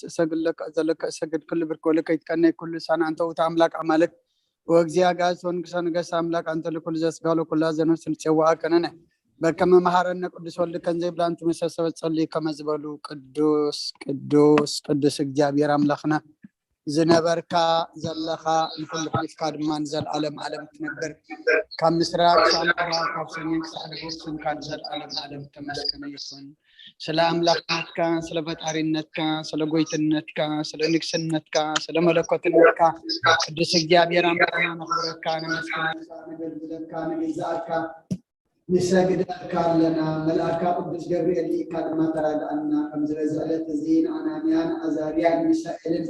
እሰግድ ለከ ዘለከ እሰግድ ኩሉ ብርክ ወለከ ይትቀነይ ኩሉ ሳና አንተ ውእቱ አምላክ አማልክ ወእግዚአ አጋእዝት ወንጉሰ ነገስት አምላክ አንተ ለኩሉ ዘስጋ ለኩላ ዘነፍስ ንጽዋ ከነነ በከመ መሐረነ ቅዱስ ወልድ ከንዘይብላን ትምሰሰበ ጸልይ ከመ ዝበሉ ቅዱስ ቅዱስ ቅዱስ እግዚኣብሔር አምላክና ዝነበርካ ዘለኻ ንኹሉ ሕሊፍካ ድማ ንዘለኣለም ዓለም ትነብር። ካብ ምስራቅ ክሳብ ምዕራብ ካብ ሰሜን ክሳብ ደቡብ ስምካ ንዘለኣለም ዓለም ተመስገነ ይኹን። ስለ ኣምላክነትካ፣ ስለ ፈጣሪነትካ፣ ስለ ጎይትነትካ፣ ስለ ንግስነትካ፣ ስለ መለኮትነትካ ቅዱስ እግዚኣብሔር ኣምላክና ነኽብረካ፣ ነመስግነካ፣ ነገልግለካ፣ ንግዛእካ፣ ንሰግደልካ ኣለና። መልኣካ ቅዱስ ገብርኤል ልኢካ ድማ ተራድኣና። ከምዚ በዚ ዕለት እዚ ንኣናንያን ኣዛርያን ሚሳኤልን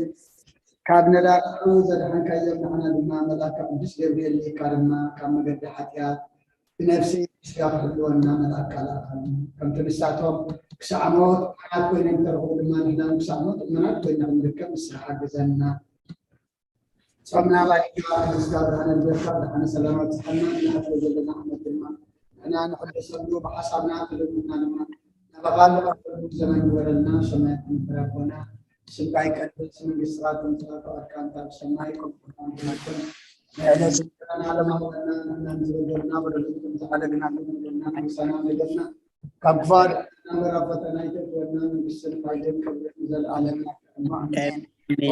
ካብ ነዳርዑ ዘድሓንካዮም ንዓና ድማ መልኣካ ቅዱስ ገብርኤል ልኢካ ድማ ካብ መገዲ ሓጢኣት ብነፍሲ ስጋ ክሕልወና መልኣካ ለኣኸና። ከምቲ ንሳቶም ክሳዕ ሞት እመናት ኮይኖም ዝተረኽቡ ድማ ንሕና ክሳዕ ሞት እመናት ኮይና ክንርከብ ንስኻ ሓግዘና። ጾምና ባዲና፣ ምስጋና ብርሃነ ልደትካ ብርሃነ ሰላም ኣብጽሓና። እንኣትዎ ዘለና ዓመት ድማ ንሕና ንሕደሰሉ፣ ብሓሳብና ብልብና ድማ ናባኻ ንቐርበሉ ዘመን ግበረልና። ሰማያዊ ኣቦና፣ ስምካ ይቀደስ፣ መንግስትኻ ትምጻእ፣ ፈቓድካ እንተ ኣብ ሰማይ ከምኡ እውን ኣብ ምድሪ ትኹን። ንዕለቱ እንጀራና ሃበና፣ ንሕና ንዝበደሉና በደለና ከም ዝሓለግና ንበደለና፣ ኣይትሓስበና፣ ካብ ክፉእ ኣድሕነና፣ እምበር ኣብ ፈተና ኣይተእትወና፣ መንግስትን ሓይልን ክብርን ንዘለኣለም። ኣሜን። ኣሜን።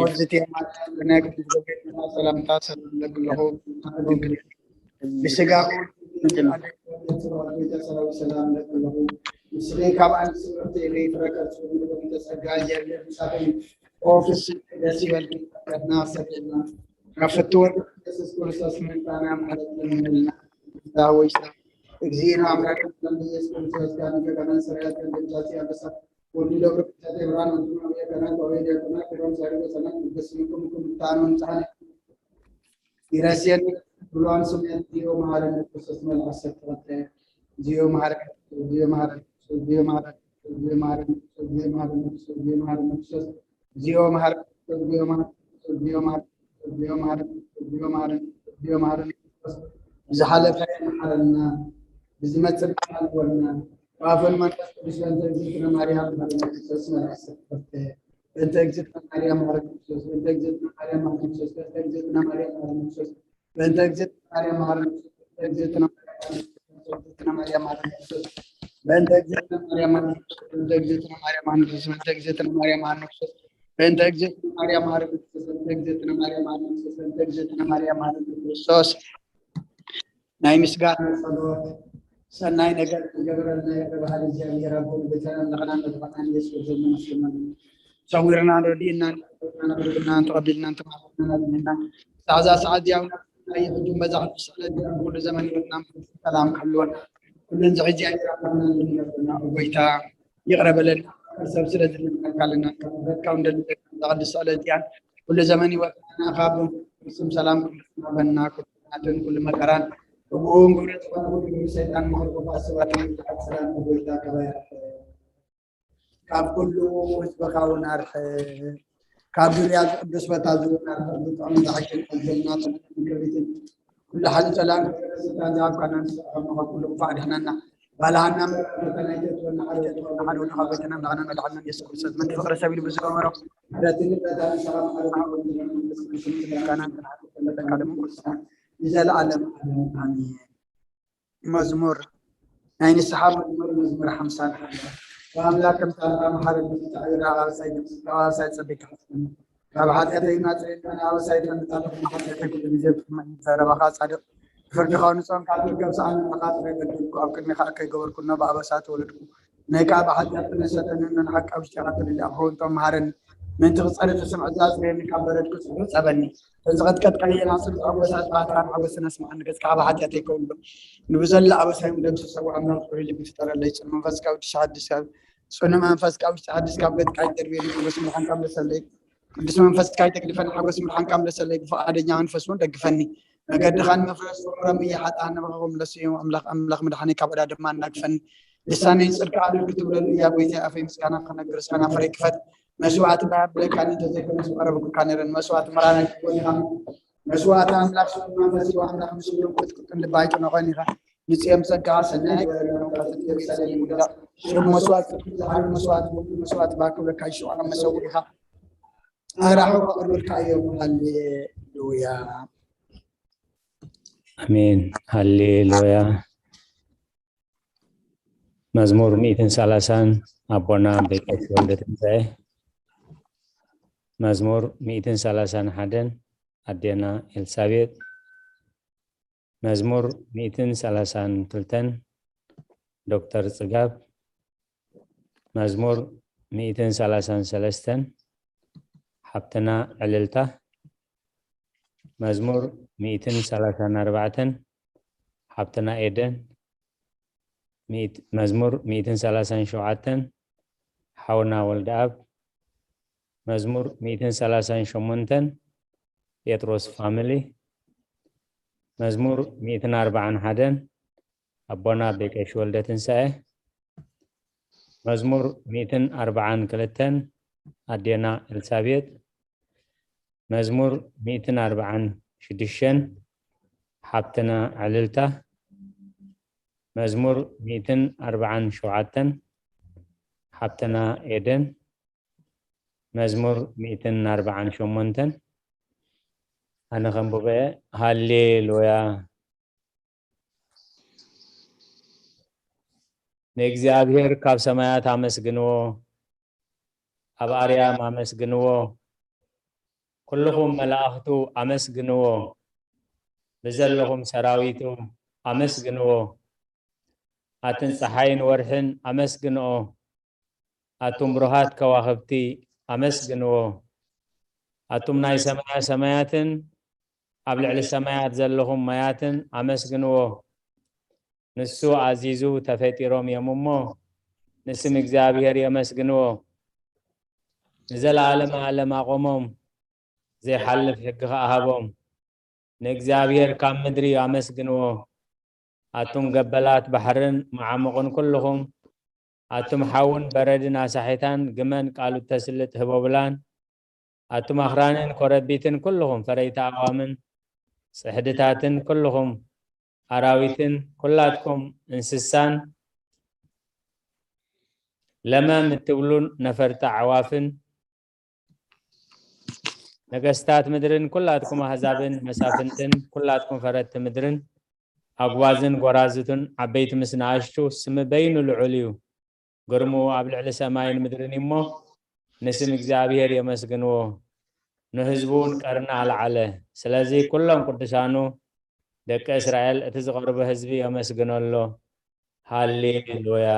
ኦዝቴ ማርያም ብናይ ቅዱስ ገብርኤል ሰላምታ ሰላም እብለኪ ኣለኹ። ድንግል ብስጋኹ ድንግል፣ ሰራዊት ሰላም እብለኪ ኣለኹ። ንስኺ ካብ ኣንስቲ ብርክቲ ኢኺ፣ ፍረ ከርሥኺ ፍሬ ጸጋ፣ እግዚኣብሔር ምሳኺ። ኦ ፍስሕቲ ደስ ይበልኪ፣ ጸጋና ሰፊሕና፣ ካብ ፍትወት ኢየሱስ ክርስቶስ ምሕረትና ምሕረት ለምንልና። ዳዊት እግዚእነ አምላክነ ኢየሱስ ክርስቶስ ጋር ገዳመን ሰራያት ገንዘብ ያበሳ ወዲ ደብረ ቅዱሳት ኤብርሃም ወንድሙ አብየ ካህናት ወአብየ ዲያቆናት ሄሮም ሳይሪ በሰናት ቅዱስ ስምኩም ምኩም ምታኑ ምጻነ ይረስየን ብሏን ስሜት ዚዮ መሐረነ ክርስቶስ መልክ ዓሰርተ ክልተ ዚዮ መሐረ ዚዮ መሐረ ዚዮ መሐረ ዚዮ መሐረ ዚዮ መሐረ ዚዮ መሐረ ዚዮ መሐረ ዚዮ መሐረ ዚዮ መሐረ ዚዮ መሐረ ዚዮ መሐረ ዚዮ መሐረ ዝሓለፈ ይመሓረና፣ ብዝመጽእ ድማ ይወርና። ብኣፈን መንፈስ ቅዱስ በእንተ እግዝእትነ ማርያም መሐረነ ክርስቶስ መልኣሰ ተፈተ። በእንተ እግዝእትነ ማርያም መሐረነ ክርስቶስ፣ በእንተ እግዝእትነ ማርያም መሐረነ ክርስቶስ፣ በእንተ እግዝእትነ ማርያም መሐረነ ክርስቶስ፣ በእንተ እግዝእትነ ማርያም መሐረነ ክርስቶስ፣ በእንተ እግዝእትነ ማርያም መሐረነ ክርስቶስ፣ በእንተ እግዝእትነ ማርያም መሐረነ ክርስቶስ፣ በእንተ እግዝእትነ ማርያም መሐረነ ክርስቶስ፣ በእንተ እግዝእትነ ማርያም መሐረነ ክርስቶስ፣ በእንተ እግዝእትነ ማርያም መሐረነ ክርስቶስ፣ በእንተ እግዝእትነ ማርያም መሐረነ ክርስቶስ። ናይ ምስጋና ጸሎት። ሰናይ ነገር ዝገበረልና ይቕረ በሃሊ እግዚኣብሔር ኣቦ ንጎይታና ኣምላኽና መድሓኒና ኢየሱስ ክርስቶስ ነመስግነሉ። ሰዊርናን ረዲእናን፣ ኣቕሪብናን ተቐቢልናን ተማሂርናን ኣጽኒዕናን። ሳዕዛ ሰዓት እዚኣ እውን ኣብና ይሕጁ በዛ ቅዱስ ስዕለት እዚኣ ኩሉ ዘመን ህይወትና ሰላም ክህልወና። ኩሉን ዝሕጂ እግዚኣብሔር ኣምላኽና ይነግረና። ኦ ጎይታ፣ ይቕረ በለልና። ሰብ ስለ ዝንቀልካልና፣ ካብ ምሕረትካ እውን ደልደልና። እዛ ቅዱስ ስዕለት እዚኣን ኩሉ ዘመን ህይወትና ካብ ፍጹም ሰላም ክመሃበና፣ ኩሉ ናትን ኩሉ መከራን፣ ብእኡ እውን ግብረ ዝኾነ ኩሉ ግብሪ ሰይጣን፣ ምኽሪ ክፉኣት ሰባትን ክፍኣት ሰላም ጎይታ ካባይ ኣርሕቕ። ካብ ኩሉ ህዝብኻ እውን ኣርሕቕ። ካብ ዙርያ እዚ ቅዱስ ቦታ እዚ እውን ኣርሕቕ። ብጥዑም ዝሓሸን ኣዘልና ጽቡቕን ክብሪትን ኩሉ ሓይሊ ጸላእን ክብሪ ስልጣን ዝሃብካና ንስኻ ከም ንኸብ ኩሉ ክፉእ ኣድሕነና። ባልሃና መራርታ ናይ ተትወና ሓደ ሓደ ወድኻ ጎይታና ኣምላኽና መድሓኒና ኢየሱስ ክርስቶስ ምእንቲ ፍቕሪ ሰብ ኢሉ ብዝገበሮ ምሕረትን ይቕረታን ንስኻ መሓሪ ዝኾን መንፈስ ቅዱስ ምስጋና ንዓኻ ይኹን። ንዘለኣለም ዓለም ኣሜን። መዝሙር ናይ ንስሓ መዝሙር፣ መዝሙር ሓምሳን ሓደ። ኣምላክ ከም ጻድቃን መሓሪ ብዝተዕብራ ኣባሳይ ኣባሳይ ጸቢቅ ሓስብኒ። ካብ ሓጢኣተይ ናጽ ኣባሳይ ተንጻለኹ ሓጢኣተይ ኩሉ ግዜ ብሕማቕ ዘረባኻ ጻድቅ ብፍርድኻ ንጹህን ካብ መርገም ሰኣን ንዓኻ ጥራይ በደልኩ። ኣብ ቅድሜኻ ከይገበርኩኖ ብኣበሳ ተወለድኩ። ናይ ከኣ ብሓጢኣት ተነሰተኒ፣ ንሓቂ ኣብ ውሽጢኻ ተደሊኣ ክኸውን መሃረኒ። ምእንቲ ክጸሪ ትስምዕ እዛ ኣጽርየኒ፣ ካብ በረድ ክጽብሑ ጸበኒ። እተን ዝቐጥቀጥካየን ኣጽብዕ ኣጎሳት ብኣትካን ሓጎስን ኣስምዓኒ፣ ገጽካ ካብ ሓጢኣተይ ከውሎ። ንብዘላ ኣበሳይ ደምስሰዎ፣ ኣምላኽ ፍቕሪ ልቢ ፍጠረለይ። ጽኑ መንፈስ ካብ ውሽጢ ሓድስ ካብ፣ ጽኑ መንፈስ ካብ ውሽጢ ሓድስ ካብ ገጽካ ይደርብየኒ። ሓጎስ ምድሓንካ ምለሰለይ። ቅዱስ መንፈስካ ይተግድፈኒ፣ ሓጎስ ምድሓንካ ምለሰለይ። ብፍቓደኛ መንፈስ እውን ደግፈኒ። መገድኻን መፍረስ ፍቕሮም እየ፣ ሓጥኣን ናባኻ ክምለሱ እዮም። ኣምላኽ፣ ኣምላኽ ምድሓነይ ካብ ዕዳ ድማ ኣናግፈኒ። ልሳነይ ጽድቂ ኣድርግ ትብለሉ እያ። ጎይታይ ኣፈይ ምስጋና ክነግር፣ እስኻ ናፈረይ ክፈት። መስዋዕቲ ባያብለካኒ እንተዘይኮነስ ምቐረብኩካ ነይረ። ንመስዋዕቲ መራራይ ክትኮን ኢኻ። መስዋዕቲ ኣምላኽ ስሉብ መንፈስ እዩ። ኣምላኽ ምስሉን ቅጥቅጥን ልቢ ኣይትነኾን ኢኻ። ንጽዮም ጸጋ ሰናይ ግበረሎም፣ ካብ ጽድቂ ሰለይ ይውዳቕ። ሽም መስዋዕቲ ጽድቂ ዝሓሉ መስዋዕቲ፣ መስዋዕቲ ባክብለካ ይሽዋዕ መሰውእ ኢኻ። ኣራሑ ኣቕርብልካ እዮም። ሃሌሉያ። ኣሜን። ሃሌሉያ። መዝሙር ሚእትን ሰላሳን ኣቦና ቤቀት ወልደ ትንሳኤ። መዝሙር ሚእትን ሰላሳን ሓደን ኣዴና ኤልሳቤጥ። መዝሙር ሚእትን ሰላሳን ክልተን ዶክተር ጽጋብ። መዝሙር ሚእትን ሰላሳን ሰለስተን ሓብትና ዕልልታ። መዝሙር ሚእትን ሰላሳን ኣርባዕተን ሓብትና ኤደን። ሚእት-፣ መዝሙር ሚእትን ሰላሳን ሸውዓተን ሓውና ወልደኣብ። መዝሙር ሚእትን ሰላሳን ሸሞንተን ጴጥሮስ ፋሚሊ። መዝሙር ሚእትን ኣርባዓን ሓደን ኣቦና ቤቀሽ ወልደ ትንሳኤ። መዝሙር ሚእትን ኣርባዓን ክልተን ኣዴና ኤልሳቤጥ። መዝሙር ሚእትን ኣርባዓን ሽዱሽተን ሓብትና ዕልልታ። መዝሙር ሚእትን ኣርባዓን ሸውዓተን ሓብትና ኤደን። መዝሙር ሚእትን ኣርባዓን ሸሞንተን ኣነ ከንብበ። ሃሌሉያ። ንእግዚኣብሔር ካብ ሰማያት ኣመስግንዎ፣ ኣብ ኣርያም ኣመስግንዎ፣ ኩልኹም መላእኽቱ ኣመስግንዎ፣ ብዘለኹም ሰራዊቱ ኣመስግንዎ፣ ኣትን ጸሓይን ወርሕን ኣመስግንኦ፣ ኣቱም ብሩሃት ከዋኽብቲ ኣመስግንዎ፣ ኣቱም ናይ ሰማያ ሰማያትን ኣብ ልዕሊ ሰማያት ዘለኹም ማያትን ኣመስግንዎ። ንሱ ኣዚዙ ተፈጢሮም እዮም እሞ፣ ንስም እግዚኣብሔር የመስግንዎ። ንዘለዓለመ ዓለም ኣቖሞም፣ ዘይሓልፍ ሕጊ ኸኣ ሃቦም። ንእግዚኣብሔር ካብ ምድሪ ኣመስግንዎ። ኣቱም ገበላት ባሕርን መዓሙቕን ኩልኹም፣ ኣቱም ሓውን በረድን ኣሳሒታን ግመን ቃሉ እተስልጥ ህቦብላን፣ ኣቱም ኣኽራንን ኮረቢትን ኩልኹም ፈረይቲ ኣዋምን ጽሕድታትን ኩልኹም ኣራዊትን ኩላትኩም እንስሳን ለመም እትብሉን ነፈርቲ ኣዕዋፍን፣ ነገስታት ምድርን ኩላትኩም ኣህዛብን መሳፍንትን ኩላትኩም ፈረድቲ ምድርን ኣጉባዝን ጎራዙትን ዓበይቲ ምስ ንኣሽቱ ስሚ በይኑ ልዑል እዩ። ግርምኡ ኣብ ልዕሊ ሰማይን ምድርን እዩ እሞ ንስም እግዚኣብሔር የመስግንዎ። ንህዝቡ እውን ቀርኒ ኣልዓለ። ስለዚ ኩሎም ቅዱሳኑ ደቂ እስራኤል እቲ ዝቐርቦ ህዝቢ የመስግኖ ኣሎ። ሃሌሉያ።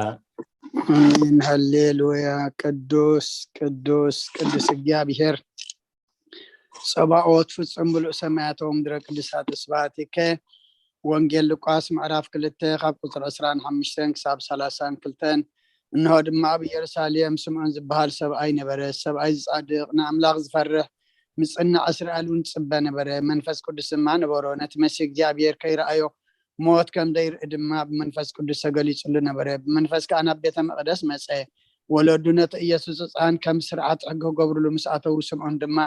ኣሜን። ሃሌሉያ። ቅዱስ፣ ቅዱስ፣ ቅዱስ እግዚኣብሔር ጸባኦት ፍጹም ምሉእ ሰማያት ወምድረ ቅዱሳት ስብሐቲከ። ወንጌል ሉቃስ ምዕራፍ ክልተ ካብ ቁጽሪ ዕስራን ሓሙሽተን ክሳብ ሰላሳን ክልተን። እንሆ ድማ ኣብ ኢየሩሳሌም ስምዖን ዝበሃል ሰብኣይ ነበረ። ሰብኣይ ጻድቕ፣ ንኣምላኽ ዝፈርሕ፣ ምጽናዕ እስራኤል እውን ጽበ ነበረ። መንፈስ ቅዱስ ድማ ነበሮ። ነቲ መሲህ እግዚኣብሔር ከይረኣዮ ሞት ከም ዘይርኢ ድማ ብመንፈስ ቅዱስ ተገሊጹሉ ነበረ። ብመንፈስ ከኣ ናብ ቤተ መቕደስ መጸ። ወለዱ ነቲ ኢየሱስ ህጻን ከም ስርዓት ሕጊ ክገብሩሉ ምስ ኣተዉ፣ ስምዖን ድማ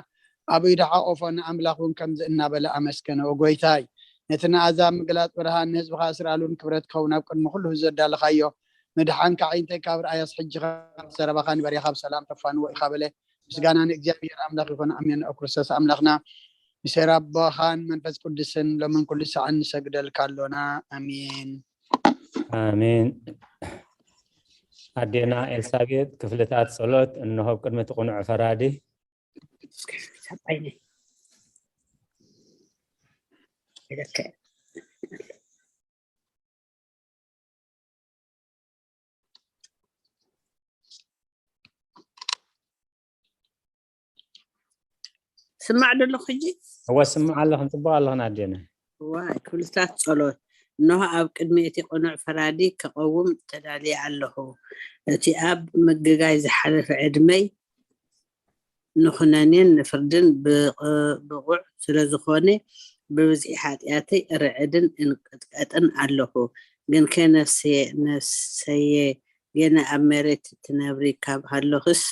ኣብ ኢዱ ሓቖፎ፣ ንኣምላኽ እውን ከምዚ እናበለ ኣመስገነ፣ "ኦ ጐይታይ፣ ነቲ ንኣሕዛብ ምግላጽ ብርሃን፣ ንህዝብኻ እስራኤል እውን ክብረት ክኸውን ኣብ ቅድሚ ኩሉ ህዝቢ ዘዳለኻዮ፣ ምድሓንካ ኣዒንተይ ካብ ረኣያስ፣ ሕጂ ኸኣ ዘረባኻ ንባርያኻ ብሰላም ተፋንዎ ኢኻ" በለ። ምስጋና ንእግዚኣብሔር ኣምላኽ ይኹን፣ ኣሜን። ኦ ክርስቶስ ኣምላኽና፣ ብሰይር ኣቦኻን መንፈስ ቅዱስን ሎምን ኩሉ ሰዓን ንሰግደልካ ኣሎና። ኣሜን። ኣሜን። ኣዴና ኤልሳቤጥ፣ ክፍልታት ጸሎት እንሆ ኣብ ቅድሚ እቲ ቅኑዕ ፈራዲ። ስማዕ ዶ ኣለኹ ሕጂ? እወ፣ ስማዕ ኣለኹ፣ ጽቡቕ ኣለኹ ኣዴና። ዋይ፣ ክፍልታት ጸሎት። እንሆ ኣብ ቅድሚ እቲ ቅኑዕ ፈራዲ ክቐውም ተዳልየ ኣለኹ። እቲ ኣብ ምግጋይ ዝሓለፈ ዕድመይ ንኹነኔን ንፍርድን ብቕ-፣ ብቑዕ ስለ ዝኾነ፣ ብብዝሒ ሓጢኣተይ እርዕድን እንቅጥቀጥን ኣለኹ። ግንከ ነፍሰየ፣ ነፍሰየ ገና ኣብ መሬት ትነብሪ ካብ ሃለኽስ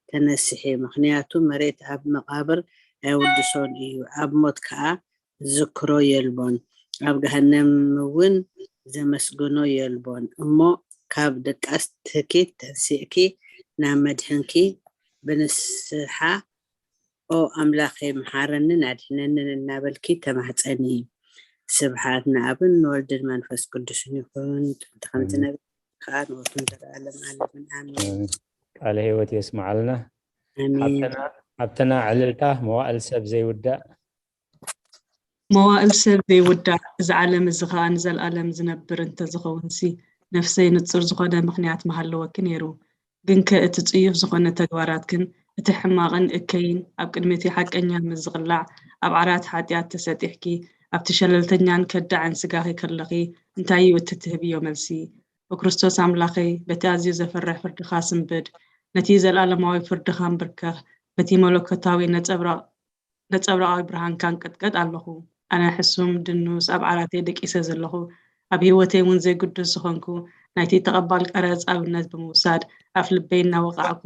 ተነስሒ፣ ምኽንያቱ መሬት ኣብ መቓብር ኣይውድሶን እዩ፣ ኣብ ሞት ከኣ ዝክሮ የልቦን፣ ኣብ ገሃነም እውን ዘመስግኖ የልቦን። እሞ ካብ ድቃስ ትኪ ተንሲእኪ ናብ መድሕንኪ ብንስሓ ኦ ኣምላኸይ፣ መሓረንን ኣድሕነንን እናበልኪ ተማሕጸኒ። ስብሓት ንኣብን ንወልድን መንፈስ ቅዱስን ይኹን፣ ጥንቲ ከምቲ ነበረ ከኣ ንወትሩ ንዘለኣለም ዓለምን። ኣሜን። ቃለ ህይወት የስምዓልና። ኣሜን። ኣብተና ዕልልታ መዋእል ሰብ ዘይውዳእ። መዋእል ሰብ ዘይውዳእ፣ እዚ ዓለም እዚ ኸኣ ንዘለኣለም ዝነብር እንተዝኸውንሲ፣ ነፍሰይ ንጹር ዝኾነ ምኽንያት ምሃለወኪ ነይሩ። ግንከ እቲ ጽዩፍ ዝኾነ ተግባራትክን እቲ ሕማቕን እከይን ኣብ ቅድሚ እቲ ሓቀኛ ምስ ዝቕላዕ፣ ኣብ ዓራት ሓጢኣት ተሰጢሕኪ፣ ኣብቲ ሸለልተኛን ከዳዕን ስጋኺ ከለኺ፣ እንታይ እዩ እቲ ትህብዮ መልሲ? ኦ ክርስቶስ ኣምላኸይ፣ በቲ ኣዝዩ ዘፍርሕ ፍርድኻ ስንብድ፣ ነቲ ዘለኣለማዊ ፍርድኻ እንብርከኽ፣ በቲ መለኮታዊ ነጸብራቕ ነጸብራቓዊ ብርሃንካ እንቅጥቀጥ ኣለኹ። ኣነ ሕሱም ድኑስ ኣብ ዓራተይ ደቂሰ ዘለኹ፣ ኣብ ህይወተይ እውን ዘይግዱስ ዝኾንኩ፣ ናይቲ ተቐባል ቀረጽ ኣብነት ብምውሳድ ኣፍ ልበይ እናወቓዕኩ፣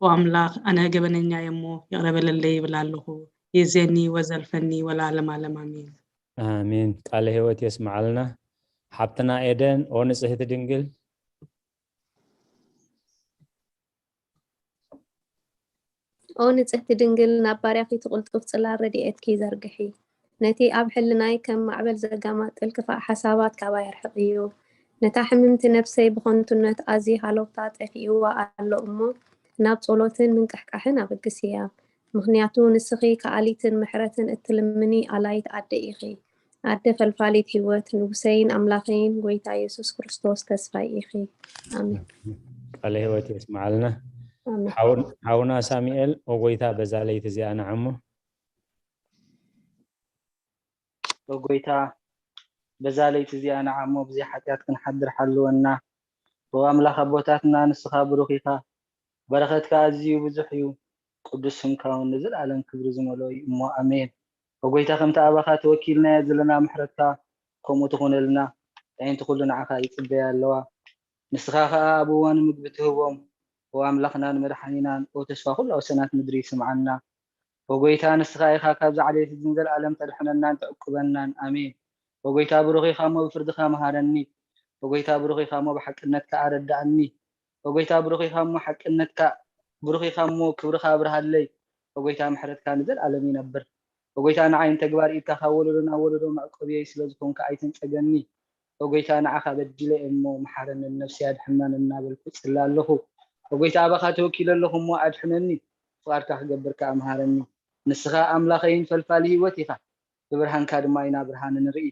ኦ ኣምላኽ፣ ኣነ ገበነኛ እየ እሞ ይቕረ በለለይ ይብል ኣለኹ። ይእዜኒ ወዘልፈኒ ወለዓለመ ዓለም ኣሜን። ኣሜን። ቃለ ህይወት የስምዓልና ሓብትና ኤደን። ኦ ንጽህቲ ድንግል። ኦ ንጽህቲ ድንግል፣ ናብ ባርያኺ እቲ ቅልጡፍ ጽላል ረድኤትኪ ዘርግሒ። ነቲ ኣብ ሕልናይ ከም ማዕበል ዘጋማጥል ክፋእ ሓሳባት ካባይ ኣርሕቕዮ። ነታ ሕምምቲ ነፍሰይ ብኸንቱነት ኣዝዩ ሃለውታ ጠፊእዋ ኣሎ እሞ፣ ናብ ጸሎትን ምንቅሕቃሕን ኣበግስያ። ምኽንያቱ ንስኺ ከኣሊትን ምሕረትን እትልምኒ ኣላይት ኣደ ኢኺ። ኣደ ፈልፋሊት ህይወት፣ ንጉሰይን ኣምላኸይን ጐይታ የሱስ ክርስቶስ ተስፋይ ኢኺ። ኣሜን። ቃለ ህይወት የስምዓልና። ኣሜን። ሓው- ሓውና ሳሙኤል፣ ኦ ጐይታ በዛ ለይቲ እዚኣ ንዓሞ። ኦ ጐይታ በዛ ለይቲ እዚኣ ንዓሞ ብዘይ ሓጢኣት ክንሓድር ሓልወና። ኦ ኣምላኽ ኣቦታትና ንስኻ ብሩኽ ኢኻ፣ በረኸትካ ኣዝዩ ብዙሕ እዩ። ቅዱስ ስምካ እውን ንዘለኣለም ክብሪ ዝመልኦ እዩ እሞ ኣሜን። ኦ ጐይታ ከምቲ ኣባኻ ተወኪልናዮ ዘለና ምሕረትካ ከምኡ ትኹነልና። ኣዒንቲ ኩሉ ንዓኻ ይጽበያ ኣለዋ። ንስኻ ኸኣ ኣብ እዋኑ ምግቢ ትህቦም። ኦ ኣምላኽናን መድሓኒናን፣ ኦ ተስፋ ኩላ ወሰናት ምድሪ ስምዓና። ኦ ጐይታ ንስኻ ኢኻ ካብዛ ዓሌት እዝን ዘለኣለም ተድሕነናን ተዕቁበናን። ኣሜን። ኦ ጐይታ ብሩኽ ኢኻ እሞ ብፍርድኻ መሃረኒ። ኦ ጐይታ ብሩኽ ኢኻ እሞ ብሓቅነትካ ኣረዳእኒ። ኦ ጐይታ ብሩኽ ኢኻ እሞ ሓቅነትካ ብሩኽ ኢኻ እሞ ክብርኻ ኣብርሃለይ። ኦ ጐይታ ምሕረትካ ንዘለኣለም ይነብር። ኦ ጐይታ ንዓይ ንተግባር ኢድካ ካብ ወለዶ ናብ ወለዶ መዕቆብየይ ስለ ዝኾንካ ኣይትንጸገኒ። ኦ ጐይታ ንዓኻ በዲለ እየ እሞ መሓረንን ነፍሰይ ኣድሕናን እናበልኩ ጽለ ኣለኹ። ኦ ጐይታ ኣባኻ ተወኪለ ኣለኹ እሞ ኣድሕነኒ። ፍቓድካ ክገብር ከኣ መሃረኒ። ንስኻ ኣምላኸይን ፈልፋሊ ህይወት ኢኻ። ብብርሃንካ ድማ ኢና ብርሃን ንርኢ።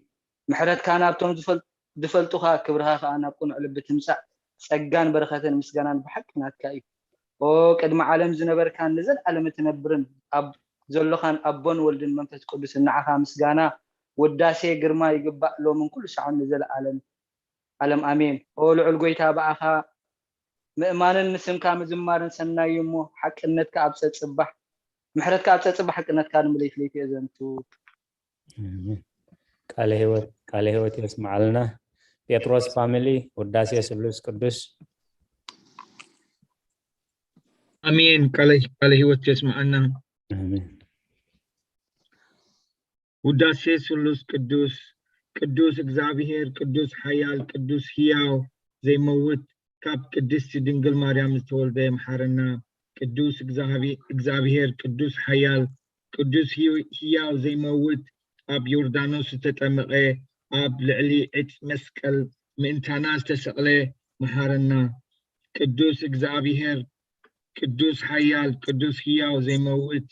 ምሕረትካ ናብቶም ዝፈል- ዝፈልጡኻ፣ ክብርኻ ከኣ ናብ ቅኑዕ ልቢ ትምጻእ። ጸጋን በረኸትን ምስጋናን ብሓቂ ናትካ እዩ። ኦ ቅድሚ ዓለም ዝነበርካን ንዘለኣለም እትነብርን፣ ኣብ ዘሎኻን ኣቦን ወልድን መንፈስ ቅዱስን ንዓኻ ምስጋና፣ ውዳሴ፣ ግርማ ይግባእ፣ ሎምን ኩሉ ሰዓን ንዘለኣለም ኣለም ኣሜን። ኦ ልዑል ጐይታ ብኣኻ ምእማንን ንስምካ ምዝማርን ሰናይ እዩ እሞ ሓቅነትካ ኣብ ጸጽባሕ ምሕረትካ ኣብ ጸጽባሕ ሓቅነትካ ንምለይት ለይቲ የዘንቱ። ኣሜን። ቃለ ህይወት ቃለ ህይወት የስምዓልና። ጴጥሮስ ፋሚሊ፣ ውዳሴ ስሉስ ቅዱስ። ኣሜን። ቃለ ቃለ ህይወት የስምዓና። ኣሜን። ውዳሴ ስሉስ ቅዱስ። ቅዱስ እግዚኣብሔር፣ ቅዱስ ሓያል፣ ቅዱስ ህያው ዘይመውት፣ ካብ ቅድስቲ ድንግል ማርያም ዝተወልደ፣ ይምሓረና። ቅዱስ እግዚኣብ እግዚኣብሔር፣ ቅዱስ ሓያል፣ ቅዱስ ህያው ዘይመውት፣ ኣብ ዮርዳኖስ ዝተጠመቐ፣ ኣብ ልዕሊ ዕፅ መስቀል ምእንታና ዝተሰቕለ፣ መሓረና። ቅዱስ እግዚኣብሔር፣ ቅዱስ ሓያል፣ ቅዱስ ህያው ዘይመውት፣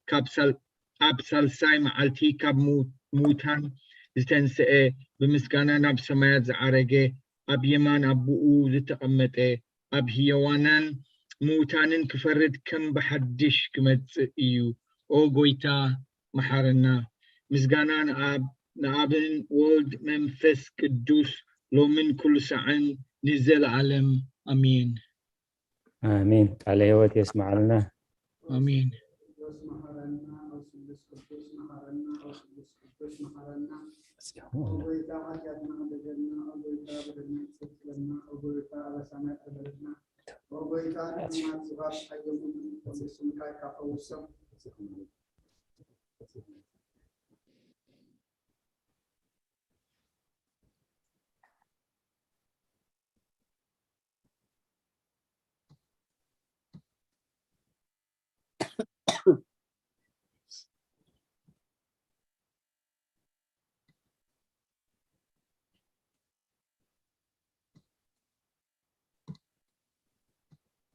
ካብ ሳል ኣብ ሳልሳይ መዓልቲ ካብ ምው- ምውታን ዝተንስአ፣ ብምስጋና ናብ ሰማያት ዝዓረገ፣ ኣብ የማን ኣቦኡ ዝተቐመጠ፣ ኣብ ህያዋንን ምውታንን ክፈርድ ከም ብሓድሽ ክመጽእ እዩ። ኦ ጐይታ፣ መሓረና። ምስጋና ንኣብ ንኣብን ወልድ መንፈስ ቅዱስ ሎምን ኩሉ ሳዕን ንዘለዓለም ኣሜን። ኣሜን። ቃለ ህይወት የስምዓልና። ኣሜን።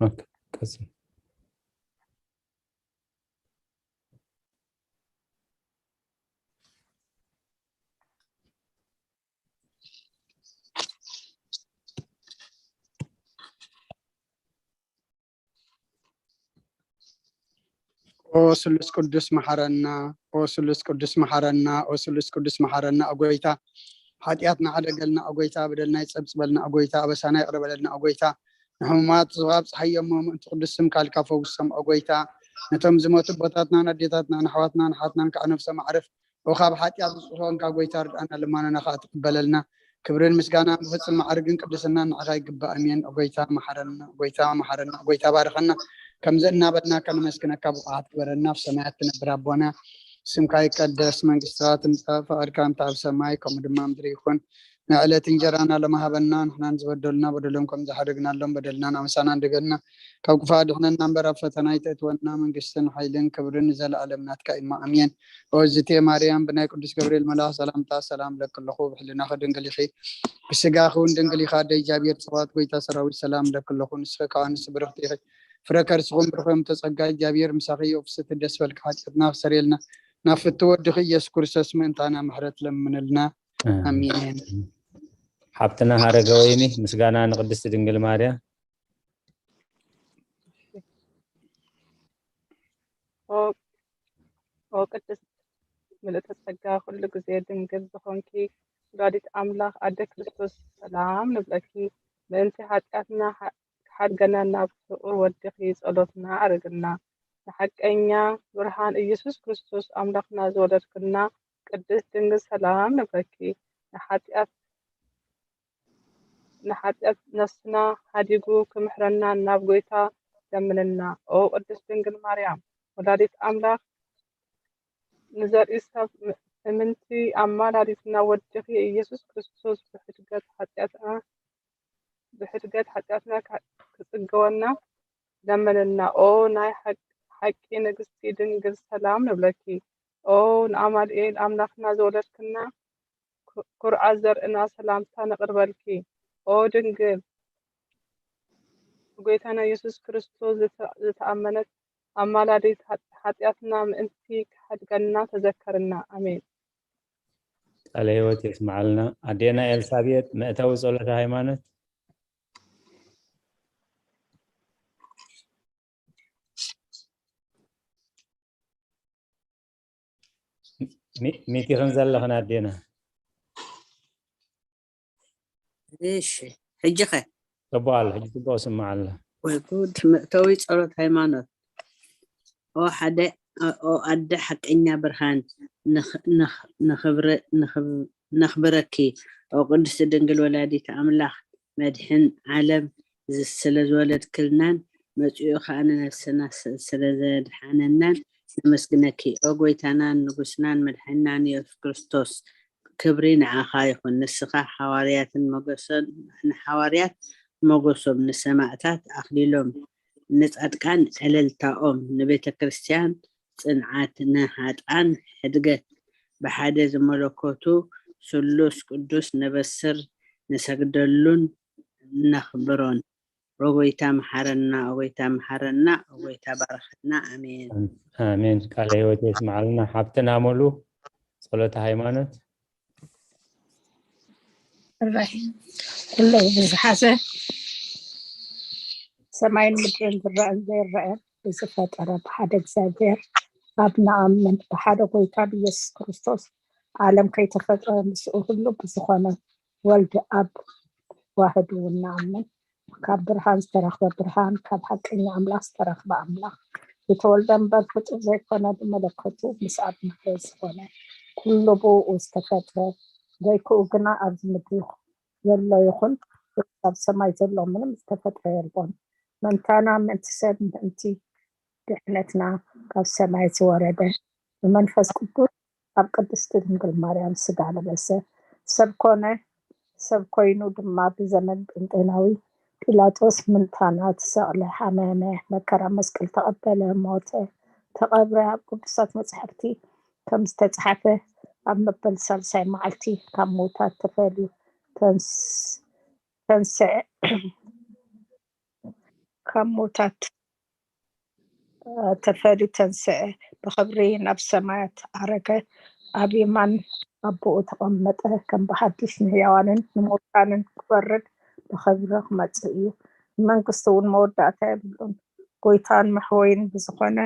ኦኬ፣ ቀጽል። ኦ ስሉስ ቅዱስ መሓረና፣ ኦ ስሉስ ቅዱስ መሓረና፣ ኦ ስሉስ ቅዱስ መሓረና፣ ኦ ጎይታ፣ ሓጢኣትና ሓደገልና፣ ኦ ጎይታ፣ በደልና ይጸብጽበልና፣ ኦ ጎይታ፣ ኣበሳና ይቕረ በለልና፣ ኦ ጎይታ፣ ንሕሙማት ዝባብ ጸሓዮም ምእንቲ ቅዱስ ስምካ ኢልካ ፈውሶም፣ ኦ ጎይታ፣ ነቶም ዝሞቱ ኣቦታትናን ኣዴታትናን ኣሕዋትናን ኣሓትናን ከዓ ነፍሶም ኣዕርፍ፣ ኦ ካብ ሓጢኣት ንጹህ ኮንካ ጎይታ ርድኣና፣ ልማኖና ከዓ ትቀበለልና። ክብርን ምስጋናን ብፍጹም ማዕርግን ቅድስናን ንዓኻ ይግባእ። ኣሜን። ኦ ጎይታ መሓረና፣ ኦ ጎይታ መሓረና፣ ኦ ጎይታ ባርኸና። ከምዚ እናበልና ከነመስግነካ ብቑዓት ግበረና። ኣብ ሰማያት ትነብር ኣቦና፣ ስምካ ይቀደስ፣ መንግስትኻ ትምጻእ፣ ፍቓድካ እንተ ኣብ ሰማይ ከምኡ ድማ ምድሪ ይኹን። ንዕለት እንጀራና ሎሚ ሃበና፣ ንሕናን ዝበደሉና በደሎም ከም ዝሓደግናሎም በደልናን ኣመሳና እንደገና ካብ ክፉእ ኣድሕነና እምበር ኣብ ፈተና ኣይተእትወና። መንግስትን ሓይልን ክብርን ንዘለኣለም ናትካ እዩ። ኣሜን። ኦ እዝቴ ማርያም፣ ብናይ ቅዱስ ገብርኤል መልኣኽ ሰላምታ ሰላም እብለኪ ኣለኹ፣ ብሕልናኺ ድንግል ኢኺ፣ ብስጋኺ እውን ድንግል ኢኻ። ኣደ እግዚኣብሔር ጸባኦት፣ ጎይታ ሰራዊት፣ ሰላም እብለኪ ኣለኹ። ንስኺ ከኣ ኣንስቲ ብርኽቲ ኢኺ፣ ፍረ ከርስኺ እውን ብሩኽ እዩ። እምተ ጸጋ እግዚኣብሔር ምሳኺ እዩ። ፍስሕቲ ደስ በልኪ፣ ሓጢኣትና ክሰርየልና ናብ ፍትው ወድኺ ኢየሱስ ክርስቶስ ምእንታና ምሕረት ለምንልና። ኣሜን። ሓብትና ሃረገወይኒ፣ ምስጋና ንቅድስቲ ድንግል ማርያም። ኦ ኦ ቅድስት ምልእተ ጸጋ፣ ኩሉ ግዜ ድንግል ዝኾንኪ ወላዲት ኣምላኽ ኣደ ክርስቶስ፣ ሰላም ንብለኪ። ምእንቲ ሓጢኣትና ሓ- ክሓድገና ናብ ፍቑር ወድኺ ጸሎትና ኣርግና። ንሓቀኛ ብርሃን ኢየሱስ ክርስቶስ ኣምላኽና ዝወለድክልና ቅድስት ድንግል፣ ሰላም ንብለኪ። ንሓጢኣት ንሓጢኣት ነፍስና ሓዲጉ ክምሕረና ናብ ጎይታ ለምንና። ኦ ቅድስት ድንግል ማርያም ወላዲት ኣምላኽ፣ ንዘርኢ ሰብ እምንቲ ኣማላዲትና፣ ወድኺ ኢየሱስ ክርስቶስ ብሕድገት ሓጢኣትና ብሕድገት ሓጢኣትና ክጽገወና ለምንና። ኦ ናይ ሓቂ ንግስቲ ድንግል፣ ሰላም ንብለኪ። ኦ ንኣማኑኤል ኣምላኽና ዝወለድክና ኩርዓት ዘርእና ሰላምታ ነቕርበልኪ። ኦ ድንግል ብጎይታና ኢየሱስ ክርስቶስ ዝተኣመነት ኣማላዲት፣ ሓጢኣትና ምእንቲ ክሓድገና ተዘከርና። ኣሜን። ቃለ ሕይወት የስምዓልና። ኣዴና ኤልሳቤጥ፣ መእተዊ ጸሎተ ሃይማኖት። ሚቲኽን ዘለኽን ኣዴና። እሺ፣ ሕጂ ኸ? ጽቡቕ ኣሎ፣ ሕጂ ጽቡቕ ስምዓ ኣሎ። ወይ ጉድ! መእተዊ ጸሎት ሃይማኖት። ኦ ሓደ ኦ ኣደ ሓቀኛ ብርሃን፣ ነኽብረኪ። ኦ ቅድስቲ ድንግል ወላዲት ኣምላኽ፣ መድሕን ዓለም ስለዝወለድክልናን መጺኡ ኸኣ ንነፍስና ስለዘድሓነናን ነመስግነኪ። ኦ ጎይታናን ንጉስናን መድሓኒናን ኢየሱስ ክርስቶስ፣ ክብሪ ንዓኻ ይኹን። ንስኻ ሓዋርያትን ሞገሶን ንሓዋርያት፣ ሞገሶም ንሰማእታት ኣኽሊሎም፣ ንጻድቃን ዕልልታኦም፣ ንቤተ ክርስቲያን ጽንዓት፣ ንሃጣን ሕድገት። ብሓደ ዝመለኮቱ ስሉስ ቅዱስ ነበስር፣ ንሰግደሉን ነኽብሮን። ኦጎይታ መሓረና፣ ኦጎይታ መሓረና፣ ኦጎይታ ባረኸና። ኣሜን። ኣሜን። ቃለ ሕይወት የስምዓልና። ሓብትና ሙሉ ጸሎተ ሃይማኖት። እራይ ኩለይ ብዝሓዘ ሰማይን ምድርን ዝረአን ዘይረአን ብዝፈጠረ ብሓደ እግዚኣብሔር ኣብ ንኣምን፣ ብሓደ ጎይታ ብኢየሱስ ክርስቶስ ዓለም ከይተፈጥረ ምስኡ ህሉ ብዝኾነ ወልድ ኣብ ዋህዱ ንኣምን። ካብ ብርሃን ዝተረኽበ ብርሃን፣ ካብ ሓቀኛ ኣምላኽ ዝተረኽበ ኣምላኽ፣ ዝተወልደ እምበር ፍጡር ዘይኮነ፣ ብመለኮቱ ምስ ኣብ ምድሪ ዝኾነ ኩሉ ብእኡ ዝተፈጥረ፣ ዘይክኡ ግና ኣብዚ ምድሪ ዘሎ ይኹን ኣብ ሰማይ ዘሎ ምንም ዝተፈጥረ የልቦን። ምእንታና፣ ምእንቲ ሰብ፣ ምእንቲ ድሕነትና ካብ ሰማይ ዝወረደ፣ ብመንፈስ ቅዱስ ኣብ ቅድስቲ ድንግል ማርያም ስጋ ለበሰ፣ ሰብ ኮነ፣ ሰብ ኮይኑ ድማ ብዘመን ጴንጤናዊ ጲላጦስ ምእንታና ተሰቕለ፣ ሓመመ፣ መከራ መስቀል ተቐበለ፣ ሞተ፣ ተቐብረ፣ ኣብ ቅዱሳት መጻሕፍቲ ከም ዝተጻሕፈ ኣብ መበል ሳልሳይ መዓልቲ ካብ ምዉታት ተፈልዩ ተንስዐ። ካብ ሞታት ተፈልዩ ተንስአ፣ ብኽብሪ ናብ ሰማያት ዓረገ፣ ኣብ የማን ኣቦኡ ተቐመጠ። ከም ብሓድሽ ንህያዋንን ንሙታንን ክፈርድ ብኽብሪ ክመጽእ እዩ። ንመንግስቱ እውን መወዳእታ የብሉን። ጎይታን መሕወይን ብዝኾነ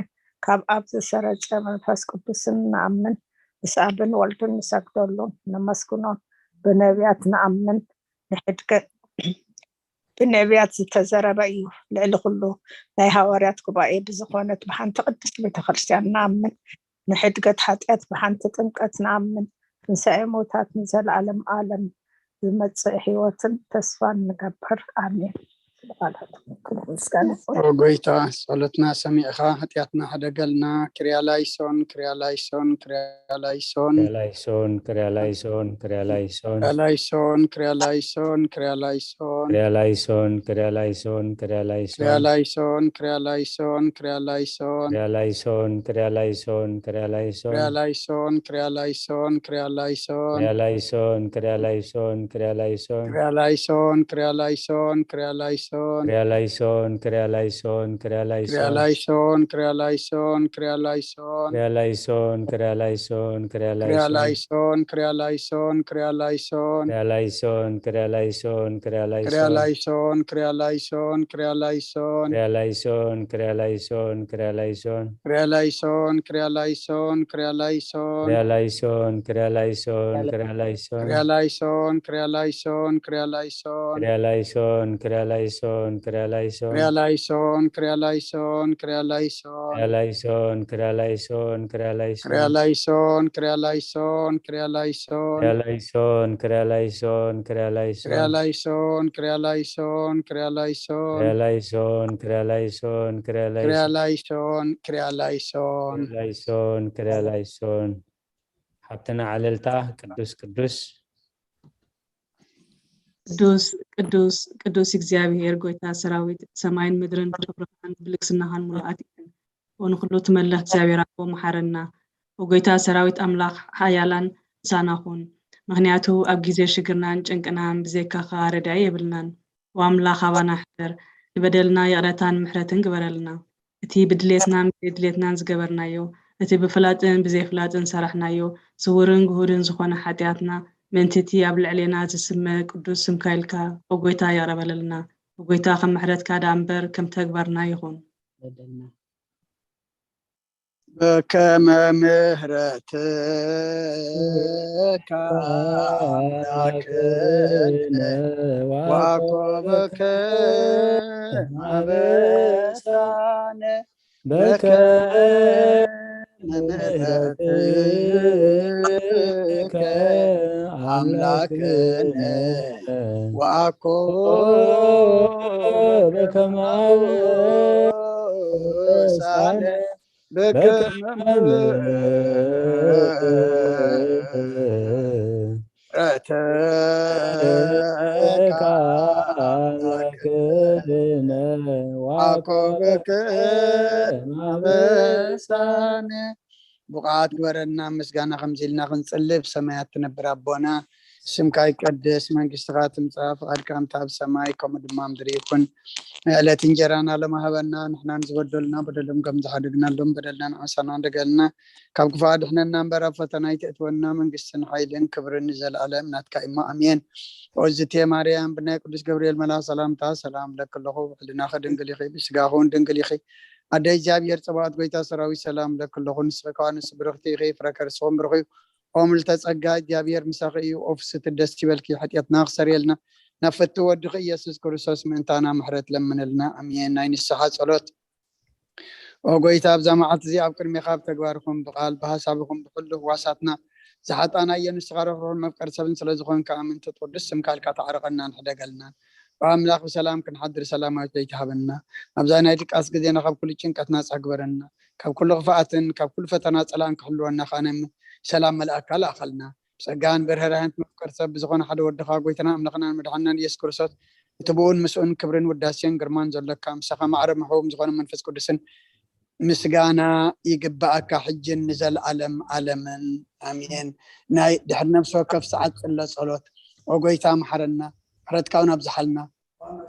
ካብ ኣብ ዝሰረጸ መንፈስ ቅዱስን ንኣምን፣ ምስ ኣብን ወልድን ንሰግደሉ፣ ነመስግኖ። ብነቢያት ንኣምን፣ ንሕድገ ብነቢያት ዝተዘረበ እዩ። ልዕሊ ኩሉ ናይ ሃዋርያት ጉባኤ ብዝኾነት ብሓንቲ ቅድስት ቤተ ክርስቲያን ንኣምን። ንሕድገት ሓጢኣት ብሓንቲ ጥምቀት ንኣምን። ትንሳኤ ሞታት ንዘለኣለም ዓለም ዝመጽእ ህይወትን ተስፋን ንገብር። ኣሜን። ቃላት ምስጋና ይኹን። ኦ ጎይታ፣ ጸሎትና ሰሚዕኻ ሓጢኣትና ሕደገልና። ክሪያላይሶን፣ ክሪያላይሶን፣ ክሪያላይሶን። ክሪያላይሶን ክሪያላይሶን ክሪያላይሶን ክሪያላይሶን፣ ክሪያላይሶን፣ ክሪያላይሶን። ክሪያላይሶን ክሪያላይሶን ክሪያላይሶን ክሪያላይሶን፣ ክሪያላይሶን፣ ክሪያላይሶን። ክሪያላይሶን ክሪያላይሶን ክሪያላይሶን ክሪያላይሶን፣ ክሪያላይሶን፣ ክሪያላይሶን። ክሪያላይሶን ክሪያላይሶን ክሪያላይሶን ክሪያላይሶን፣ ክሪያላይሶን፣ ክሪያላይሶን። ክሪያላይሶን ክሪያላይሶን ክሪያላይሶን ክሪያላይሶን፣ ክሪያላይሶን፣ ክሪያላይሶን። ክሪያላይሶን ክሪያላይሶን ክሪያላይሶን ክሪያላይሶን፣ ክሪያላይሶን፣ ክሪያላይሶን። ክሪያላይሶን ክሪያላይሶን ክሪያላይሶን ክሪያላይሶን፣ ክሪያላይሶን፣ ክሪያላይሶን። ክሪያላይሶን ክሪያላይሶን ክሪያላይሶን ክሪያላይሶን፣ ክሪያላይሶን፣ ክሪያላይሶን። ክሪያላይሶን ክሪያላይሶን ክሪያላይሶን ክሪያላይሶን፣ ክሪያላይሶን፣ ክሪያላይሶን። ክሪያላይሶን ክሪያላይሶን ክሪያላይሶን ክሪያላይሶን፣ ክሪያላይሶን፣ ክሪያላይሶን። ክሪያላይሶን ክሪያላይሶን ክሪያላይሶን ክሪያላይሶን፣ ክሪያላይሶን፣ ክሪያላይሶን። ክሪያላይሶን ክሪያላይሶን ክሪያላይሶን ክሪያላይሶን፣ ክሪያላይሶን፣ ክሪያላይሶን። ክሪያላይሶን ክሪያላይሶን ክሪያላይሶን ክሪያላይሶን፣ ክሪያላይሶን። ክሪያላይሶን ክሪያላይሶን። ሓብትና ዓለልታ ቅዱስ ቅዱስ ቅዱስ ቅዱስ ቅዱስ እግዚኣብሔር ጎይታ ሰራዊት፣ ሰማይን ምድርን ብኽብርኻን ብልግስናኻን ሙሉኣት እየን። ንኹሉ ትመልኽ እግዚኣብሔር ኣቦ መሓረና። ኦ ጎይታ ሰራዊት ኣምላኽ ሓያላን ምሳና ኩን። ምኽንያቱ ኣብ ግዜ ሽግርናን ጭንቅናን ብዘይካኻ ረዳኢ የብልናን። ኦ ኣምላኽ ኣባና ሕደር፣ ንበደልና ይቕረታን ምሕረትን ግበረልና። እቲ ብድሌትናን ብዘይድሌትናን ዝገበርናዮ፣ እቲ ብፍላጥን ብዘይፍላጥን ዝሰራሕናዮ፣ ስውርን ግሁድን ዝኾነ ሓጢኣትና፣ ምእንቲ እቲ ኣብ ልዕሌና ዝስመ ቅዱስ ስምካ ኢልካ፣ ኦ ጎይታ ይቕረ በለልና። ኦ ጎይታ ከም ምሕረትካ ደኣ እምበር ከም ተግባርና ይኹን። በደልና። በከመ ምሕረትካ ኣምላክነ ዋኮበከ ኣበሳነ በከመ ምሕረትከ ኣምላክነ ዋኮበከ ኣበሳነ በከመ ምሕረትከ ኣምላክነ ዋኮበከ ኣበሳነ። ብቑዓት ግበረና ምስጋና ከምዚ ኢልና ክንጽልብ። ሰማያት ትነብር ኣቦና፣ ስምካ ይቀደስ፣ መንግስትኻ ትምጻእ፣ ፍቓድካ ከምቲ ኣብ ሰማይ ከምኡ ድማ ኣብ ምድሪ ይኹን። ዕለት እንጀራና ሎሚ ሃበና፣ ንሕና ንዝበደሉና በደሎም ከም ዝሓደግናሎም በደልና ንዓሳና እንደገልና፣ ካብ ክፉእ ኣድሕነና እምበር ኣብ ፈተና ኣይተእትወና። መንግስትን ሓይልን ክብርን ንዘለኣለም ናትካ እሞ ኣሜን። ኦዝቴ ማርያም ብናይ ቅዱስ ገብርኤል መልኣኽ ሰላምታ ሰላም እብለኪ ኣለኹ፣ ብሕልናኺ ድንግል ኢኺ፣ ብስጋኺ እውን ድንግል ኢኺ። ኣደ እግዚኣብሔር ጸባኦት ጎይታ ሰራዊት ሰላም እብለኪ ኣለኹ፣ ንስኺ ከኣ ንሱ ብርኽቲ ኢኺ፣ ፍረ ከርስኺ እውን ብሩኽ እዩ። ኦ ምልዕተ ጸጋ እግዚኣብሔር ምሳኺ እዩ፣ ኦ ፍስሕቲ ደስ ይበልኪ፣ ሓጢኣትና ክሰርየልና ናብ ፍትው ወድኺ ኢየሱስ ክርስቶስ ምእንታና ምሕረት ለምንልና። ኣሜን። ናይ ንስሓ ጸሎት። ኦ ጎይታ፣ ኣብዛ መዓልቲ እዚኣ ኣብ ቅድሜኻ ብተግባር ይኹን ብቓል ብሃሳብ ይኹን ብኹሉ ህዋሳትና ዝሓጣናዮ ንስኻ ርሕሩሕን መፍቀሪ ሰብን ስለ ዝኾንካ ኣመንቲ ቅዱስ ስምካ ኢልካ ተዓረቐናን ሕደገልናን። ኦ ኣምላኽ ብሰላም ክንሓድር ሰላማዊት ለይቲ ሃበና። ኣብዛ ናይ ድቃስ ግዜና ካብ ኩሉ ጭንቀት ናጻ ግበረና። ካብ ኩሉ ክፍኣትን ካብ ኩሉ ፈተና ጸላእን ክሕልወና ከኣ ናይ ሰላም መልኣካ ለኣኸልና። ብጸጋን ብርህራሄን መፍቀሪ ሰብ ብዝኾነ ሓደ ወድኻ ጎይታና ኣምላኽናን መድሓንናን ኢየሱስ ክርስቶስ እቲ ብኡን ምስኡን ክብርን ውዳሴን ግርማን ዘሎካ ምሳኻ ማዕረ መሕቡም ዝኾነ መንፈስ ቅዱስን ምስጋና ይግብኣካ ሕጅን ንዘለኣለም ኣለምን ኣሜን። ናይ ድሕሪ ነፍሲ ወከፍ ሰዓት ጽለ ጸሎት። ኦ ጎይታ መሓረና፣ ምሕረትካ እውን ኣብዝሓልና።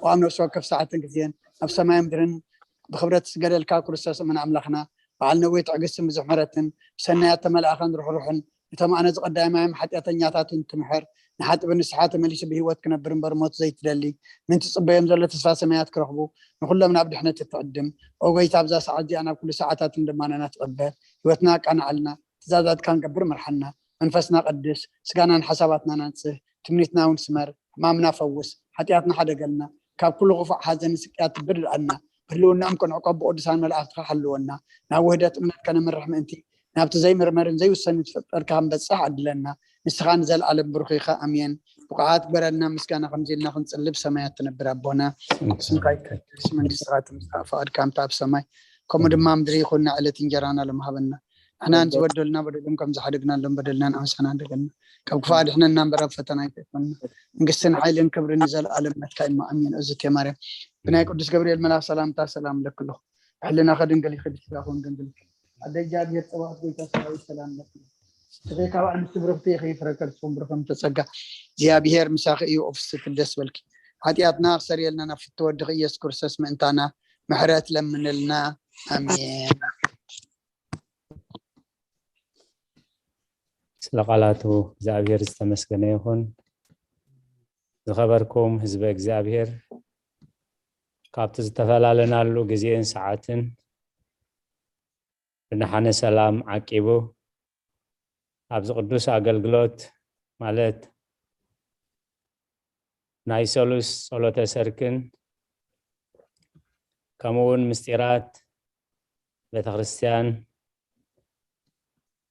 ኦ ኣብ ነፍሲ ወከፍ ሰዓትን ግዜን ኣብ ሰማይ ምድርን ብክብረት ዝገደልካ ክርስቶስ እመን ኣምላኽና፣ በዓል ነዊህ ትዕግስትን ብዙሕ ምሕረትን፣ ብሰናያት ተመልኣኸን ርሕሩሕን፣ እቶም ኣነ ዝቐዳይማዮም ሓጢኣተኛታትን ትምሕር፣ ንሓጢ ብንስሓ ተመሊሱ ብህይወት ክነብር እምበር ሞት ዘይትደሊ፣ ምእንቲ ጽበዮም ዘሎ ተስፋ ሰማያት ክረኽቡ፣ ንኹሎም ናብ ድሕነት እትዕድም፣ ኦ ጎይታ፣ ኣብዛ ሰዓት እዚኣ ናብ ኩሉ ሰዓታትን ደማናና ትቐበል፣ ህይወትና ኣቃንዓልና፣ ትእዛዛትካ ንገብር ምርሓና፣ መንፈስና ቀድስ፣ ስጋናን ሓሳባትናን ኣንጽህ፣ ትምኒትና እውን ስመር፣ ሕማምና ፈውስ፣ ሓጢኣትና ሓደገልና፣ ካብ ኩሉ ክፉእ ሓዘን ስቅያት ትብርድኣና፣ ብህልውናኦም ክንዕቆብ ብቅዱሳን መላእኽትኻ ሓልወና፣ ናብ ውህደት እምነት ከነምርሕ ምእንቲ፣ ናብቲ ዘይምርመርን ዘይውሰንን ዝፈጠርካ ክንበጽሕ ዓድለና፣ ንስኻ ንዘለኣለም ብሩኽ ኢኻ፣ ኣሜን። ብቑዓት ግበረልና ምስጋና ከምዚ ኢልና ክንጽሊ ብሰማያት ትነብር ኣቦና፣ ስምካ ይቀደስ፣ መንግስትኻ ትምጻእ፣ ፍቓድካ ከምቲ ኣብ ሰማይ ከምኡ ድማ ምድሪ ይኹን፣ ዕለት እንጀራና ሎም ሃበና፣ ንሕና ዝበደሉና በደሎም ከም ዝሓደግናሎም በደልና ንኣምሳና ኣደገልና፣ ካብ ክፉእ ኣድሕነና እምበር ኣብ ፈተና ኣይተእትወና፣ መንግስትን ሓይልን ክብርን ንዘለኣለም ናትካ እዩ፣ ኣሜን። እዝእተ ማርያም ብናይ ቅዱስ ገብርኤል መልኣኽ ሰላምታ ሰላም እለኪ ኣለኹ፣ ብሕልናኺ ድንግል ኢኺ፣ ብስጋኺ እውን ድንግል ኢኺ፣ ኣደ እግዚኣብሔር ጸባኦት ጎይታ ሰራዊት ሰላም እለኪ ኣለኹ። ንስኺ ካብ ኣንስቲ ብርኽቲ ኢኺ፣ ፍረ ከርስኺ እውን ብሩኽ እዩ፣ ተጸጋ እግዚኣብሔር ምሳኺ እዩ፣ ኦፍስቲ ደስ በልኪ፣ ሓጢኣትና ክሰርየልና ናብ ፍትወ ወድኺ ኢየሱስ ክርስቶስ ምእንታና ምሕረት ለምንልና፣ ኣሜን። ስለ ቃላቱ እግዚኣብሔር ዝተመስገነ ይኹን። ዝኸበርኩም ህዝበ እግዚኣብሔር፣ ካብቲ ዝተፈላለናሉ ግዜን ሰዓትን ብደሓነ ሰላም ዓቂቡ ኣብዚ ቅዱስ ኣገልግሎት፣ ማለት ናይ ሰሉስ ጸሎተ ሰርክን ከምኡ እውን ምስጢራት ቤተክርስትያን፣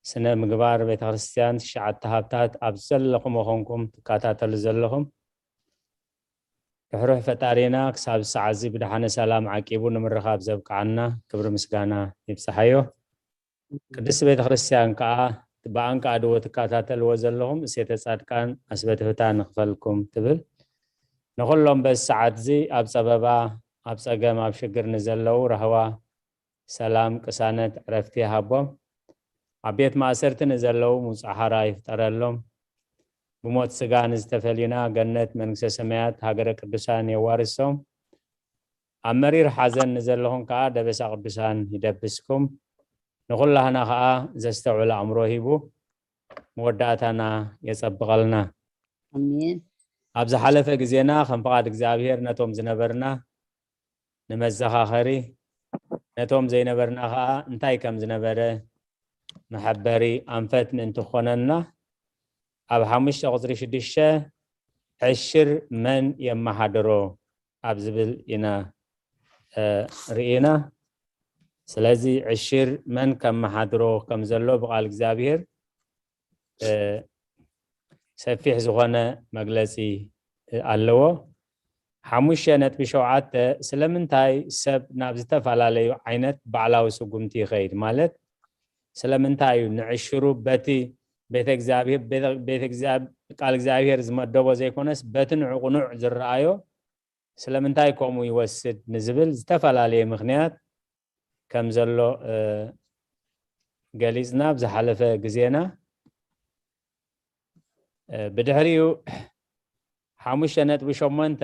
ስነ ምግባር ቤተክርስትያን፣ ትሽዓተ ሃብታት ኣብ ዘለኹም ኮንኩም ትከታተሉ ዘለኹም፣ ርሕሩሕ ፈጣሪና ክሳብ ሰዓት እዚ ብደሓነ ሰላም ዓቂቡ ንምርኻብ ዘብቅዓና ክብሪ ምስጋና ይብጽሓዮ። ቅድስቲ ቤተክርስትያን ከኣ ብኣንቃድዎ ትከታተልዎ ዘለኹም እሴተ ጻድቃን ኣስበትህታ ንክፈልኩም ትብል። ንኹሎም በዚ ሰዓት እዚ ኣብ ጸበባ፣ ኣብ ጸገም፣ ኣብ ሽግር ንዘለዉ ራህዋ፣ ሰላም፣ ቅሳነት፣ ዕረፍቲ ይሃቦም። ኣብ ቤት ማእሰርቲ ንዘለዉ ምውጻእ ሓራ ይፍጠረሎም። ብሞት ስጋ ንዝተፈልዩና ገነት መንግስተ ሰማያት ሃገረ ቅዱሳን የዋርሶም። ኣብ መሪር ሓዘን ንዘለኹም ከኣ ደበሳ ቅዱሳን ይደብስኩም። ንኹላህና ከኣ ዘስተውዕል ኣእምሮ ሂቡ መወዳእታና የጸብቐልና። ኣሜን። ኣብ ዝሓለፈ ግዜና ከም ፍቓድ እግዚኣብሔር ነቶም ዝነበርና ንመዘኻኸሪ፣ ነቶም ዘይነበርና ከኣ እንታይ ከም ዝነበረ መሐበሪ ኣንፈት ምእንቲ ክኾነና፣ ኣብ ሓሙሽተ ቁጽሪ ሽዱሽተ ዕሽር መን የመሓድሮ ኣብ ዝብል ኢና፣ እ፣ ርኢና። ስለዚ ዕሽር መን ከመሓድሮ ከም ዘሎ ብቃል እግዚኣብሔር፣ እ፣ ሰፊሕ ዝኾነ መግለጺ፣ እ፣ ኣለዎ። ሓሙሽተ ነጥቢ ሸውዓተ፣ ስለምንታይ ሰብ ናብ ዝተፈላለዩ ዓይነት ባዕላዊ ስጉምቲ ይኸይድ? ማለት ስለምንታይ እዩ ንዕሽሩ በቲ ቤተ እግዚኣብሔር፣ ቤተ፣ ቤተ እግዚኣብ-፣ ቃል እግዚኣብሔር ዝመደቦ ዘይኮነስ በቲ ንዑ ቅኑዕ ዝረኣዮ ስለምንታይ ከምኡ ይወስድ ንዝብል ዝተፈላለየ ምኽንያት ከም ዘሎ፣ እ፣ ገሊጽና ኣብ ዝሓለፈ ግዜና። እ፣ ብድሕሪኡ ሓሙሽተ ነጥቢ ሸሞንተ፣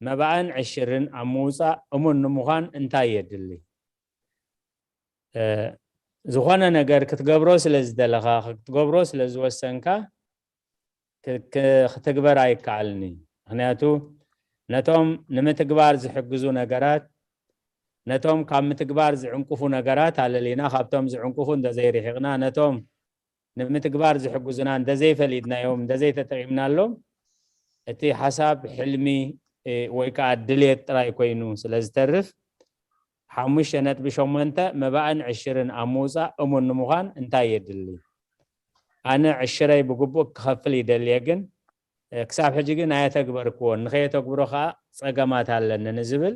መባእን ዕሽርን ኣብ ምውጻእ እሙን ንምዃን እንታይ የድሊ? እ፣ ዝኾነ ነገር ክትገብሮ ስለ ዝደለኻ፣ ክትገብሮ ስለ ዝወሰንካ፣ ክ-፣ ክ-፣ ክትግበር ኣይከኣልን እዩ። ምኽንያቱ ነቶም ንምትግባር ዝሕግዙ ነገራት፣ ነቶም ካብ ምትግባር ዝዕንቅፉ ነገራት ኣለሊና፣ ካብቶም ዝዕንቅፉ እንተዘይርሒቕና፣ ነቶም ንምትግባር ዝሕግዙና እንተዘይፈሊጥናዮም፣ እንተዘይተጠቒምናሎም፣ እቲ ሓሳብ ሕልሚ፣ እ፣ ወይ ከዓ ድሌት ጥራይ ኮይኑ ስለ ዝተርፍ፣ ሓሙሽተ ነጥቢ ሸሞንተ፣ መባእን ዕሽርን ኣብ ምውጻእ እሙን ንምዃን እንታይ የድሊ? ኣነ ዕሽረይ ብግቡእ ክኸፍል ይደልየ፣ ግን፣ እ፣ ክሳብ ሕጂ ግን ኣየተግበርክዎን፣ ንኸየተግብሮ ኸኣ ጸገማት ኣለኒ ንዝብል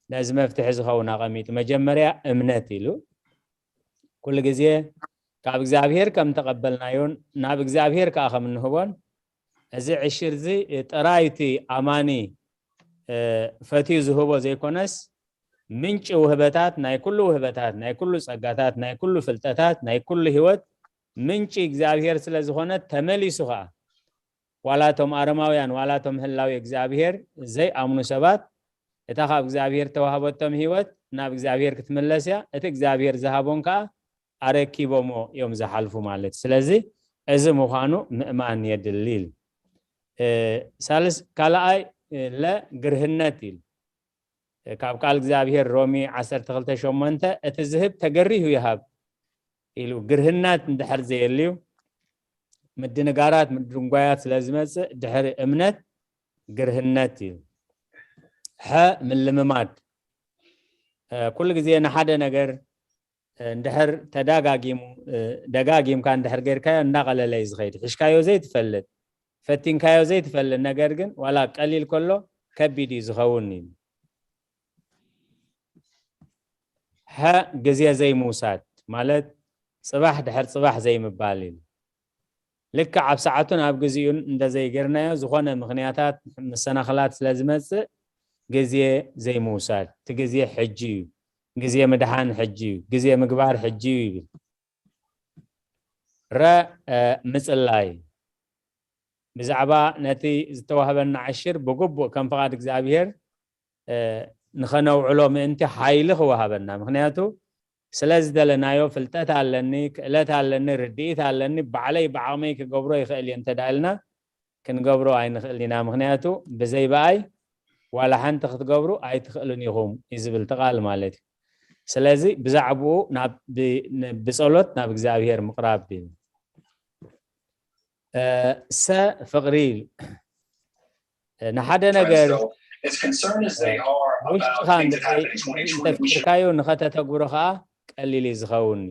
ነዚ መፍትሒ ዝኸውን ኣቐሚጡ። መጀመርያ እምነት ኢሉ፣ ኩሉ ግዜ ካብ እግዚኣብሔር ከም ተቐበልናዮን ናብ እግዚኣብሔር ከኣ ከም እንህቦን፣ እዚ ዕሽር እዚ ጥራይ እቲ ኣማኒ፣ እ፣ ፈትዩ ዝህቦ ዘይኮነስ፣ ምንጪ ውህበታት፣ ናይ ኩሉ ውህበታት፣ ናይ ኩሉ ጸጋታት፣ ናይ ኩሉ ፍልጠታት፣ ናይ ኩሉ ህይወት ምንጪ እግዚኣብሔር ስለ ዝኾነ፣ ተመሊሱ ኸኣ ዋላ እቶም ኣረማውያን፣ ዋላ እቶም ህላዊ እግዚኣብሔር ዘይኣምኑ ሰባት፣ እታ ካብ እግዚኣብሔር ተዋህበቶም ህይወት ናብ እግዚኣብሔር ክትምለስ እያ። እቲ እግዚኣብሔር ዝሃቦም ከዓ ኣረኪቦሞ እዮም ዝሓልፉ ማለት። ስለዚ እዚ ምዃኑ ምእማን የድሊ ኢል። ሳልስ ካልኣይ ለ ግርህነት ኢል። ካብ ቃል እግዚኣብሔር ሮሚ ዓሰርተ ክልተ ሸሞንተ እቲ ዝህብ ተገሪሁ ይሃብ ኢሉ። ግርህነት እንድሕር ዘየልዩ ምድንጋራት ምድንጓያት ስለ ዝመፅእ ድሕሪ እምነት ግርህነት እዩ። ሐ ምልምማድ ኩሉ ግዜ ንሓደ ነገር እንድሕር ተዳጋጊሙ ደጋጊምካ እንድሕር ጌርካዮ እንዳቐለለ እዩ ዝኸይድ። ሒሽካዮ ዘይትፈልጥ ፈቲንካዮ ዘይትፈልጥ ነገር ግን ዋላ ቀሊል ከሎ ከቢድ እዩ ዝኸውን እዩ። ሐ ግዜ ዘይምውሳድ ማለት ፅባሕ ድሕር ፅባሕ ዘይምባል እዩ። ልክዕ ኣብ ሰዓቱን ኣብ ግዜኡን እንደዘይገርናዮ ዝኾነ ምኽንያታት መሰናኽላት ስለ ዝመፅእ ግዜ ዘይምውሳድ። እቲ ግዜ ሕጂ እዩ። ግዜ ምድሓን ሕጂ እዩ። ግዜ ምግባር ሕጂ እዩ ይብል። ረ ምፅላይ ብዛዕባ ነቲ ዝተዋህበና ዕሽር ብግቡእ ከም ፍቓድ እግዚኣብሔር ንኸነውዕሎ ምእንቲ ሓይሊ ክወሃበና። ምክንያቱ ስለ ዝደለናዮ ፍልጠት ኣለኒ፣ ክእለት ኣለኒ፣ ርድኢት ኣለኒ፣ ባዕለይ ብዓቕመይ ክገብሮ ይኽእል እየ እንተ ኢልና ክንገብሮ ኣይንኽእል ኢና። ምክንያቱ ብዘይ ብኣይ ዋላ ሓንቲ ክትገብሩ ኣይትኽእሉን ኢኹም እዩ ዝብል እቲ ቃል ማለት እዩ። ስለዚ ብዛዕባኡ ብፀሎት ናብ እግዚኣብሔር ምቕራብ እዩ። ሰ ፍቕሪ ኢሉ ንሓደ ነገር ውሽጥኻ እንተፈኪርካዮ ንኸተተግብሮ ከዓ ቀሊል እዩ ዝኸውን።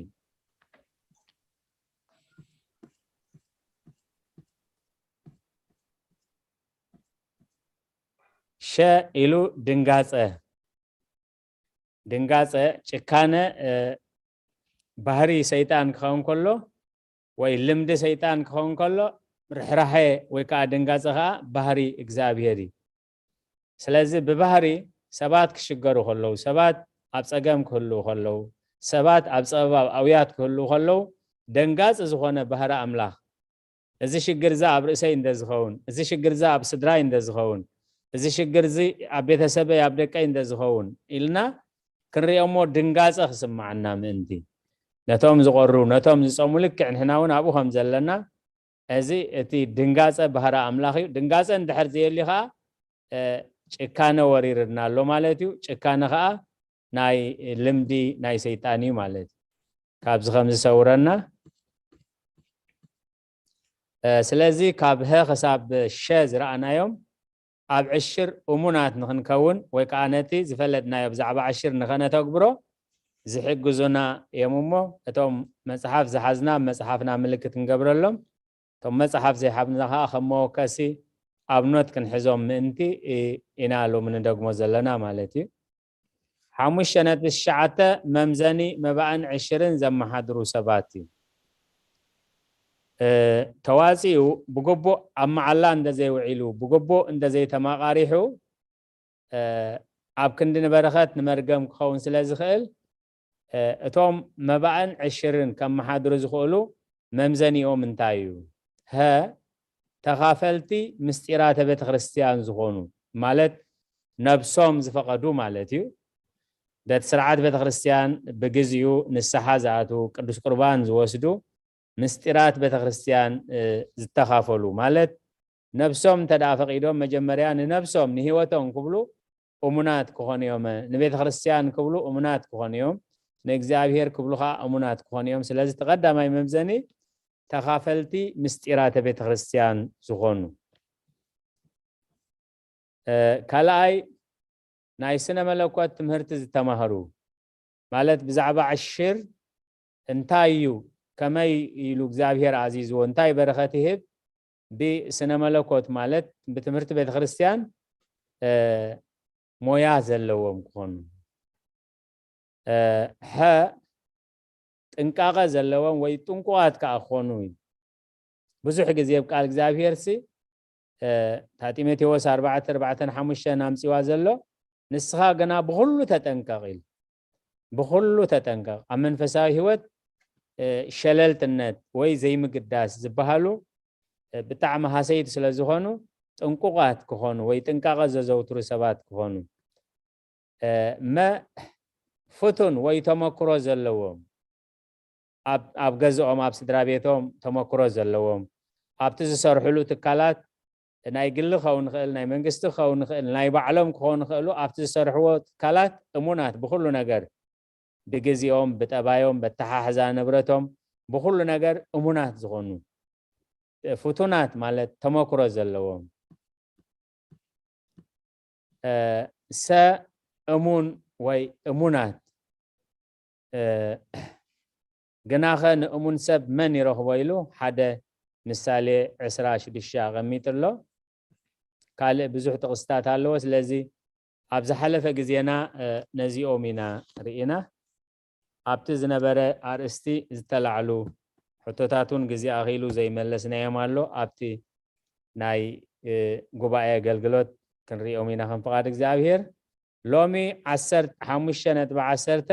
ሸ ኢሉ ድንጋፀ። ድንጋፀ ጭካነ ባህሪ ሰይጣን ክኸውን ከሎ ወይ ልምዲ ሰይጣን ክኸውን ከሎ ርሕራሐ ወይ ከዓ ድንጋፀ ከዓ ባህሪ እግዚኣብሔር እዩ። ስለዚ ብባህሪ ሰባት ክሽገሩ ከለዉ፣ ሰባት ኣብ ፀገም ክህልዉ ከለዉ፣ ሰባት ኣብ ፀበባ ኣብ ኣውያት ክህልዉ ከለዉ ደንጋፂ ዝኾነ ባህሪ ኣምላኽ እዚ ሽግር እዚ ኣብ ርእሰይ እንደ ዝኸውን፣ እዚ ሽግር እዚ ኣብ ስድራይ እንደ ዝኸውን፣ እዚ ሽግር እዚ ኣብ ቤተሰበይ ኣብ ደቀይ እንደ ዝኸውን ኢልና ክንሪኦ እሞ ድንጋፀ ክስምዓና ምእንቲ ነቶም ዝቆሩ ነቶም ዝፀሙ ልክዕ ንሕና እውን ኣብኡ ከም ዘለና እዚ እቲ ድንጋፀ ባህሪ ኣምላኽ እዩ። ድንጋፀ እንድሕር ዘየሊ ከዓ ጭካነ ወሪርና ኣሎ ማለት እዩ። ጭካነ ከዓ ናይ ልምዲ ናይ ሰይጣን እዩ ማለት እዩ። ካብዚ ከም ዝሰውረና ስለዚ ካብ ሀ ክሳብ ሸ ዝረኣናዮም ኣብ ዕሽር እሙናት ንክንከውን ወይ ከዓ ነቲ ዝፈለጥናዮ ብዛዕባ ዕሽር ንኸነተግብሮ ዝሕግዙና እዮም እሞ እቶም መፅሓፍ ዝሓዝና መፅሓፍና ምልክት ክንገብረሎም እቶም መፅሓፍ ዘይሓዝና ከዓ ከም መወከሲ ኣብኖት ክንሕዞም ምእንቲ ኢና ሎሚ ንደግሞ ዘለና ማለት እዩ። ሓሙሽተ ነጥቢ ትሽዓተ መምዘኒ መባእን ዕሽርን ዘመሓድሩ ሰባት እዩ። ተዋፂኡ ብግቡእ ኣብ መዓላ እንደዘይውዒሉ ብግቡእ እንደዘይተማቃሪሑ ኣብ ክንዲ ንበረኸት ንመርገም ክኸውን ስለ ዝኽእል እቶም መባእን ዕሽርን ከመሓድሩ ዝኽእሉ መምዘኒኦም እንታይ እዩ? ሀ ተኻፈልቲ ምስጢራተ ቤተ ክርስቲያን ዝኾኑ ማለት ነብሶም ዝፈቐዱ ማለት እዩ። በቲ ስርዓት ቤተ ክርስቲያን ብግዚኡ ንስሓ ዝኣትዉ ቅዱስ ቁርባን ዝወስዱ ምስጢራት ቤተ ክርስቲያን ዝተኻፈሉ ማለት ነብሶም እንተ ደኣ ፈቒዶም መጀመርያ ንነብሶም ንህይወቶም ክብሉ እሙናት ክኾኑ እዮም። ንቤተ ክርስቲያን ክብሉ እሙናት ክኾኑ እዮም። ንእግዚኣብሔር ክብሉ ከዓ እሙናት ክኾኑ እዮም። ስለዚ እቲ ቀዳማይ መምዘኒ ተኻፈልቲ ምስጢራተ ቤተ ክርስቲያን ዝኾኑ። ካልኣይ ናይ ስነ መለኮት ትምህርቲ ዝተማህሩ ማለት ብዛዕባ ዕሽር እንታይ እዩ ከመይ ኢሉ እግዚኣብሔር ኣዚዝዎ እንታይ በረኸት ይህብ ብስነ መለኮት ማለት ብትምህርቲ ቤተክርስትያን ሞያ ዘለዎም ክኾኑ ሐ ጥንቃቐ ዘለዎም ወይ ጥንቁቓት ከዓ ክኾኑ እዩ። ብዙሕ ግዜ ኣብ ቃል እግዚኣብሔር ሲ እታ ጢሞቴዎስ ኣርባዕተ ኣርባዕተን ሓሙሽተን ኣምፂዋ ዘሎ ንስኻ ግና ብኩሉ ተጠንቀቕ ኢሉ። ብኩሉ ተጠንቀቕ። ኣብ መንፈሳዊ ህይወት ሸለልትነት ወይ ዘይምግዳስ ዝበሃሉ ብጣዕሚ ሃሰይቲ ስለ ዝኾኑ ጥንቁቓት ክኾኑ ወይ ጥንቃቐ ዘዘውትሩ ሰባት ክኾኑ እ፣ መ ፍቱን ወይ ተመክሮ ዘለዎም፣ ኣብ ኣብ ገዝኦም፣ ኣብ ስድራ ቤቶም ተመክሮ ዘለዎም፣ ኣብቲ ዝሰርሕሉ ትካላት፣ ናይ ግሊ ክኸውን ይኽእል፣ ናይ መንግስቲ ክኸውን ይኽእል፣ ናይ ባዕሎም ክኾኑ ይኽእሉ፣ ኣብቲ ዝሰርሕዎ ትካላት እሙናት ብኹሉ ነገር፣ ብግዜኦም፣ ብጠባዮም፣ በተሓሕዛ ንብረቶም፣ ብኹሉ ነገር እሙናት ዝኾኑ፣ ፍቱናት ማለት ተመክሮ ዘለዎም፣ እ፣ ሰ እሙን ወይ እሙናት፣ እ፣ ግናኸ ንእሙን ሰብ መን ይረኽቦ ኢሉ ሓደ ምሳሌ ዕስራ ሽዱሽተ ኣቐሚጡ ኣሎ። ካልእ ብዙሕ ጥቕስታት ኣለዎ። ስለዚ ኣብ ዝሓለፈ ግዜና፣ እ፣ ነዚኦም ኢና ርኢና። ኣብቲ ዝነበረ ኣርእስቲ ዝተላዕሉ ሕቶታት እውን ግዜ ኣኺሉ ዘይመለስናዮም ኣሎ። ኣብቲ ናይ፣ እ፣ ጉባኤ ኣገልግሎት ክንሪኦም ኢና ከም ፍቓድ እግዚኣብሔር። ሎሚ ዓሰርተ ሓሙሽተ ነጥቢ ዓሰርተ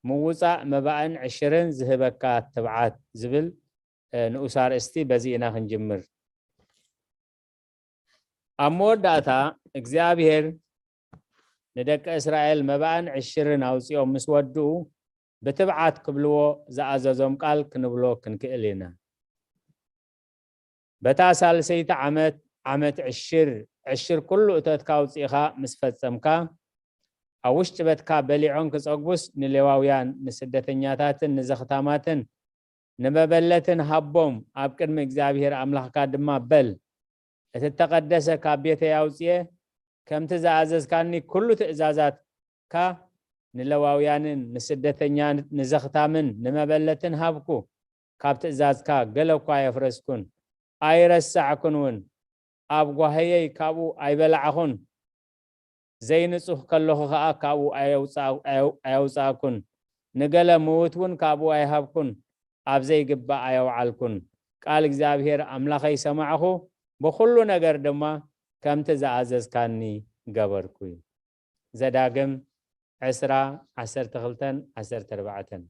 ምውጻእ መባእን ዕሽርን ዝህበካ ትብዓት ዝብል፣ እ፣ ንኡስ ኣርእስቲ በዚ ኢና ክንጅምር። ኣብ መወዳእታ እግዚኣብሔር ንደቂ እስራኤል መባእን ዕሽርን ኣውጺኦም ምስ ወድኡ፣ ብትብዓት ክብልዎ ዝኣዘዞም ቃል ክንብሎ ክንክእል ኢና። በታ ሳልሰይቲ ዓመት፣ ዓመት ዕሽር፣ ዕሽር ኩሉ እቶትካ ኣውጺእኻ ምስ ፈጸምካ፣ ኣብ ውሽጢ በትካ በሊዖም ክጸግቡስ፣ ንሌዋውያን፣ ንስደተኛታትን ንዘኽታማትን ንመበለትን ሃቦም፣ ኣብ ቅድሚ እግዚኣብሔር ኣምላኽካ ድማ በል፣ እቲ እተቐደሰ ካብ ቤተይ ኣውጽኤ፣ ከምቲ ዝኣዘዝካኒ ኩሉ ትእዛዛትካ ንሌዋውያንን ንስደተኛን ንዘኽታምን ንመበለትን ሃብኩ። ካብ ትእዛዝካ ገለ እኳ ኣየፍረስኩን፣ ኣይረሳዕኩን እውን። ኣብ ጓህየይ ካብኡ ኣይበላዕኹን። ዘይንጹህ ከለኹ ኸኣ ካብኡ ኣየውጻ-፣ ኣየው-፣ ኣየውጻእኩን። ንገለ ምዉት እውን ካብኡ ኣይሃብኩን፣ ኣብ ዘይግባእ ኣየውዓልኩን። ቃል እግዚኣብሔር ኣምላኸይ ሰማዕኹ፣ ብኹሉ ነገር ድማ ከምቲ ዝኣዘዝካኒ ገበርኩ። ዘዳግም ዕስራ፣ ዓሰርተ ክልተን ዓሰርተ ኣርባዕተን።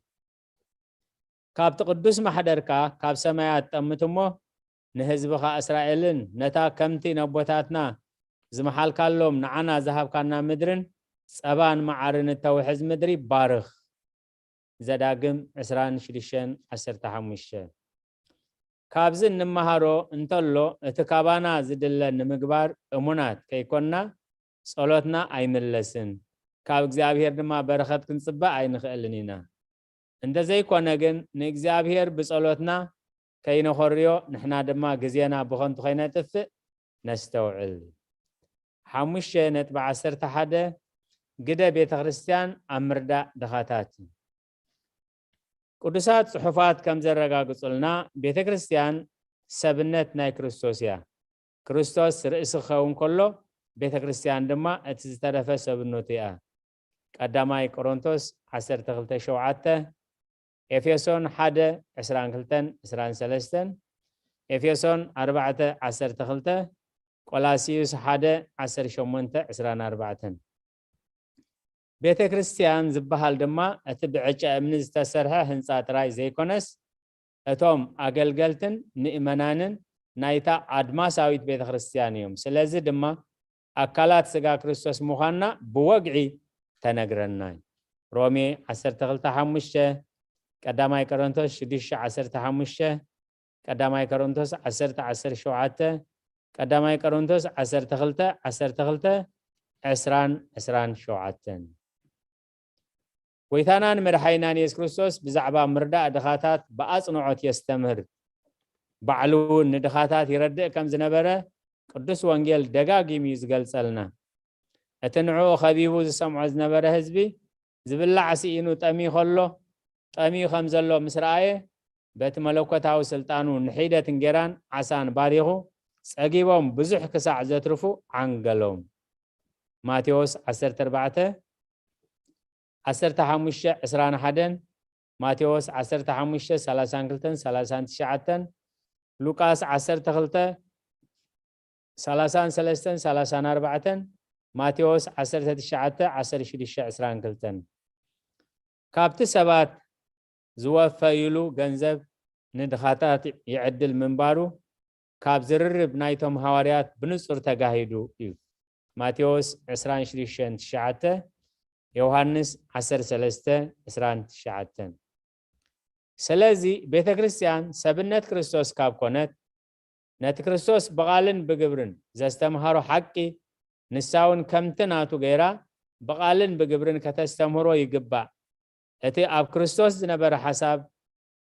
ካብቲ ቅዱስ ማሕደርካ ካብ ሰማያት ጠምት እሞ፣ ንህዝብኻ እስራኤልን ነታ ከምቲ ነቦታትና ዝመሓልካሎም ንዓና ዝሃብካና ምድርን ጸባን መዓርን እተውሕዝ ምድሪ ባርኽ። ዘዳግም ዕስራን ሽዱሽተን ዓሰርተ ሓሙሽተ። ካብዚ እንመሃሮ እንተሎ፣ እቲ ካባና ዝድለ ንምግባር እሙናት ከይኮንና፣ ጸሎትና ኣይምለስን፣ ካብ እግዚኣብሔር ድማ በረኸት ክንጽበ ኣይንኽእልን ኢና። እንተዘይኮነ ግን፣ ንእግዚኣብሔር ብጸሎትና ከይነኾርዮ፣ ንሕና ድማ ግዜና ብኸንቱ ከይነጥፍእ ነስተውዕል። ሓሙሽተ ነጥቢ ዓሰርተ ሓደ፣ ግደ ቤተ ክርስቲያን ኣብ ምርዳእ ድኻታት እዩ። ቅዱሳት ጽሑፋት ከም ዘረጋግጹልና፣ ቤተ ክርስቲያን ሰብነት ናይ ክርስቶስ እያ። ክርስቶስ ርእሲ ክኸውን ከሎ፣ ቤተ ክርስቲያን ድማ እቲ ዝተረፈ ሰብነቱ እያ። ቀዳማይ ቆሮንቶስ ዓሰርተ ክልተ ሸውዓተ፣ ኤፌሶን ሓደ ዕስራን ክልተን ዕስራን ሰለስተን፣ ኤፌሶን ኣርባዕተ ዓሰርተ ክልተ፣ ቆላስዩስ ሓደ ዓሰርተ ሸሞንተ ዕስራን ኣርባዕተን። ቤተ ክርስቲያን ዝበሃል ድማ እቲ ብዕጨ እምኒ ዝተሰርሐ ህንጻ ጥራይ ዘይኮነስ፣ እቶም ኣገልገልትን ምእመናንን ናይታ ኣድማሳዊት ቤተ ክርስቲያን እዮም። ስለዚ ድማ ኣካላት ስጋ ክርስቶስ ምዃንና ብወግዒ ተነግረና እዩ። ሮሜ ዓሰርተ ክልተ ሓሙሽተ፣ ቀዳማይ ቆሮንቶስ ሽዱሽተ ዓሰርተ ሓሙሽተ፣ ቀዳማይ ቆሮንቶስ ዓሰርተ ዓሰርተ ሸውዓተ፣ ቀዳማይ ቆሮንቶስ ዓሰርተ ክልተ ዓሰርተ ክልተ፣ ዕስራን ዕስራን ሸውዓተን። ጎይታናን መድሓኒናን የሱስ ክርስቶስ ብዛዕባ ምርዳእ ድኻታት ብኣጽንዖት የስተምህር። ባዕሉ እውን ንድኻታት ይረድእ ከም ዝነበረ ቅዱስ ወንጌል ደጋጊሙ እዩ ዝገልጸልና። እቲ ንዕኡ ኸቢቡ ዝሰምዖ ዝነበረ ህዝቢ፣ ዝብላዕ ስኢኑ ጠምዩ ኸሎ፣ ጠምዩ ከም ዘሎ ምስ ረኣየ፣ በቲ መለኮታዊ ስልጣኑ ንሒደት እንጌራን ዓሳን ባሪኹ፣ ጸጊቦም ብዙሕ ክሳዕ ዘትርፉ ዓንገሎም። ማቴዎስ ዓሰርተ ኣርባዕተ፣ ዓሰርተ ሓሙሽተ ዕስራን ሓደን፣ ማቴዎስ ዓሰርተ ሓሙሽተ ሰላሳን ክልተን ሰላሳን ትሽዓተን፣ ሉቃስ ዓሰርተ ክልተ ሰላሳን ሰለስተን ሰላሳን ኣርባዕተን፣ ማቴዎስ ዓሰርተ ትሽዓተ ዓሰርተ ሽዱሽተ ዕስራን ክልተን። ካብቲ ሰባት ዝወፈዩሉ ገንዘብ ንድኻታት ይዕድል ምንባሩ ካብ ዝርርብ ናይቶም ሃዋርያት ብንጹር ተጋሂዱ እዩ። ማቴዎስ ዕስራን ሽዱሽተን ትሽዓተ፣ ዮሃንስ ዓሰርተ ሰለስተ ዕስራን ትሽዓተን። ስለዚ ቤተ ክርስቲያን ሰብነት ክርስቶስ ካብ ኮነት፣ ነቲ ክርስቶስ ብቓልን ብግብርን ዘስተምሃሮ ሓቂ ንሳ እውን ከምቲ ናቱ ገይራ ብቓልን ብግብርን ከተስተምህሮ ይግባእ። እቲ ኣብ ክርስቶስ ዝነበረ ሓሳብ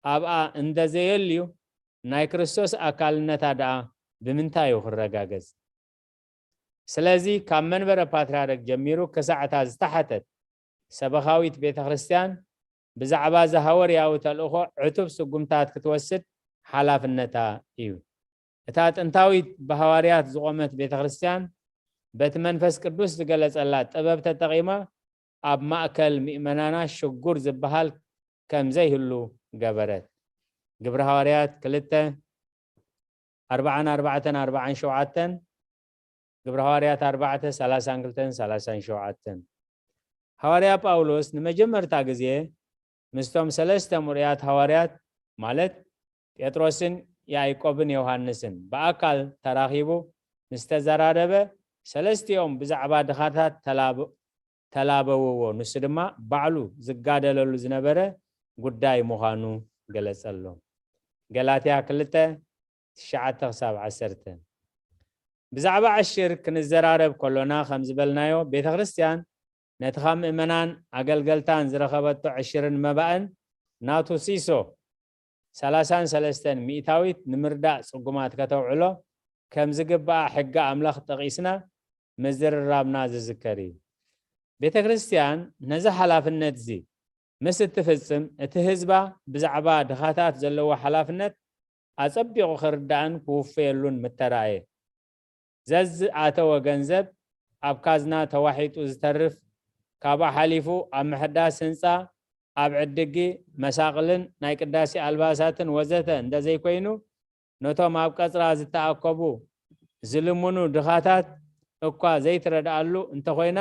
ኣብኣ እንተዘየልዩ፣ ናይ ክርስቶስ ኣካልነታ ደኣ ብምንታይ እዩ ክረጋገጽ? ስለዚ ካብ መንበረ ፓትርያርክ ጀሚሩ ክሳዕ እታ ዝተሓተት ሰበኻዊት ቤተ ክርስቲያን ብዛዕባ እዚ ሃወርያዊ ተልእኾ ዕቱብ ስጉምታት ክትወስድ ሓላፍነታ እዩ። እታ ጥንታዊት ብሃዋርያት ዝቖመት ቤተ ክርስቲያን በቲ መንፈስ ቅዱስ ዝገለጸላ ጥበብ ተጠቒማ ኣብ ማእከል ምእመናና ሽጉር ዝበሃል ከም ዘይህሉ ገበረት። ግብሪ ሃዋርያት ክልተ ኣርባዓን ኣርባዕተን ኣርባዓን ሸውዓተን፣ ግብሪ ሃዋርያት ኣርባዕተ ሰላሳን ክልተን ሰላሳን ሸውዓተን። ሃዋርያ ጳውሎስ ንመጀመርታ ግዜ ምስቶም ሰለስተ ምሩያት ሃዋርያት ማለት ጴጥሮስን ያዕቆብን ዮሃንስን ብኣካል ተራኺቡ ምስ ተዘራረበ፣ ሰለስቲኦም ብዛዕባ ድኻታት ተላብ-፣ ተላበውዎ፣ ንሱ ድማ ባዕሉ ዝጋደለሉ ዝነበረ ጉዳይ ምዃኑ ገለጸሎም። ገላትያ ክልተ ትሽዓተ ክሳብ ዓሰርተ። ብዛዕባ ዕሽር ክንዘራረብ ከሎና ከም ዝበልናዮ፣ ቤተ ክርስቲያን ነቲ ካብ ምእመናን ኣገልገልታን ዝረኸበቶ ዕሽርን መባእን ናቱ ሲሶ ሰላሳን ሰለስተን ሚእታዊት ንምርዳእ ጽጉማት ከተውዕሎ ከም ዝግባኣ ሕጊ ኣምላኽ ጠቒስና ምዝርራብና ዝዝከር እዩ። ቤተ ክርስቲያን ነዚ ሓላፍነት'ዚ ምስ እትፍጽም፣ እቲ ህዝባ ብዛዕባ ድኻታት ዘለዎ ሓላፍነት ኣጸቢቑ ክርዳእን ክውፈየሉን ምተራእየ። ዘዝኣተወ ገንዘብ ኣብ ካዝና ተዋሒጡ ዝተርፍ፣ ካብኡ ሓሊፉ ኣብ ምሕዳስ ህንጻ፣ ኣብ ዕድጊ መሳቕልን ናይ ቅዳሴ ኣልባሳትን ወዘተ እንተዘይኮይኑ፣ ነቶም ኣብ ቀጽራ ዝተኣከቡ ዝልምኑ ድኻታት እኳ ዘይትረድኣሉ እንተኾይና፣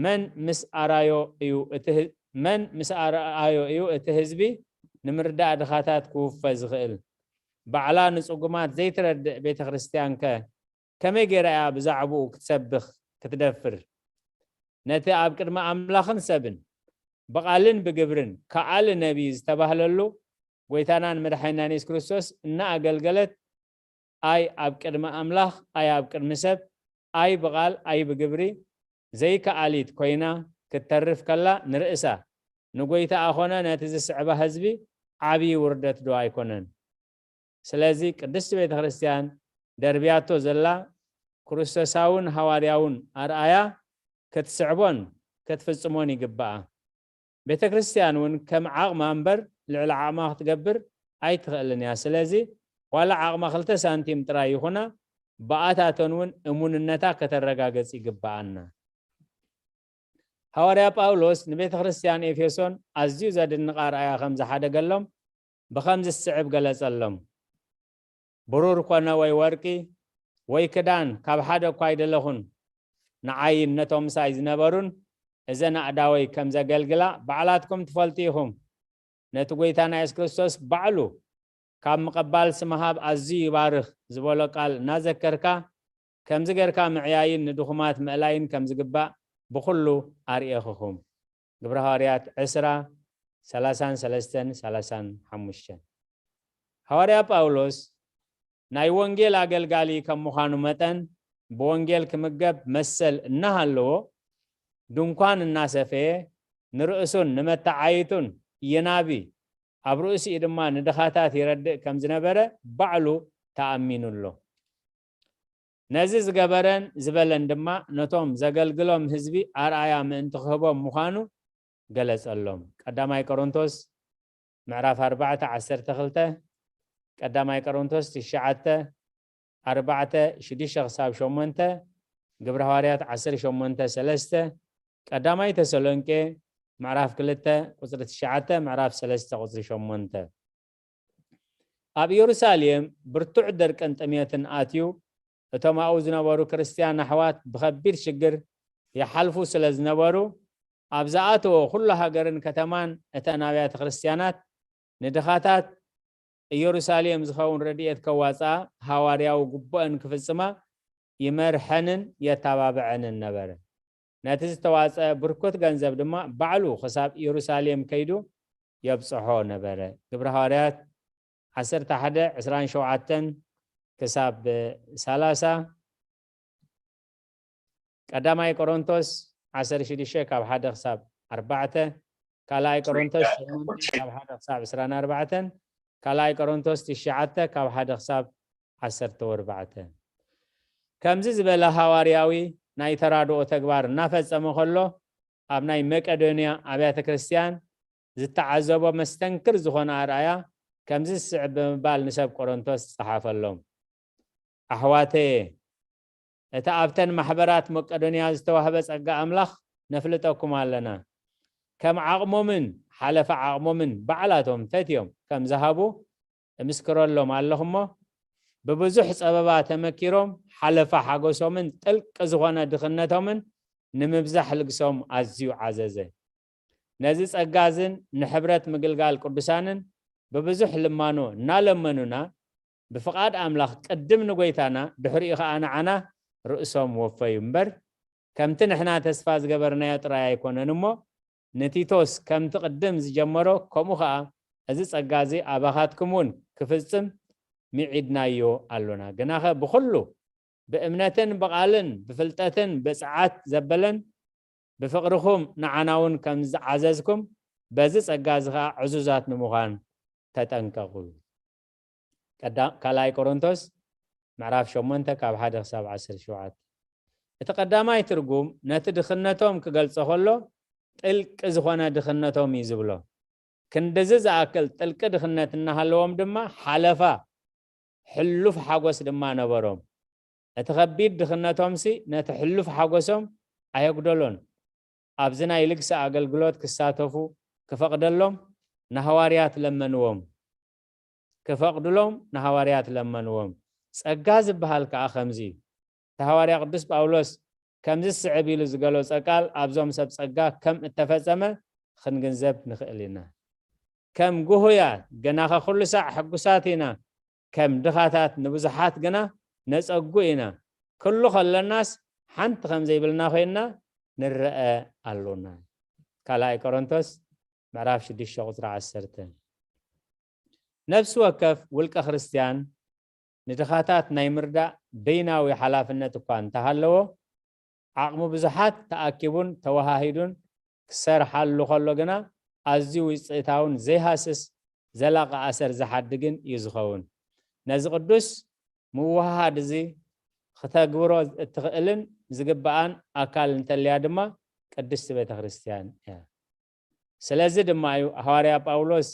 መን ምስ ኣራዮ እዩ እቲ ህ-፣ መን ምስ ኣርኣዮ እዩ እቲ ህዝቢ ንምርዳእ ድኻታት ክውፈ ዝኽእል? ባዕላ ንጽጉማት ዘይትረድእ ቤተ ክርስቲያንከ ከመይ ገይራ እያ ብዛዕባኡ ክትሰብኽ ክትደፍር? ነቲ ኣብ ቅድሚ ኣምላኽን ሰብን ብቓልን ብግብርን ከኣሊ ነቢይ ዝተባህለሉ ጐይታናን መድሓኒናን የሱስ ክርስቶስ እናኣገልገለት፣ ኣይ ኣብ ቅድሚ ኣምላኽ፣ ኣይ ኣብ ቅድሚ ሰብ፣ ኣይ ብቓል፣ ኣይ ብግብሪ ዘይከኣሊት ኮይና ክትተርፍ ከላ ንርእሳ፣ ንጐይታኣ ኾነ ነቲ ዝስዕባ ህዝቢ ዓብዪ ውርደት ዶ ኣይኮነን? ስለዚ ቅድስቲ ቤተ ክርስቲያን ደርብያቶ ዘላ ክርስቶሳውን ሃዋርያውን ኣርኣያ ክትስዕቦን ክትፍጽሞን ይግባኣ። ቤተ ክርስቲያን እውን ከም ዓቕማ እምበር ልዕሊ ዓቕማ ክትገብር ኣይትኽእልን እያ። ስለዚ ዋላ ዓቕማ ክልተ ሳንቲም ጥራይ ይኹና፣ ብኣታተን እውን እሙንነታ ከተረጋገጽ ይግባኣና። ሃዋርያ ጳውሎስ ንቤተ ክርስቲያን ኤፌሶን ኣዝዩ ዘድንቕ ኣርኣያ ከም ዝሓደገሎም ብኸምዚ ዝስዕብ ገለጸሎም። ብሩር ኮነ ወይ ወርቂ ወይ ክዳን ካብ ሓደ እኳ ኣይደለኹን። ንዓይን ነቶም ምሳይ ዝነበሩን እዘን ኣእዳወይ ከም ዘገልግላ ባዕላትኩም ትፈልጡ ኢኹም። ነቲ ጐይታና የሱስ ክርስቶስ ባዕሉ ካብ ምቕባልሲ ምሃብ ኣዝዩ ይባርኽ ዝበሎ ቃል እናዘከርካ፣ ከምዚ ጌርካ ምዕያይን ንድኹማት ምእላይን ከም ዝግባእ ብኹሉ ኣርእየኽኹም። ግብረ ሃዋርያት ዕስራ፣ ሰላሳን ሰለስተን፣ ሰላሳን ሓሙሽተን። ሃዋርያ ጳውሎስ ናይ ወንጌል ኣገልጋሊ ከም ምዃኑ መጠን፣ ብወንጌል ክምገብ መሰል እናሃለዎ፣ ድንኳን እናሰፈየ፣ ንርእሱን ንመተዓይቱን ይናቢ፣ ኣብ ርእሲኡ ድማ ንድኻታት ይረድእ ከም ዝነበረ ባዕሉ ተኣሚኑ ኣሎ። ነዚ ዝገበረን ዝበለን ድማ ነቶም ዘገልግሎም ህዝቢ ኣርኣያ ምእንቲ ክህቦም ምዃኑ ገለጸሎም። ቀዳማይ ቆሮንቶስ ምዕራፍ ኣርባዕተ ዓሰርተ ክልተ፣ ቀዳማይ ቆሮንቶስ ትሽዓተ ኣርባዕተ ሽዱሽተ ክሳብ ሸሞንተ፣ ግብረ ሃዋርያት ዓሰርተ ሸሞንተ ሰለስተ፣ ቀዳማይ ተሰሎንቄ ምዕራፍ ክልተ ቁጽሪ ትሽዓተ፣ ምዕራፍ ሰለስተ ቁጽሪ ሸሞንተ። ኣብ ኢየሩሳሌም ብርቱዕ ደርቅን ጥሜትን ኣትዩ፣ እቶም ኣብኡ ዝነበሩ ክርስትያን ኣሕዋት ብኸቢድ ሽግር ይሓልፉ ስለ ዝነበሩ፣ ኣብ ዝኣተዎ ኩሉ ሃገርን ከተማን እተን ኣብያተ ክርስትያናት ንድኻታት ኢየሩሳሌም ዝኸውን ረድኤት ከዋጽኣ ሃዋርያዊ ግቡአን ክፍጽማ ይመርሐንን የተባብዐንን ነበረ። ነቲ ዝተዋፀ ብርኩት ገንዘብ ድማ ባዕሉ ክሳብ ኢየሩሳሌም ከይዱ የብፅሖ ነበረ። ግብረ ሃዋርያት ዓሰርተ ሓደ ዕስራን ሸውዓተን ክሳብ ሰላሳ፣ ቀዳማይ ቆሮንቶስ ዓሰርተ ሽዱሽተ ካብ ሓደ ክሳብ ኣርባዕተ፣ ካልኣይ ቆሮንቶስ ሸሞንተ ካብ ሓደ ክሳብ ዕስራን ኣርባዕተን፣ ካልኣይ ቆሮንቶስ ትሽዓተ ካብ ሓደ ክሳብ ዓሰርተ ኣርባዕተ። ከምዚ ዝበለ ሃዋርያዊ ናይ ተራድኦ ተግባር እናፈጸመ ከሎ፣ ኣብ ናይ መቄዶንያ ኣብያተ ክርስቲያን ዝተዓዘቦ መስተንክር ዝኾነ ኣርኣያ ከምዚ ዝስዕብ ብምባል ንሰብ ቆሮንቶስ ጸሓፈሎም። ኣሕዋተየ፣ እቲ ኣብተን ማሕበራት መቄዶንያ ዝተዋህበ ጸጋ ኣምላኽ ነፍልጠኩም ኣለና። ከም ዓቕሞምን ሓለፋ ዓቕሞምን ባዕላቶም ፈትዮም ከም ዝሃቡ እምስክረሎም ኣለኹ እሞ፣ ብብዙሕ ጸበባ ተመኪሮም ሓለፋ ሓጎሶምን ጥልቂ ዝኾነ ድኽነቶምን ንምብዛሕ ልግሶም ኣዝዩ ዓዘዘ። ነዚ ጸጋ እዝን ንሕብረት ምግልጋል ቅዱሳንን ብብዙሕ ልማኖ እናለመኑና፣ ብፍቓድ ኣምላኽ ቅድም ንጎይታና፣ ድሕሪኡ ኸኣ ንዓና ርእሶም ወፈዩ እምበር፣ ከምቲ ንሕና ተስፋ ዝገበርናዮ ጥራይ ኣይኮነን እሞ፣ ንቲቶስ ከምቲ ቅድም ዝጀመሮ፣ ከምኡ ኸኣ እዚ ጸጋ እዚ ኣባኻትኩም እውን ክፍጽም ምዒድናዮ ኣሎና። ግናኸ ብኹሉ ብእምነትን ብቓልን ብፍልጠትን ብጽዓት ዘበለን ብፍቕርኹም ንዓና እውን ከም ዝዓዘዝኩም በዚ ጸጋ እዚ ኸኣ ዕዙዛት ንምዃን ተጠንቀቑ። ቀዳ-፣ ካልኣይ ቆሮንቶስ ምዕራፍ ሸሞንተ ካብ ሓደ ክሳብ ዓሰርተ ሸውዓተ። እቲ ቀዳማይ ትርጉም ነቲ ድኽነቶም ክገልጾ ከሎ ጥልቂ ዝኾነ ድኽነቶም እዩ ዝብሎ። ክንድዚ ዝኣክል ጥልቂ ድኽነት እናሃለዎም ድማ ሓለፋ ሕሉፍ ሓጎስ ድማ ነበሮም። እቲ ከቢድ ድኽነቶምሲ ነቲ ሕሉፍ ሓጎሶም ኣየጉደሎን። ኣብዚ ናይ ልግሲ ኣገልግሎት ክሳተፉ ክፈቕደሎም ንሃዋርያት ለመንዎም። ክፈቕድሎም ንሃዋርያት ለመንዎም። ጸጋ ዝበሃል ከኣ ከምዚ እዩ። እቲ ሃዋርያ ቅዱስ ጳውሎስ ከምዚ ዝስዕብ ኢሉ ዝገለጾ ቃል ኣብዞም ሰብ ጸጋ ከም እተፈጸመ ክንግንዘብ ንኽእል ኢና። ከም ጉሁያት ገናኸ ኩሉ ሳዕ ሕጉሳት ኢና፣ ከም ድኻታት ንብዙሓት ግና ነጸጉ ኢና። ኩሉ ከለናስ ሓንቲ ከም ዘይብልና ኮይንና ንረአ ኣሎና። ካልኣይ ቆሮንቶስ ምዕራፍ ሽዱሽተ ቁጽሪ ዓሰርተ። ነፍሲ ወከፍ ውልቀ ክርስትያን ንድኻታት ናይ ምርዳእ በይናዊ ሓላፍነት እኳ እንተሃለዎ፣ ዓቕሚ ብዙሓት ተኣኪቡን ተወሃሂዱን ክሰርሓሉ ከሎ ግና፣ ኣዝዩ ውጽኢታውን ዘይሃስስ ዘላቒ ኣሰር ዝሓድግን እዩ ዝኸውን። ነዚ ቅዱስ ምውህሃድ እዚ ክተግብሮ እትኽእልን ዝግብኣን ኣካል እንተልያ ድማ ቅድስቲ ቤተ ክርስቲያን እያ። ስለዚ ድማ እዩ ሃዋርያ ጳውሎስ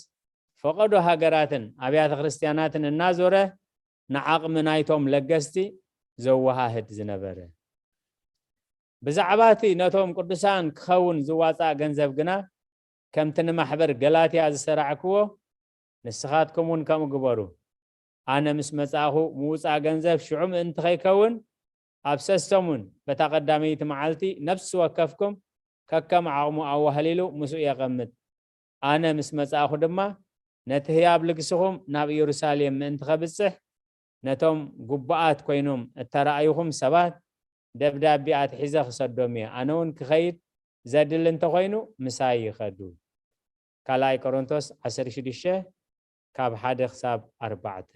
ፈቐዶ ሃገራትን ኣብያተ ክርስቲያናትን እናዞረ ንዓቕሚ ናይቶም ለገስቲ ዘወሃህድ ዝነበረ። ብዛዕባ እቲ ነቶም ቅዱሳን ክኸውን ዝዋጻእ ገንዘብ ግና፣ ከምቲ ንማሕበር ገላትያ ዝሰራዕክዎ፣ ንስኻትኩም እውን ከምኡ ግበሩ። ኣነ ምስ መጻእኹ ምውጻእ ገንዘብ ሽዑ ምእንቲ ከይከውን፣ ኣብ ሰሰሙን በታ ቀዳመይቲ መዓልቲ ነፍሲ ወከፍኩም ከከም ዓቕሙ ኣዋህሊሉ ምስኡ የቐምጥ። ኣነ ምስ መጻእኹ ድማ ነቲ ህያብ ልግስኹም ናብ ኢየሩሳሌም ምእንቲ ኸብጽሕ፣ ነቶም ግቡኣት ኮይኖም እተራእዩኹም ሰባት ደብዳቤ ኣትሒዘ ክሰዶም እየ። ኣነ እውን ክኸይድ ዘድሊ እንተኾይኑ ምሳይ ይኸዱ። ካልኣይ ቆሮንቶስ ዓሰርተ ሽዱሽተ ካብ ሓደ ክሳብ ኣርባዕተ።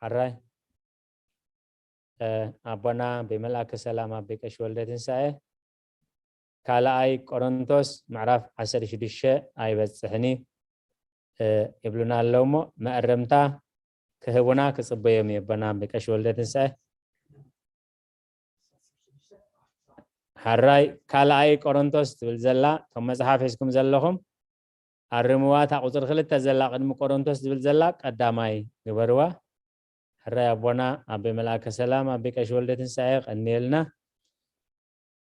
ሓራይ፣ እ፣ ኣቦና ብመልኣከ ሰላም ኣቤ ቀሺ ወልደ ትንሳኤ፣ ካልኣይ ቆሮንቶስ ምዕራፍ ዓሰርተ ሽዱሽተ ኣይበጽሕን እዩ፣ እ፣ ይብሉና ኣለዉ እሞ፣ መእረምታ ክህቡና ክጽበዮም እዩ ኣቦና ኣቤ ቀሺ ወልደ ትንሳኤ። ሓራይ፣ ካልኣይ ቆሮንቶስ ትብል ዘላ፣ እቶም መጽሓፍ ሒዝኩም ዘለኹም፣ ኣርምዋ፣ እታ ቁጽሪ ክልተ ዘላ ቅድሚ ቆሮንቶስ ዝብል ዘላ ቀዳማይ ግበርዋ። ሕራይ ኣቦና ኣቤ መልኣከ ሰላም ኣቤ ቀሺ ወልደ ትንሳኤ ቀንየልና።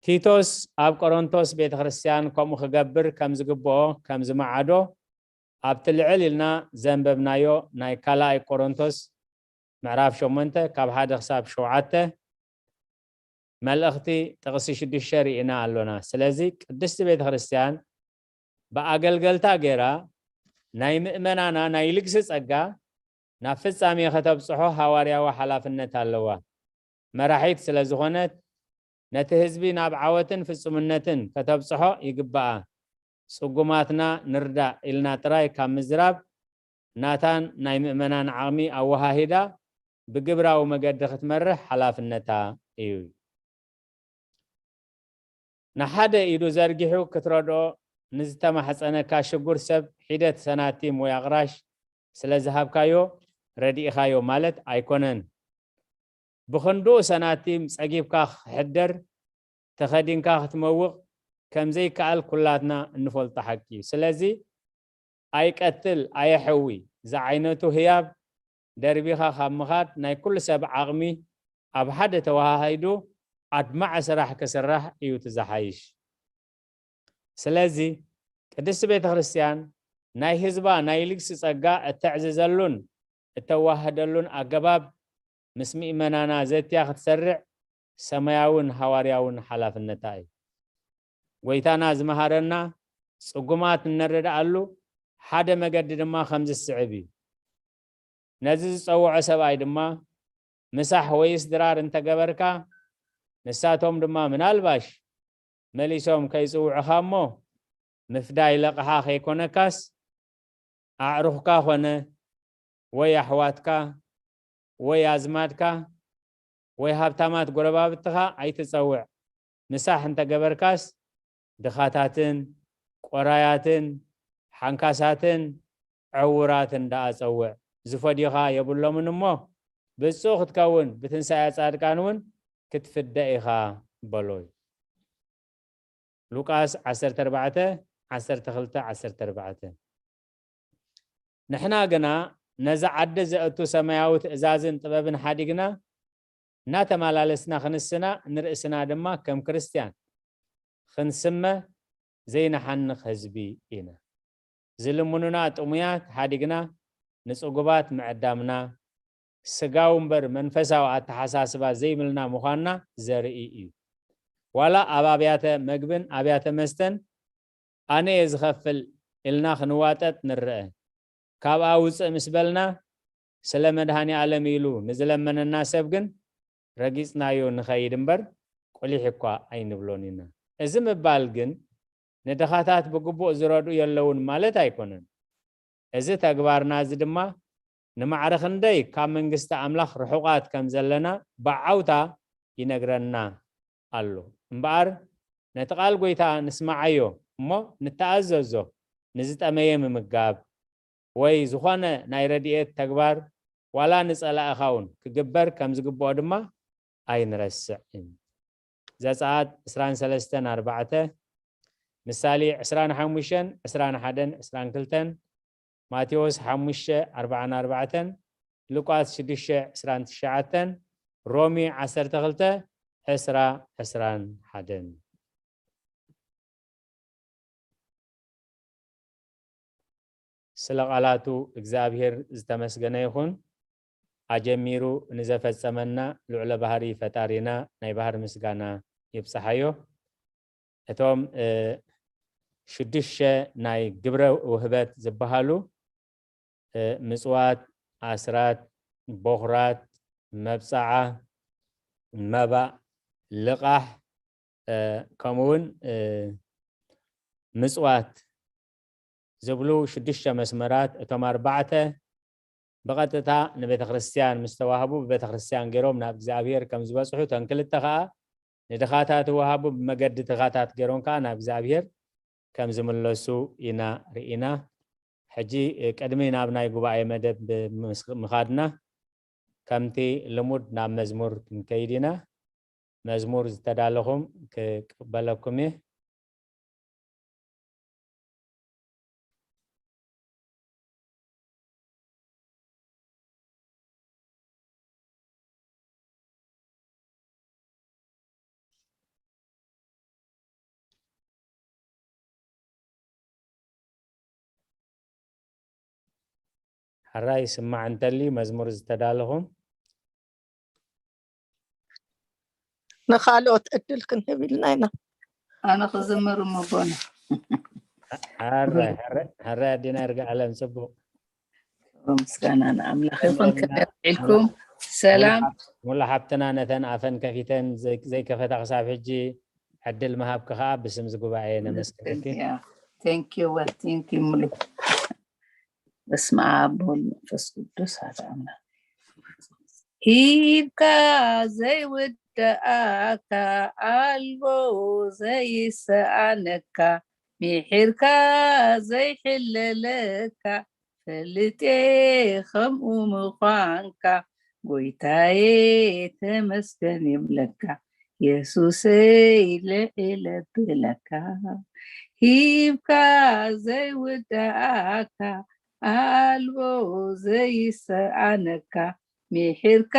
ቲቶስ ኣብ ቆሮንቶስ ቤተ ክርስቲያን ከምኡ ክገብር ከም ዝግብኦ ከም ዝመዓዶ ኣብቲ ልዕል ኢልና ዘንበብናዮ ናይ ካልኣይ ቆሮንቶስ ምዕራፍ ሸሞንተ ካብ ሓደ ክሳብ ሸውዓተ መልእኽቲ ጥቕሲ ሽዱሽተ ርኢና ኣሎና። ስለዚ ቅድስቲ ቤተ ክርስቲያን ብኣገልገልታ ገይራ ናይ ምእመናና ናይ ልግሲ ጸጋ ናብ ፍጻሜ ከተብጽሖ ሃዋርያዊ ሓላፍነት ኣለዋ። መራሒት ስለ ዝኾነት፣ ነቲ ህዝቢ ናብ ዓወትን ፍጹምነትን ከተብጽሖ ይግብኣ። ጽጉማትና ንርዳእ ኢልና ጥራይ ካብ ምዝራብ፣ ናታን ናይ ምእመናን ዓቕሚ ኣወሃሂዳ ብግብራዊ መገዲ ክትመርሕ ሓላፍነታ እዩ። ንሓደ ኢዱ ዘርጊሑ ክትረድኦ ንዝተማሕጸነካ ሽጉር ሰብ ሒደት ሰናቲም ወይ ኣቕራሽ ስለ ዝሃብካዮ ረዲእኻዮ ማለት ኣይኮነን። ብኽንድኡ ሰናቲም ጸጊብካ ክሕደር፣ ተኸዲንካ ክትመውቕ ከም ዘይከኣል ኩላትና እንፈልጦ ሓቂ እዩ። ስለዚ ኣይቀትል ኣየሕዊ ዝዓይነቱ ህያብ ደርቢኻ ካብ ምኻድ ናይ ኩሉ ሰብ ዓቕሚ ኣብ ሓደ ተወሃሂዱ ኣድማዒ ስራሕ ክስራሕ እዩ እቲ ዝሓይሽ። ስለዚ ቅድስቲ ቤተ ክርስቲያን ናይ ህዝባ ናይ ልግሲ ጸጋ እተዕዝዘሉን እተዋህደሉን ኣገባብ ምስ ምእመናና ዘትያ ክትሰርዕ ሰማያውን ሃዋርያውን ሓላፍነታ እዩ። ጎይታና ዝመሃረና ጽጉማት እነረድኣሉ ሓደ መገዲ ድማ ከምዚ ዝስዕብ እዩ። ነዚ ዝጸውዖ ሰብኣይ ድማ ምሳሕ ወይስ ድራር እንተገበርካ፣ ንሳቶም ድማ ምናልባሽ መሊሶም ከይጽውዑኻ እሞ ምፍዳይ ለቕሓ ከይኮነካስ ኣዕሩኽካ ኮነ ወይ ኣሕዋትካ ወይ ኣዝማድካ ወይ ሃብታማት ጎረባብትኻ ኣይትጸውዕ። ምሳሕ እንተገበርካስ ድኻታትን ቆራያትን ሓንካሳትን ዕውራትን ደኣ ጸውዕ። ዝፈድዩኻ የብሎምን እሞ ብጹእ ክትከውን ብትንሳኤ ጻድቃን እውን ክትፍደ ኢኻ በሎ። ሉቃስ ዓሰርተ ኣርባዕተ፣ ዓሰርተ ክልተ፣ ዓሰርተ ኣርባዕተ። ንሕና ግና ነዚ ዓዲ ዘእቱ ሰማያዊ ትእዛዝን ጥበብን ሓዲግና እናተመላለስና ክንስና፣ ንርእስና ድማ ከም ክርስትያን ክንስመ ዘይንሓንኽ ህዝቢ ኢና። ዝልምኑና ጥሙያት ሓዲግና ንጽጉባት ምዕዳምና፣ ስጋዊ እምበር መንፈሳዊ ኣተሓሳስባ ዘይብልና ምዃንና ዘርኢ እዩ። ዋላ ኣብ ኣብያተ መግብን ኣብያተ መስተን ኣነ እየ ዝኸፍል ኢልና ክንዋጠጥ ንረአ። ካብኣ ውፅእ ምስ በልና ስለ መድሃኒ ኣለም ኢሉ ንዝለመነና ሰብ ግን ረጊፅናዮ ንኸይድ እምበር ቁሊሕ እኳ ኣይንብሎን ኢና። እዚ ምባል ግን ንድኻታት ብግቡእ ዝረድኡ የለውን ማለት ኣይኮነን። እዚ ተግባርና እዚ ድማ ንማዕረ ክንደይ ካብ መንግስቲ ኣምላኽ ርሑቓት ከም ዘለና ብዓውታ ይነግረና ኣሎ። እምበኣር ነቲ ቃል ጎይታ ንስማዓዮ እሞ ንተኣዘዞ። ንዝጠመየ ምምጋብ ወይ ዝኾነ ናይ ረድኤት ተግባር ዋላ ንጸላእኻ እውን ክግበር ከም ዝግብኦ ድማ ኣይንረስዕን። ዘጸኣት ዕስራን ሰለስተን ኣርባዕተ፣ ምሳሌ ዕስራን ሓሙሽተን፣ ዕስራን ሓደን፣ ዕስራን ክልተን፣ ማቴዎስ ሓሙሽተ ኣርባዓን ኣርባዕተን፣ ሉቃስ ሽዱሽተ ዕስራን ትሽዓተን፣ ሮሜ ዓሰርተ ክልተ ዕስራ ዕስራን ሓደን። ስለ ቃላቱ እግዚኣብሔር ዝተመስገነ ይኹን። ኣጀሚሩ ንዘፈጸመና ልዑለ ባህሪ ፈጣሪና ናይ ባህር ምስጋና ይብጽሓዮ። እቶም ሽዱሽተ ናይ ግብረ ውህበት ዝበሃሉ ምጽዋት፣ ኣስራት፣ ቦኽራት፣ መብጽዓ፣ መባእ፣ ልቓሕ፣ ከምኡውን ምጽዋት ዝብሉ ሽዱሽተ መስመራት፣ እቶም ኣርባዕተ ብቐጥታ ንቤተ ክርስቲያን ምስ ተዋህቡ ብቤተ ክርስቲያን ገይሮም ናብ እግዚኣብሔር ከም ዝበጽሑ፣ እተን ክልተ ኸኣ ንድኻታት ይወሃቡ፣ ብመገዲ ድኻታት ገይሮም ከኣ ናብ እግዚኣብሔር ከም ዝምለሱ ኢና ርኢና። ሕጂ ቅድሚ ናብ ናይ ጉባኤ መደብ ምኻድና ከምቲ ልሙድ ናብ መዝሙር ክንከይድ ኢና። መዝሙር ዝተዳለኹም ክቅበለኩም እየ። ሕራይ ይስማዕ እንተልዩ መዝሙር ዝተዳለኹም። ንኻልኦት ዕድል ክንህብ ኢልና ኢና። ኣነ ክዝምር እሞ ኣቦና። ሕራይ ሕራይ ሕራይ ኣዴና ይርጋ ኣለም ጽቡቕ። ምስጋና ንኣምላኽ ይኹን። ከመይ ውዒልኩም? ሰላም። ሙሉ ሓብትና ነተን ኣፈን ከፊተን ዘይ- ዘይከፈታ ክሳብ ሕጂ ዕድል ምሃብኪ ከዓ ብስም ዝጉባኤ ነመስግነኪ። Thank you, well, thank you ሙሉ። በስመ ኣብ ወወልድ መንፈስ ቅዱስ ሓደ ኣምላኽ። ሂብካ ዘይውዳኣካ ኣልቦ ዘይሰኣነካ ምሒርካ ዘይሕለለካ ፈልጥ እየ ከምኡ ምዃንካ ጎይታየ ተመስገን ይብለካ የሱሰይ ልዕል የብለካ ሂብካ ዘይውዳኣካ ኣልቦ ዘይሰኣነካ ምሒርካ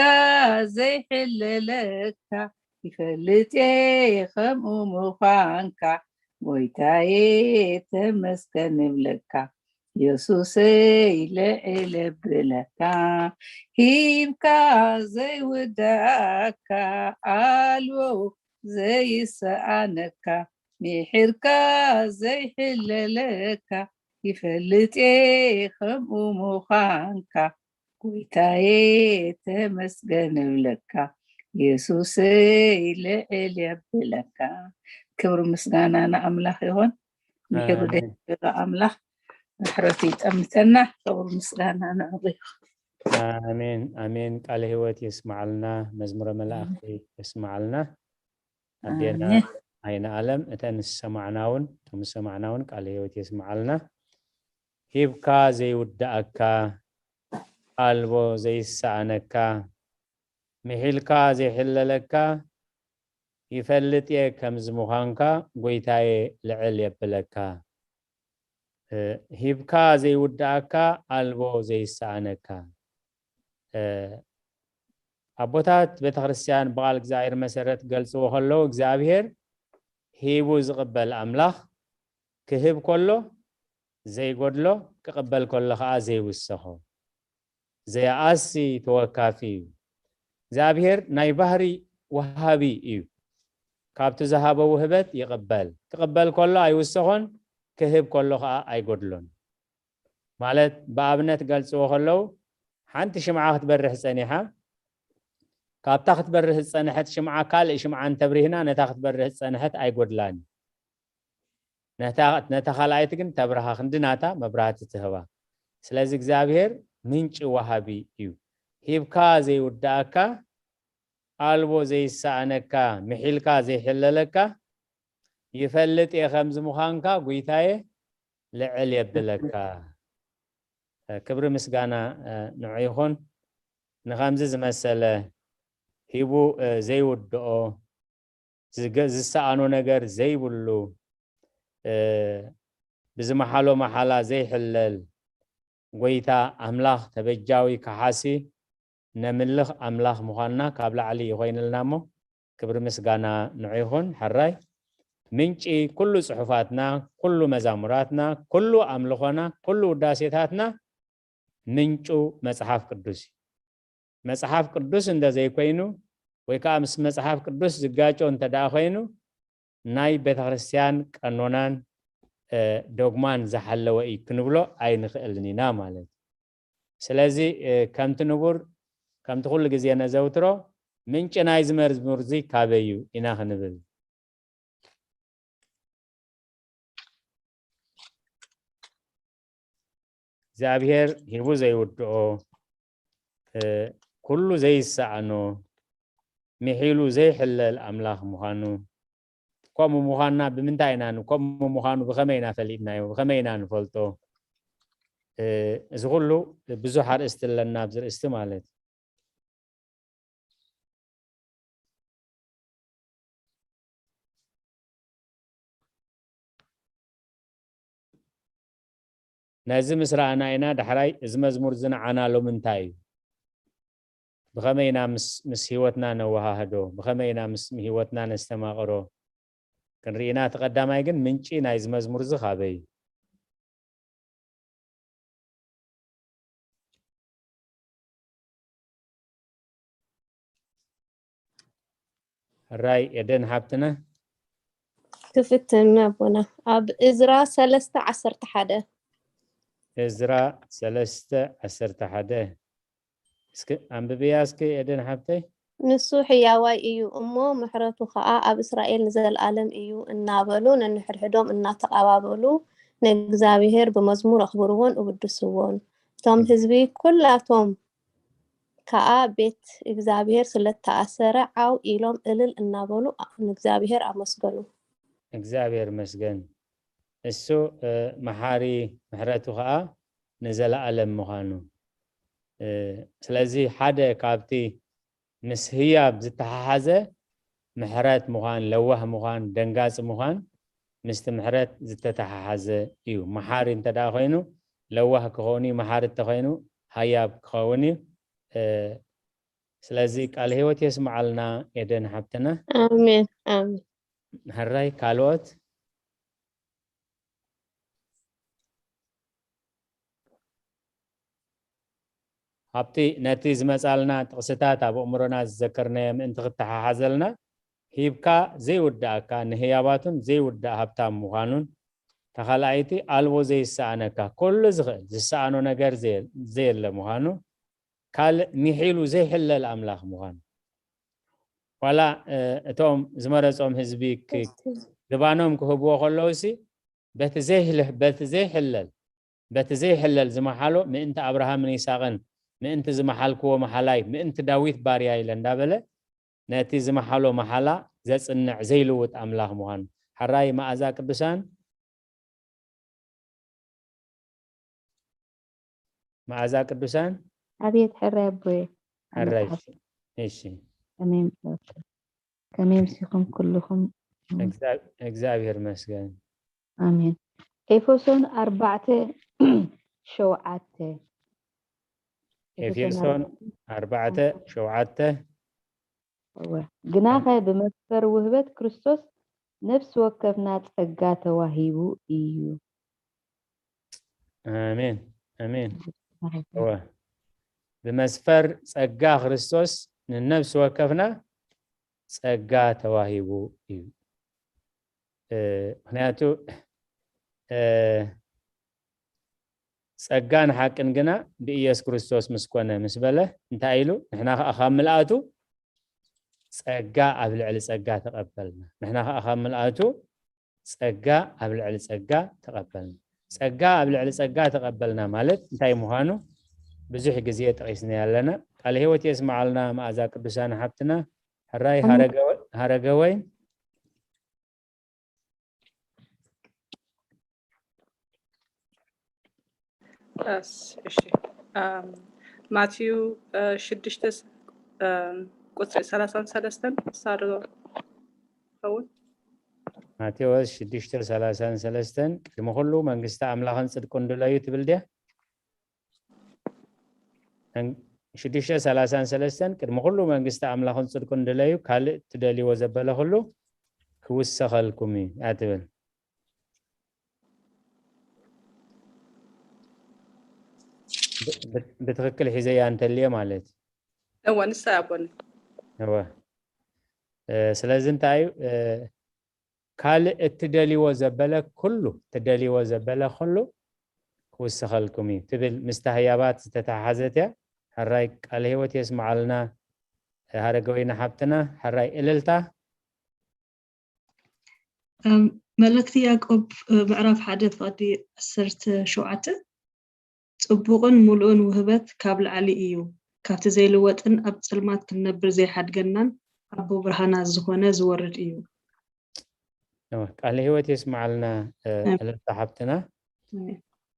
ዘይሕለለካ ይፈልጥ እየ ከምኡ ምዃንካ ጎይታየ ተመስገን እብለካ የሱሰይ ልዕል እብለካ ሂብካ ዘይውዳእካ ኣልቦ ዘይሰኣነካ ምሒርካ ዘይሕለለካ ይፈልጥ እየ ከምኡ ምዃንካ ጎይታየ ተመስገን እብለካ የሱሰይ ልዕል የብለካ ክብሪ ምስጋና ንኣምላኽ ይኹን ምሕሩ ደይብሎ ኣምላኽ ምሕረቱ ይጠምተና ክብሪ ምስጋና ንዕኡ ይኹን ኣሜን ኣሜን። ቃለ ህይወት የስማዓልና፣ መዝሙረ መላእኽቲ የስማዓልና። ኣዴና ኣሜን። ኣይነ ኣለም እተን ዝሰማዕና እውን እቶም ዝሰማዕና እውን ቃለ ህይወት የስማዓልና። ሂብካ ዘይውዳእካ ኣልቦ ዘይሰኣነካ ምሒልካ ዘይሕለለካ ይፈልጥ እየ ከምዚ ምዃንካ ጎይታየ ልዕል የብለካ። እ፣ ሂብካ ዘይውዳእካ ኣልቦ ዘይሰኣነካ። እ፣ ኣቦታት ቤተክርስትያን ብቓል እግዚኣብሔር መሰረት ገልጽዎ ከለዉ እግዚኣብሔር ሂቡ ዝቕበል ኣምላኽ ክህብ ከሎ ዘይጎድሎ ክቕበል ከሎ ከዓ ዘይውሰኾ ዘየኣሲ ተወካፊ እዩ። እግዚኣብሔር ናይ ባህሪ ወሃቢ እዩ። ካብቲ ዝሃቦ ውህበት ይቕበል። ክቕበል ከሎ ኣይውሰኾን፣ ክህብ ከሎ ከዓ ኣይጎድሎን። ማለት ብኣብነት ገልፅዎ ከለዉ ሓንቲ ሽምዓ ክትበርሕ ፀኒሓ ካብታ ክትበርህ ዝፀንሐት ሽምዓ ካልእ ሽምዓ እንተብሪህና ነታ ክትበርህ ዝፀንሐት ኣይጎድላን። ነታ ካልኣይቲ ግን ተብርሃ ክንዲ ናታ መብራህቲ ትህባ። ስለዚ እግዚኣብሔር ምንጪ ወሃቢ እዩ። ሂብካ ዘይውዳእካ፣ ኣልቦ ዘይሰኣነካ፣ ምሒልካ ዘይሕለለካ፣ ይፈልጥ እየ ከምዚ ምዃንካ ጒይታየ ልዕል የብለካ። ክብሪ ምስጋና ንዑ ይኹን። ንኸምዚ ዝመሰለ ሂቡ ዘይውድኦ ዝገ- ዝሰኣኖ ነገር ዘይብሉ፣ እ፣ ብዝመሓሎ መሓላ ዘይሕለል፣ ጎይታ ኣምላኽ ተበጃዊ ከሓሲ ነምልኽ ኣምላኽ ምዃንና ካብ ላዕሊ ይኾይንልና እሞ፣ ክብሪ ምስጋና ንዑ ይኹን። ሕራይ ምንጪ ኩሉ ጽሑፋትና፣ ኩሉ መዛሙራትና፣ ኩሉ ኣምልኾና፣ ኩሉ ውዳሴታትና ምንጩ መጽሓፍ ቅዱስ እዩ። መጽሓፍ ቅዱስ እንተ ዘይኮይኑ ወይ ከዓ ምስ መጽሓፍ ቅዱስ ዝጋጮ እንተ ደኣ ኮይኑ ናይ ቤተ ክርስቲያን ቀኖናን እ፣ ዶግማን ዝሓለወ እዩ ክንብሎ ኣይንኽእልን ኢና ማለት እዩ። ስለዚ እ፣ ከምቲ ንቡር ከምቲ ኩሉ ግዜ ነዘውትሮ ምንጪ ናይዚ መዝሙር እዚ ካበይ እዩ ኢና ክንብል እግዚኣብሔር ሂቡ ዘይውድኦ እ፣ ኩሉ ዘይሰኣኖ ምሒሉ ዘይሕለል ኣምላኽ ምዃኑ ከምኡ ምዃንና ብምንታይ ኢና ን- ከምኡ ምዃኑ ብኸመይ ኢና ፈሊጥናዮ ብኸመይ ኢና ንፈልጦ እ፣ እዚ ኩሉ ብዙሕ ኣርእስቲ ኣለና ኣብዚ ርእስቲ ማለት እዩ። ነዚ ምስ ረኣና ኢና ዳሕራይ እዚ መዝሙር እዚ ንዓና ሎሚ እንታይ እዩ ብኸመይ ኢና ምስ ምስ ህይወትና ነወሃህዶ ብኸመይ ኢና ምስ ህይወትና ነስተማቕሮ ክንርኢ ኢና እቲ ቀዳማይ ግን ምንጪ ናይዚ መዝሙር እዚ ካበይ እዩ ሕራይ ኤደን ሓብትና ክፍትን ኣቦና ኣብ እዝራ ሰለስተ ዓሰርተ ሓደ። እዝራ ሰለስተ ዓሰርተ ሓደ። እስኪ ኣንብብያ እስኪ ኤደን ሓብተይ። ንሱ ሕያዋይ እዩ እሞ ምሕረቱ ኸኣ ኣብ እስራኤል ንዘለኣለም እዩ እናበሉ ነንሕድሕዶም እናተቓባበሉ ንእግዚኣብሔር ብመዝሙር ኣኽብርዎን እውድስዎን። እቶም ህዝቢ ኩላቶም ከኣ ቤት እግዚኣብሔር ስለተኣሰረ ዓው ኢሎም እልል እናበሉ ንእግዚኣብሔር ኣመስገኑ። እግዚኣብሔር መስገን። እሱ መሓሪ ምሕረቱ ከዓ ንዘለኣለም ምዃኑ። ስለዚ ሓደ ካብቲ ምስ ህያብ ዝተሓሓዘ ምሕረት ምዃን፣ ለዋህ ምዃን፣ ደንጋፂ ምዃን ምስቲ ምሕረት ዝተተሓሓዘ እዩ። መሓሪ እንተ ደኣ ኮይኑ ለዋህ ክኸውን እዩ፣ መሓሪ እንተኮይኑ ሃያብ ክኸውን እዩ። ስለዚ ቃል ህይወት የስምዓልና ኤደን ሓብትና። ኣሜን ኣሜን። ሕራይ ካልኦት ኣብቲ ነቲ ዝመጻልና ጥቕስታት ኣብ ኣእምሮና ዝዘከርናዮ ምእንቲ ክተሓሓዘልና ሂብካ ዘይውዳእካ ንህያባቱን ዘይውዳእ ሃብታም ምዃኑን ተኻልኣይቲ ኣልቦ ዘይሰኣነካ ኩሉ ዝኽእል ዝሰኣኖ ነገር ዘየለ ምዃኑ ካልእ ሚሒሉ ዘይሕለል ኣምላኽ ምዃኑ ዋላ እቶም ዝመረጾም ህዝቢ ዝባኖም ክህብዎ ከለውሲ በቲ ዘይሕለል በቲ ዘይሕለል ዝመሓሎ ምእንቲ ኣብርሃምን ይስሐቅን ምእንቲ ዝመሓልክዎ መሓላይ ምእንቲ ዳዊት ባርያ ኢለ እንዳበለ ነቲ ዝመሓሎ መሓላ ዘጽንዕ ዘይልውጥ ኣምላኽ ምዃኑ። ሕራይ መኣዛ ቅዱሳን መኣዛ ቅዱሳን ኣቤት ሕራይ ኣቦየ። ሕራይ። እሺ ከመይ ምሲኹም ኩልኹም? እግዚኣብሔር መስገን። ኣሜን። ኤፌሶን ኣርባዕተ ሸውዓተ። ኤፌሶን ኣርባዕተ ሸውዓተ። እወ ግናኸ ብመስፈር ውህበት ክርስቶስ ነፍሲ ወከፍና ጸጋ ተዋሂቡ እዩ። ኣሜን ኣሜን። እወ ብመስፈር ጸጋ ክርስቶስ ንነፍሲ ወከፍና ጸጋ ተዋሂቡ እዩ። ምክንያቱ ጸጋን ሓቅን ግና ብኢየሱስ ክርስቶስ ምስ ኮነ ምስ በለ እንታይ ኢሉ ንሕና ከዓ ካብ ምልኣቱ ጸጋ ኣብ ልዕሊ ጸጋ ተቐበልና። ንሕና ከዓ ካብ ምልኣቱ ጸጋ ኣብ ልዕሊ ጸጋ ተቐበልና። ጸጋ ኣብ ልዕሊ ጸጋ ተቐበልና ማለት እንታይ ምዃኑ ብዙሕ ግዜ ጠቒስና ኣለና። ቃለ ህይወት የስምዓልና መኣዛ ቅዱሳን ሓብትና ሕራይ ሃረገወይ እሺ ማቴዎ ሽዱሽተ ቁፅሪ ሰላሳን ሰለስተን ሳዶ ኸውን ማቴዎስ ሽዱሽተ ሰላሳን ሰለስተን ቅድሚ ኩሉ መንግስቲ ኣምላኽን ጽድቁን ድለዩ ትብል ድያ? ሽዱሽተ ሰላሳን ሰለስተን ቅድሚ ኩሉ መንግስቲ ኣምላኽን ጽድቁን ድለዩ ካልእ ትደልይዎ ዘበለ ኩሉ ክውሰኸልኩም እዩ እያ ትብል። ብትክክል ሒዘያ እንተልየ ማለት እወ ንሳ ኣቦኒ እወ ስለዚ እንታይ እዩ ካልእ እትደልይዎ ዘበለ ኩሉ ትደልይዎ ዘበለ ኩሉ ክውሰኸልኩም እዩ ትብል ምስታ ህያባት ዝተተሓሓዘት እያ። ሕራይ ቃለ ህይወት የስምዓልና ሃረገወይና ሓብትና። ሕራይ እልልታ። መልእክቲ ያዕቆብ ምዕራፍ ሓደ ፍቕዲ ዓሰርተ ሸውዓተ ጽቡቕን ምሉእን ውህበት ካብ ላዕሊ እዩ፣ ካብቲ ዘይልወጥን ኣብ ጸልማት ክንነብር ዘይሓድገናን ኣቦ ብርሃናት ዝኾነ ዝወርድ እዩ። ቃለ ህይወት የስምዓልና እልልታ ሓብትና።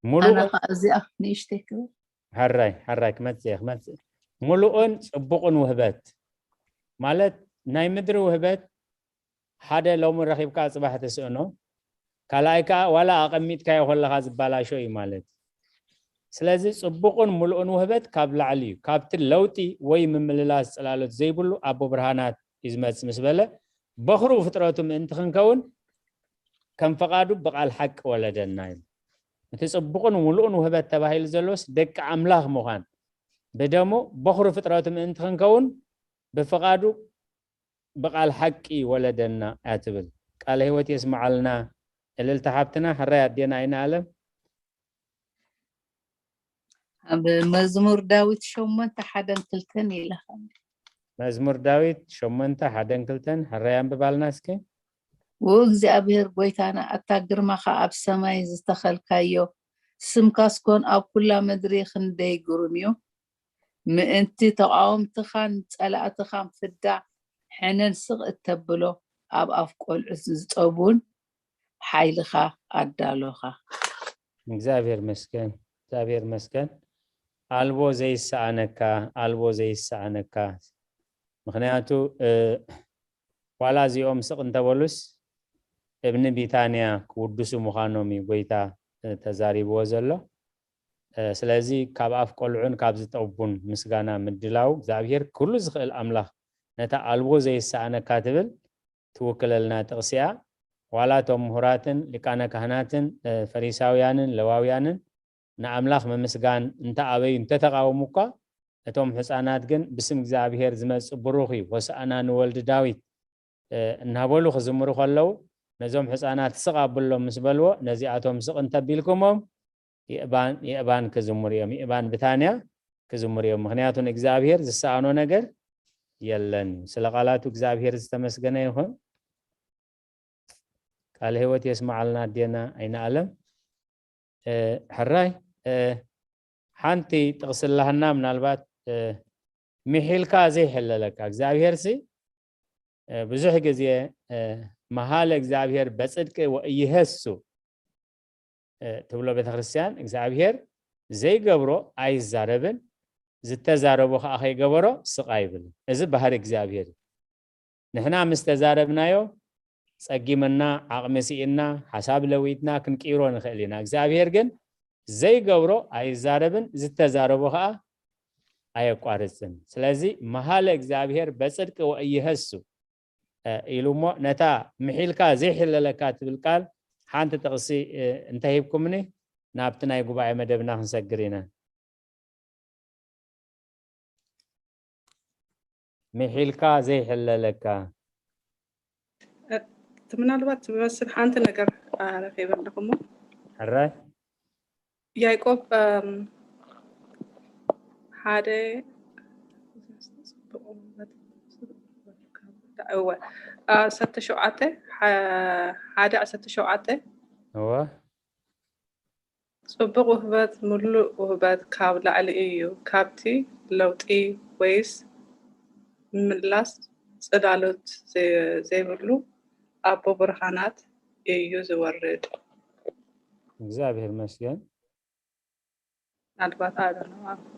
ሙሉእ ኣነ ኸዓ እዚኣ ንእሽተይ ክብል ሓራይ ሓራይ ክመጽእ እየ ክመጽእ ሙሉእን ጽቡቕን ውህበት ማለት ናይ ምድሪ ውህበት ሓደ ሎሚ ረኺብካ ጽባሕ ትስእኖ ካልኣይ ከዓ ዋላ ኣቐሚጥካዮ ከለኻ ዝበላሾ እዩ ማለት እዩ። ስለዚ ጽቡቕን ሙሉእን ውህበት ካብ ላዕሊ እዩ። ካብቲ ለውጢ ወይ ምምልላስ ጽላሎት ዘይብሉ ኣቦ ብርሃናት እዩ ዝመጽእ ምስ በለ በኹሩ ፍጥረቱ ምእንቲ ክንከውን ከም ፈቓዱ ብቓል ሓቂ ወለደና እዩ። እቲ ጽቡቕን ሙሉእን ውህበት ተባሂሉ ዘሎስ ደቂ ኣምላኽ ምዃን ብደሙ በኹሩ ፍጥረቱ ምእንቲ ክንከውን ብፍቓዱ ብቓል ሓቂ ወለደና እያ ትብል። ቃለ ህይወት የስምዓልና። እልልታ ሓብትና፣ ሕራይ ኣዴና ኣይንኣለም። ኣብ መዝሙር ዳዊት ሸሞንተ ሓደን ክልተን ኢለኻ። መዝሙር ዳዊት ሸሞንተ ሓደን ክልተን፣ ሕራይ ኣንብባልና እስኪ። ወእግዚኣብሔር ጎይታና፣ ኣታ ግርማኻ ኣብ ሰማይ ዝተኸልካዮ፣ ስምካስ ኮን ኣብ ኩላ ምድሪ ክንደይ ግሩም እዩ። ምእንቲ ተቓወምትኻን ጸላእትኻን ፍዳ ሕነን ስቕ እተብሎ፣ ኣብ ኣፍ ቆልዑት ዝጠቡን ሓይልኻ ኣዳሎኻ። እግዚኣብሔር መስገን፣ እግዚኣብሔር መስገን። ኣልቦ ዘይሰኣነካ፣ ኣልቦ ዘይሰኣነካ። ምኽንያቱ ዋላ እዚኦም ስቕ እንተበሉስ እብኒ ቢታንያ ክውድሱ ምዃኖም እዩ ጎይታ ተዛሪብዎ ዘሎ። ስለዚ ካብ ኣፍ ቆልዑን ካብ ዝጠቡን ምስጋና ምድላው እግዚኣብሔር ኩሉ ዝኽእል ኣምላኽ ነታ ኣልቦ ዘይሰኣነካ ትብል ትውክለልና ጥቕሲ እያ። ዋላ እቶም ምሁራትን ሊቃነ ካህናትን ፈሪሳውያንን ለዋውያንን ንኣምላኽ ምምስጋን እንተኣበዩ እንተተቓወሙ እኳ፣ እቶም ሕፃናት ግን ብስም እግዚኣብሔር ዝመጽእ ብሩኽ እዩ፣ ሆሳዕና ንወልዲ ዳዊት እናበሉ ክዝምሩ ከለዉ፣ ነዞም ሕፃናት ስቕ ኣብሎም ምስ በልዎ፣ ነዚኣቶም ስቕ እንተቢልኩሞም የእባን የእባን ክዝምሩ እዮም፣ የእባን ብታንያ ክዝምሩ እዮም። ምኽንያቱ ንእግዚኣብሔር ዝሰኣኖ ነገር የለን። ስለ ቃላቱ እግዚኣብሔር ዝተመስገነ ይኹን። ቃለ ህይወት የስምዓልና ኣዴና ኣይንኣለም። ሕራይ ሓንቲ ጥቕሲ ኣላህና ምናልባት ምሒልካ ዘይሕለለካ እግዚኣብሔር ሲ ብዙሕ ግዜ መሃለ እግዚኣብሔር በጽድቂ ወእይሀሱ ትብሎ ቤተክርስትያን እግዚኣብሔር ዘይገብሮ ኣይዛረብን ዝተዛረቦ ከዓ ከይገበሮ ስቕ ኣይብልን። እዚ ባህሪ እግዚኣብሔር እዩ። ንሕና ምስ ተዛረብናዮ ጸጊምና ዓቕሚ ስኢንና ሓሳብ ለዊጥና ክንቅይሮ ንኽእል ኢና። እግዚኣብሔር ግን ዘይገብሮ ኣይዛረብን ዝተዛረቦ ከዓ ኣየቋርፅን። ስለዚ መሃለ እግዚኣብሔር በጽድቂ ወእይሀሱ ኢሉ እሞ ነታ ምሒልካ ዘይሕለለካ ትብል ቃል ሓንቲ ጥቕሲ እንተሂብኩምኒ ናብቲ ናይ ጉባኤ መደብና ክንሰግር ኢና። ምሒልካ ዘይሕለለካ እቲ ምናልባት ዝመስል ሓንቲ ነገር ረኺበ ኣለኹ እሞ ሕራይ ያዕቆብ ሓደ ዓሰርተ ሸውዓተ ሓደ ዓሰርተ ሸውዓተ እወ ጽቡቕ ውህበት ምሉእ ውህበት ካብ ላዕሊ እዩ፣ ካብቲ ለውጢ ወይስ ምምላስ ጽላሎት ዘይብሉ ኣቦ ብርሃናት እዩ ዝወርድ። እግዚኣብሔር ይመስገን። ምናልባት ኣለ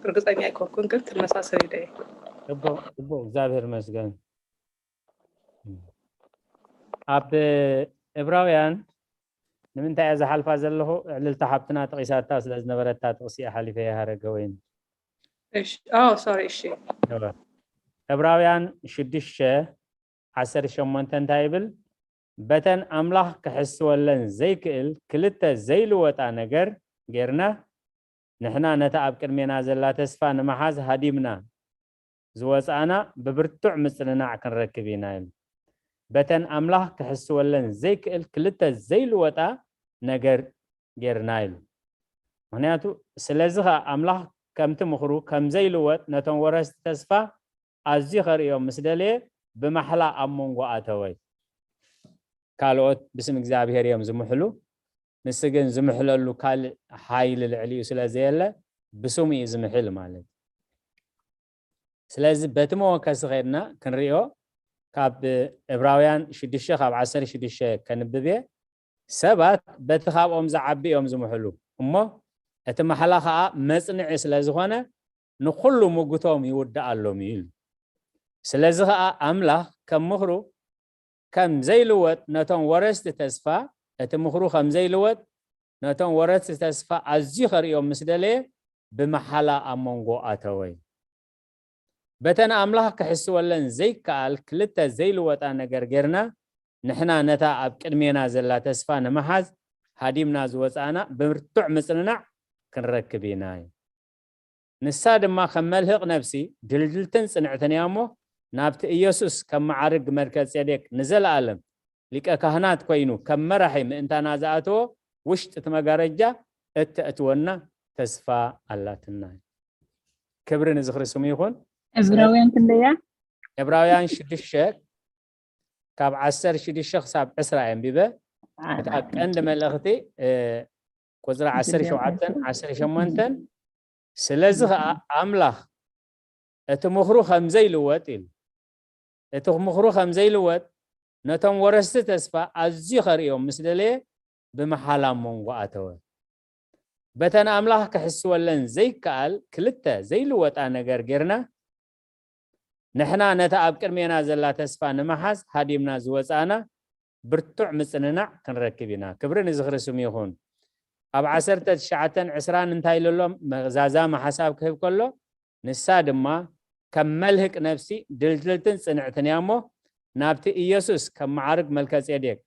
ርግጸኛ ኣይኮንኩን፣ ግን ትመሳሰል ኢለ ጽቡቕ፣ እግዚኣብሔር ይመስገን። ኣብ እብራውያን ንምንታይ እያ ዝሓልፋ ዘለኹ? ዕልልቲ ሓብትና ጠቒሳታ ስለ ዝነበረታ ጥቕሲ እያ ሓሊፈ እያ ሃረገ ወይን ሶሪ እሺ እብራውያን ሽዱሽተ ዓሰርተ ሸሞንተ እንታይ ይብል? በተን ኣምላኽ ክሕስወለን ዘይክእል ክልተ ዘይልወጣ ነገር ጌርና ንሕና ነታ ኣብ ቅድሜና ዘላ ተስፋ ንምሓዝ ሃዲምና ዝወፃእና ብብርቱዕ ምፅንናዕ ክንረክብ ኢና ኢሉ። በተን ኣምላኽ ክሕስወለን ዘይክእል ክልተ ዘይልወጣ ነገር ጌርና ኢሉ። ምክንያቱ ስለዚ ከዓ ኣምላኽ ከምቲ ምኽሩ ከምዘይልወጥ ነቶም ወረስቲ ተስፋ ኣዝዩ ከርእዮም ምስ ደለየ ብማሕላ ኣብ መንጎ ኣተወ። ካልኦት ብስም እግዚኣብሔር እዮም ዝምሕሉ፣ ንሱ ግን ዝምሕለሉ ካልእ ሓይሊ ልዕሊኡ ስለ ዘየለ ብስሙ እዩ ዝምሕል ማለት እዩ። ስለዚ በቲ መወከሲ ከድና ክንሪኦ ካብ እብራውያን ሽዱሽተ ካብ ዓሰርተ ሽዱሽተ ከንብብ እየ። ሰባት በቲ ካብኦም ዝዓቢ እዮም ዝምሕሉ እሞ እቲ ማሕላ ከዓ መፅንዒ ስለ ዝኾነ ንኩሉ ምጉቶም ይውድኣሎም እዩ ኢሉ። ስለዚ ከዓ ኣምላኽ ከም ምኽሩ ከም ዘይልወጥ ነቶም ወረስቲ ተስፋ እቲ ምኽሩ ከም ዘይልወጥ ነቶም ወረስቲ ተስፋ ኣዝዩ ከርእዮም ምስ ደለየ ብመሓላ ኣብ መንጎ ኣተወ። በተን ኣምላኽ ክሕስወለን ዘይከኣል ክልተ ዘይልወጣ ነገር ጌርና ንሕና ነታ ኣብ ቅድሜና ዘላ ተስፋ ንምሓዝ ሃዲምና ዝወፃእና ብብርቱዕ ምፅንናዕ ክንረክብ ኢና እዩ። ንሳ ድማ ከም መልህቕ ነብሲ ድልድልትን ጽንዕትን እያ እሞ ናብቲ ኢየሱስ ከም መዓርግ መልከ ጼዴቅ ንዘለኣለም ሊቀ ካህናት ኮይኑ ከም መራሒ ምእንታና ዝኣተዎ ውሽጢ እቲ መጋረጃ እተእትወና ተስፋ ኣላትና። ክብሪ ንዝኽሪ ስሙ ይኹን። ዕብራውያን ክንደያ? ዕብራውያን ሽዱሽተ ካብ ዓሰርተ ሽዱሽተ ክሳብ ዕስራ ኣንቢበ። እታ ቀንዲ መልእኽቲ ቁፅሪ ዓሰርተ ሸውዓተን ዓሰርተ ሸሞንተን ስለዚ ከዓ ኣምላኽ እቲ ምኽሩ ከም ዘይልወጥ ኢሉ፣ እቲ ምኽሩ ከም ዘይልወጥ ነቶም ወረስቲ ተስፋ ኣዝዩ ከርእዮም ምስ ደለየ ብምሓላ ኣብ መንጎ ኣተወ። በተን ኣምላኽ ክሕስወለን ዘይከኣል ክልተ ዘይልወጣ ነገር ጌርና ንሕና ነታ ኣብ ቅድሜና ዘላ ተስፋ ንምሓዝ ሃዲምና ዝወፃእና ብርቱዕ ምፅንናዕ ክንረክብ ኢና። ክብሪ ንዝኽሪ ስሙ ይኹን። ኣብ ዓሰርተ ትሽዓተን ዕስራን እንታይ ኢሉ ኣሎ? መዛዛሚ ሓሳብ ክህብ ከሎ ንሳ ድማ ከም መልህቅ ነፍሲ ድልድልትን ጽንዕትን እያ እሞ ናብቲ ኢየሱስ ከም መዓርግ መልከጼዴቅ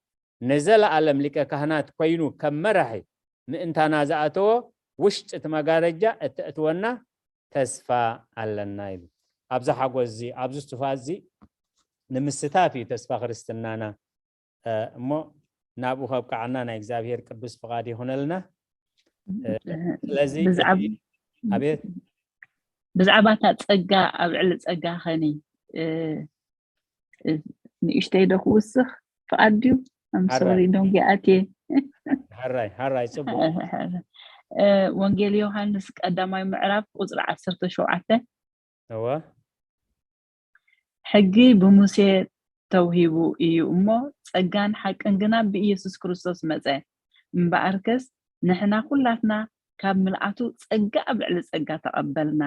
ንዘለኣለም ሊቀ ካህናት ኮይኑ ከም መራሒ ምእንታና ዝኣተዎ ውሽጢ እቲ መጋረጃ እተእትወና ተስፋ ኣለና ኢሉ። ኣብዚ ሓጎስ እዚ ኣብዚ ትፋ እዚ ንምስታፍ እዩ ተስፋ ክርስትናና። እሞ ናብኡ ከብቅዓና ናይ እግዚኣብሔር ቅዱስ ፍቓድ ይኹነልና። ስለዚ ብዛዕባ ኣቤት። ብዛዕባ እታ ጸጋ ኣብ ዕሊ ጸጋ ኸኒ ንእሽተይ ዶ ክውስኽ ፍቓድ ድዩ? ኣምሶሪ ዶንጊኣት እየ። ሓራይ ሓራይ ጽቡቅ። ወንጌል ዮሃንስ ቀዳማይ ምዕራፍ ቁፅሪ ዓሰርተ ሸውዓተ እወ ሕጊ ብሙሴ ተውሂቡ እዩ እሞ ጸጋን ሓቅን ግና ብኢየሱስ ክርስቶስ መጸ። እምበኣርከስ ንሕና ኩላትና ካብ ምልኣቱ ጸጋ ኣብ ልዕሊ ጸጋ ተቐበልና።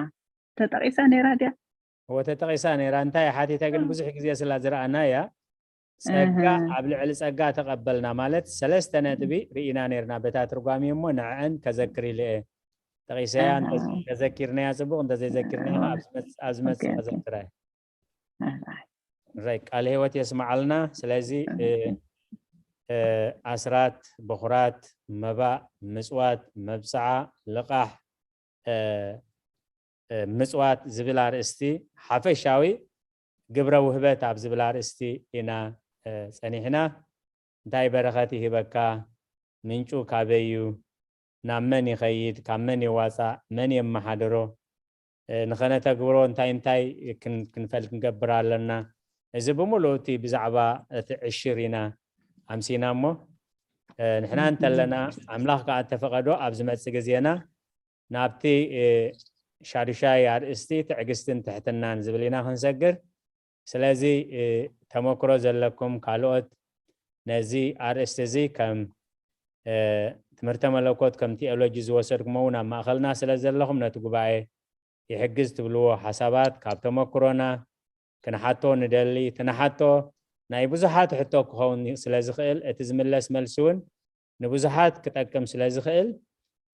ተጠቒሳ ነይራ ድያ? እወ ተጠቒሳ ነይራ። እንታይ ሓቲተ ግን ብዙሕ ግዜ ስላ ዝረኣና እያ። ጸጋ ኣብ ልዕሊ ጸጋ ተቐበልና ማለት ሰለስተ ነጥቢ ርኢና ነይርና በታ ትርጓሜ እሞ ንዕአን ከዘክር ኢለ እየ። ጠቒሰያ ተዘኪርናያ ጽቡቕ እንተዘይዘኪርናያ ኣብ ዝመጽእ ከዘክራ እየ። ራይ ቃል ህይወት የስማዓልና። ስለዚ ኣስራት፣ በኹራት፣ መባእ፣ ምጽዋት፣ መብጽዓ፣ ልቓሕ፣ ምጽዋት ዝብል ኣርእስቲ ሓፈሻዊ ግብረ ውህበት ኣብ ዝብል ኣርእስቲ ኢና ጸኒሕና። እንታይ በረኸት ይህበካ? ምንጩ ካበይ እዩ? ናብ መን ይኸይድ? ካብ መን የዋጻእ? መን የመሓድሮ? ንኸነተግብሮ እንታይ እንታይ ክንፈልጥ ክንገብር ኣለና? እዚ ብምሉእ እቲ ብዛዕባ እቲ ዕሽር ኢና ኣምሲና እሞ ንሕና እንተለና ኣምላኽ ከዓ እተፈቐዶ ኣብ ዝመጽእ ግዜና ናብቲ ሻዱሻይ ኣርእስቲ ትዕግስትን ትሕትናን ዝብል ኢና ክንሰግር። ስለዚ ተመክሮ ዘለኩም ካልኦት ነዚ ኣርእስቲ እዚ ከም ትምህርተ መለኮት ከም ቴኦሎጂ ዝወሰድኩሞ እውን ኣብ ማእኸልና ስለ ዘለኹም ነቲ ጉባኤ ይሕግዝ ትብልዎ ሓሳባት ካብ ተመክሮና ክንሓቶ ንደሊ። እቲ ንሓቶ ናይ ብዙሓት ሕቶ ክኸውን ስለ ዝኽእል እቲ ዝምለስ መልሲ እውን ንብዙሓት ክጠቅም ስለ ዝኽእል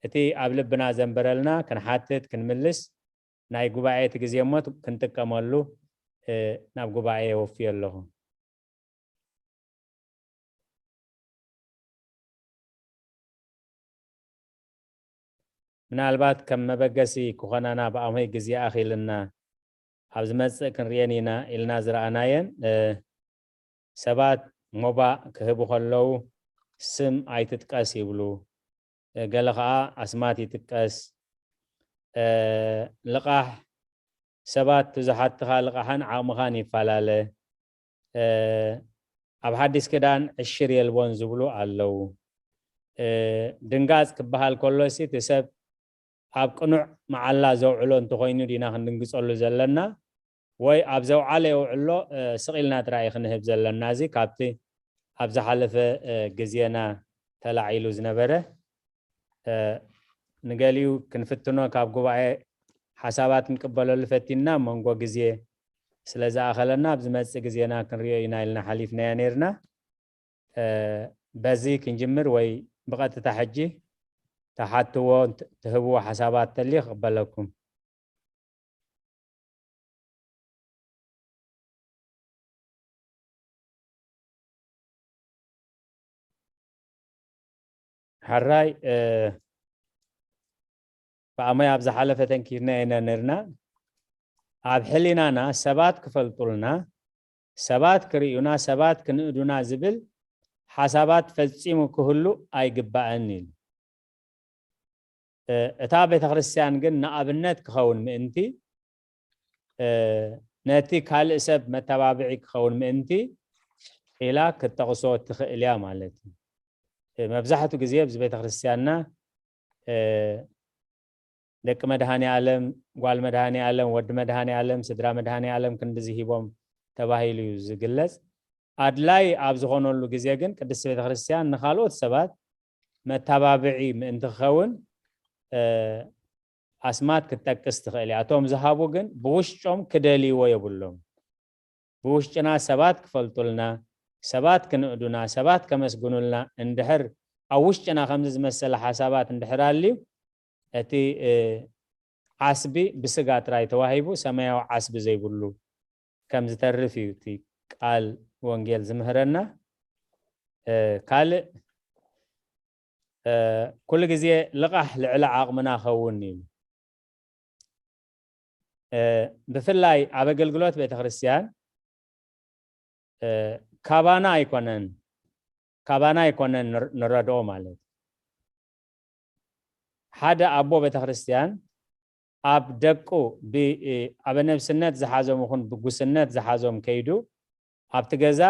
እቲ ኣብ ልብና ዘንበረልና ክንሓትት ክንምልስ ናይ ጉባኤ እቲ ግዜ እሞ ክንጥቀመሉ ናብ ጉባኤ የወፍዮ ኣለኹ። ምናልባት ከም መበገሲ ክኾናና ብኣምሆይ ግዜ ኣኺልና ኣብ ዝመጽእ ክንርእየን ኢና ኢልና ዝረኣናየን ሰባት ሞባእ ክህቡ ከለዉ ስም ኣይትጥቀስ ይብሉ፣ ገለ ኸዓ ኣስማት ይጥቀስ። ልቓሕ ሰባት ትዝሓትኻ ልቓሕን ዓቕምኻን ይፈላለ። ኣብ ሓዲስ ክዳን ዕሽር የልቦን ዝብሉ ኣለዉ። ድንጋፅ ክበሃል ከሎ ሲ እቲ ሰብ ኣብ ቅኑዕ መዓላ ዘውዕሎ እንተኾይኑ ዲና ክንድንግፀሉ ዘለና ወይ ኣብ ዘውዓለ የውዕሎ ስቕ ኢልና ጥራይ ክንህብ ዘለና እዚ ካብቲ ኣብ ዝሓለፈ ግዜና ተላዒሉ ዝነበረ ንገሊኡ ክንፍትኖ ካብ ጉባኤ ሓሳባት ክንቅበለሉ ፈቲንና መንጎ ግዜ ስለ ዝኣኸለና ኣብ ዝመፅእ ግዜና ክንሪኦ ኢና ኢልና ሓሊፍናዮ ነይርና። በዚ ክንጅምር ወይ ብቐጥታ ሕጂ ተሓትዎ ትህብዎ ሓሳባት ተልዩ ክቕበለኩም። ሕራይ ብኣሞይ ኣብ ዝሓለፈ ተንኪርና ኢና ነርና። ኣብ ሕሊናና ሰባት ክፈልጡልና፣ ሰባት ክርእዩና፣ ሰባት ክንእዱና ዝብል ሓሳባት ፈጺሙ ክህሉ ኣይግባእን ኢሉ። እታ ቤተክርስትያን ግን ንኣብነት ክኸውን ምእንቲ፣ ነቲ ካልእ ሰብ መተባብዒ ክኸውን ምእንቲ ኢላ ክትጠቕሶ ትኽእል እያ ማለት እዩ። መብዛሕትኡ ግዜ ኣብዚ ቤተክርስትያንና ደቂ መድሃኔ ዓለም፣ ጓል መድሃኔ ዓለም፣ ወዲ መድሃኔ ዓለም፣ ስድራ መድሃኔ ዓለም ክንድዚ ሂቦም ተባሂሉ እዩ ዝግለጽ። ኣድላይ ኣብ ዝኾነሉ ግዜ ግን ቅድስቲ ቤተክርስትያን ንኻልኦት ሰባት መታባብዒ ምእንቲ ክኸውን ኣስማት ክትጠቅስ ትኽእል እያ። እቶም ዝሃቡ ግን ብውሽጦም ክደልይዎ የብሎም። ብውሽጥና ሰባት ክፈልጡልና፣ ሰባት ክንእዱና፣ ሰባት ከመስግኑልና እንድሕር ኣብ ውሽጥና ከምዚ ዝመሰለ ሓሳባት እንድሕር ኣልዩ፣ እቲ ዓስቢ ብስጋ ጥራይ ተዋሂቡ ሰማያዊ ዓስቢ ዘይብሉ ከም ዝተርፍ እዩ እቲ ቃል ወንጌል ዝምህረና። ካልእ ኩሉ ግዜ ልቓሕ ልዕሊ ዓቕምና ኸውን እዩ። ብፍላይ ኣብ ኣገልግሎት ቤተክርስትያን ካባና ኣይኮነን፣ ካባና ኣይኮነን ንረድኦ ማለት። ሓደ ኣቦ ቤተክርስትያን ኣብ ደቁ ኣበነብስነት ዝሓዞም ይኹን ብጉስነት ዝሓዞም ከይዱ ኣብቲ ገዛ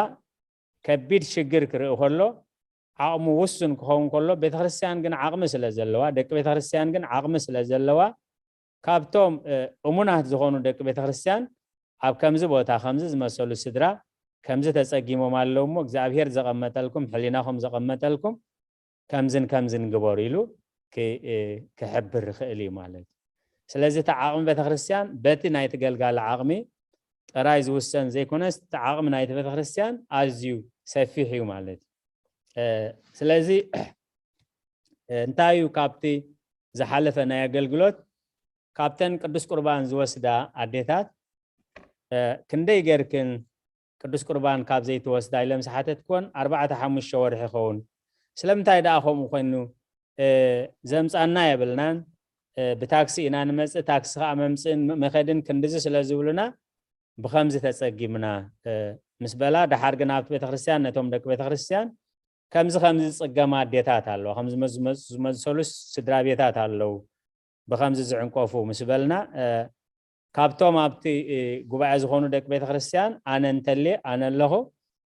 ከቢድ ሽግር ክርኢ ከሎ ዓቕሙ ውሱን ክኸውን ከሎ፣ ቤተክርስትያን ግን ዓቕሚ ስለ ዘለዋ፣ ደቂ ቤተክርስትያን ግን ዓቕሚ ስለ ዘለዋ፣ ካብቶም እሙናት ዝኾኑ ደቂ ቤተክርስትያን ኣብ ከምዚ ቦታ ከምዚ ዝመሰሉ ስድራ ከምዚ ተጸጊሞም ኣለዉ እሞ እግዚኣብሔር ዘቐመጠልኩም፣ ሕሊናኹም ዘቐመጠልኩም ከምዝን ከምዝን ግበሩ ኢሉ ክሕብር ይኽእል እዩ ማለት እዩ። ስለዚ እቲ ዓቕሚ ቤተክርስትያን በቲ ናይቲ ገልጋሊ ዓቕሚ ጥራይ ዝውሰን ዘይኮነስ እቲ ዓቕሚ ናይቲ ቤተክርስትያን ኣዝዩ ሰፊሕ እዩ ማለት እዩ። ስለዚ እንታይ እዩ ካብቲ ዝሓለፈ ናይ ኣገልግሎት ካብተን ቅዱስ ቁርባን ዝወስዳ ኣዴታት ክንደይ ገርክን ቅዱስ ቁርባን ካብ ዘይትወስዳ ኢለ ምስ ሓተትክወን ኣርባዕተ ሓሙሽተ ወርሒ ይኸውን። ስለምንታይ ደኣ ከምኡ ኮይኑ ዘምጻና የብልናን፣ ብታክሲ ኢና ንመጽእ፣ ታክሲ ከዓ መምጽእን መኸድን ክንድዚ ስለ ዝብሉና ብኸምዚ ተጸጊምና ምስ በላ፣ ደሓር ግን ኣብቲ ቤተክርስትያን ነቶም ደቂ ቤተክርስትያን ከምዚ ከምዚ ዝጽገማ ኣዴታት ኣለዋ፣ ከምዚ ዝመ- ዝመ- ዝመሰሉ ስድራ ቤታት ኣለዉ፣ ብኸምዚ ዝዕንቀፉ ምስ በልና፣ እ፣ ካብቶም ኣብቲ እ፣ ጉባኤ ዝኾኑ ደቂ ቤተክርስትያን ኣነ እንተልየ ኣነ ኣለኹ፣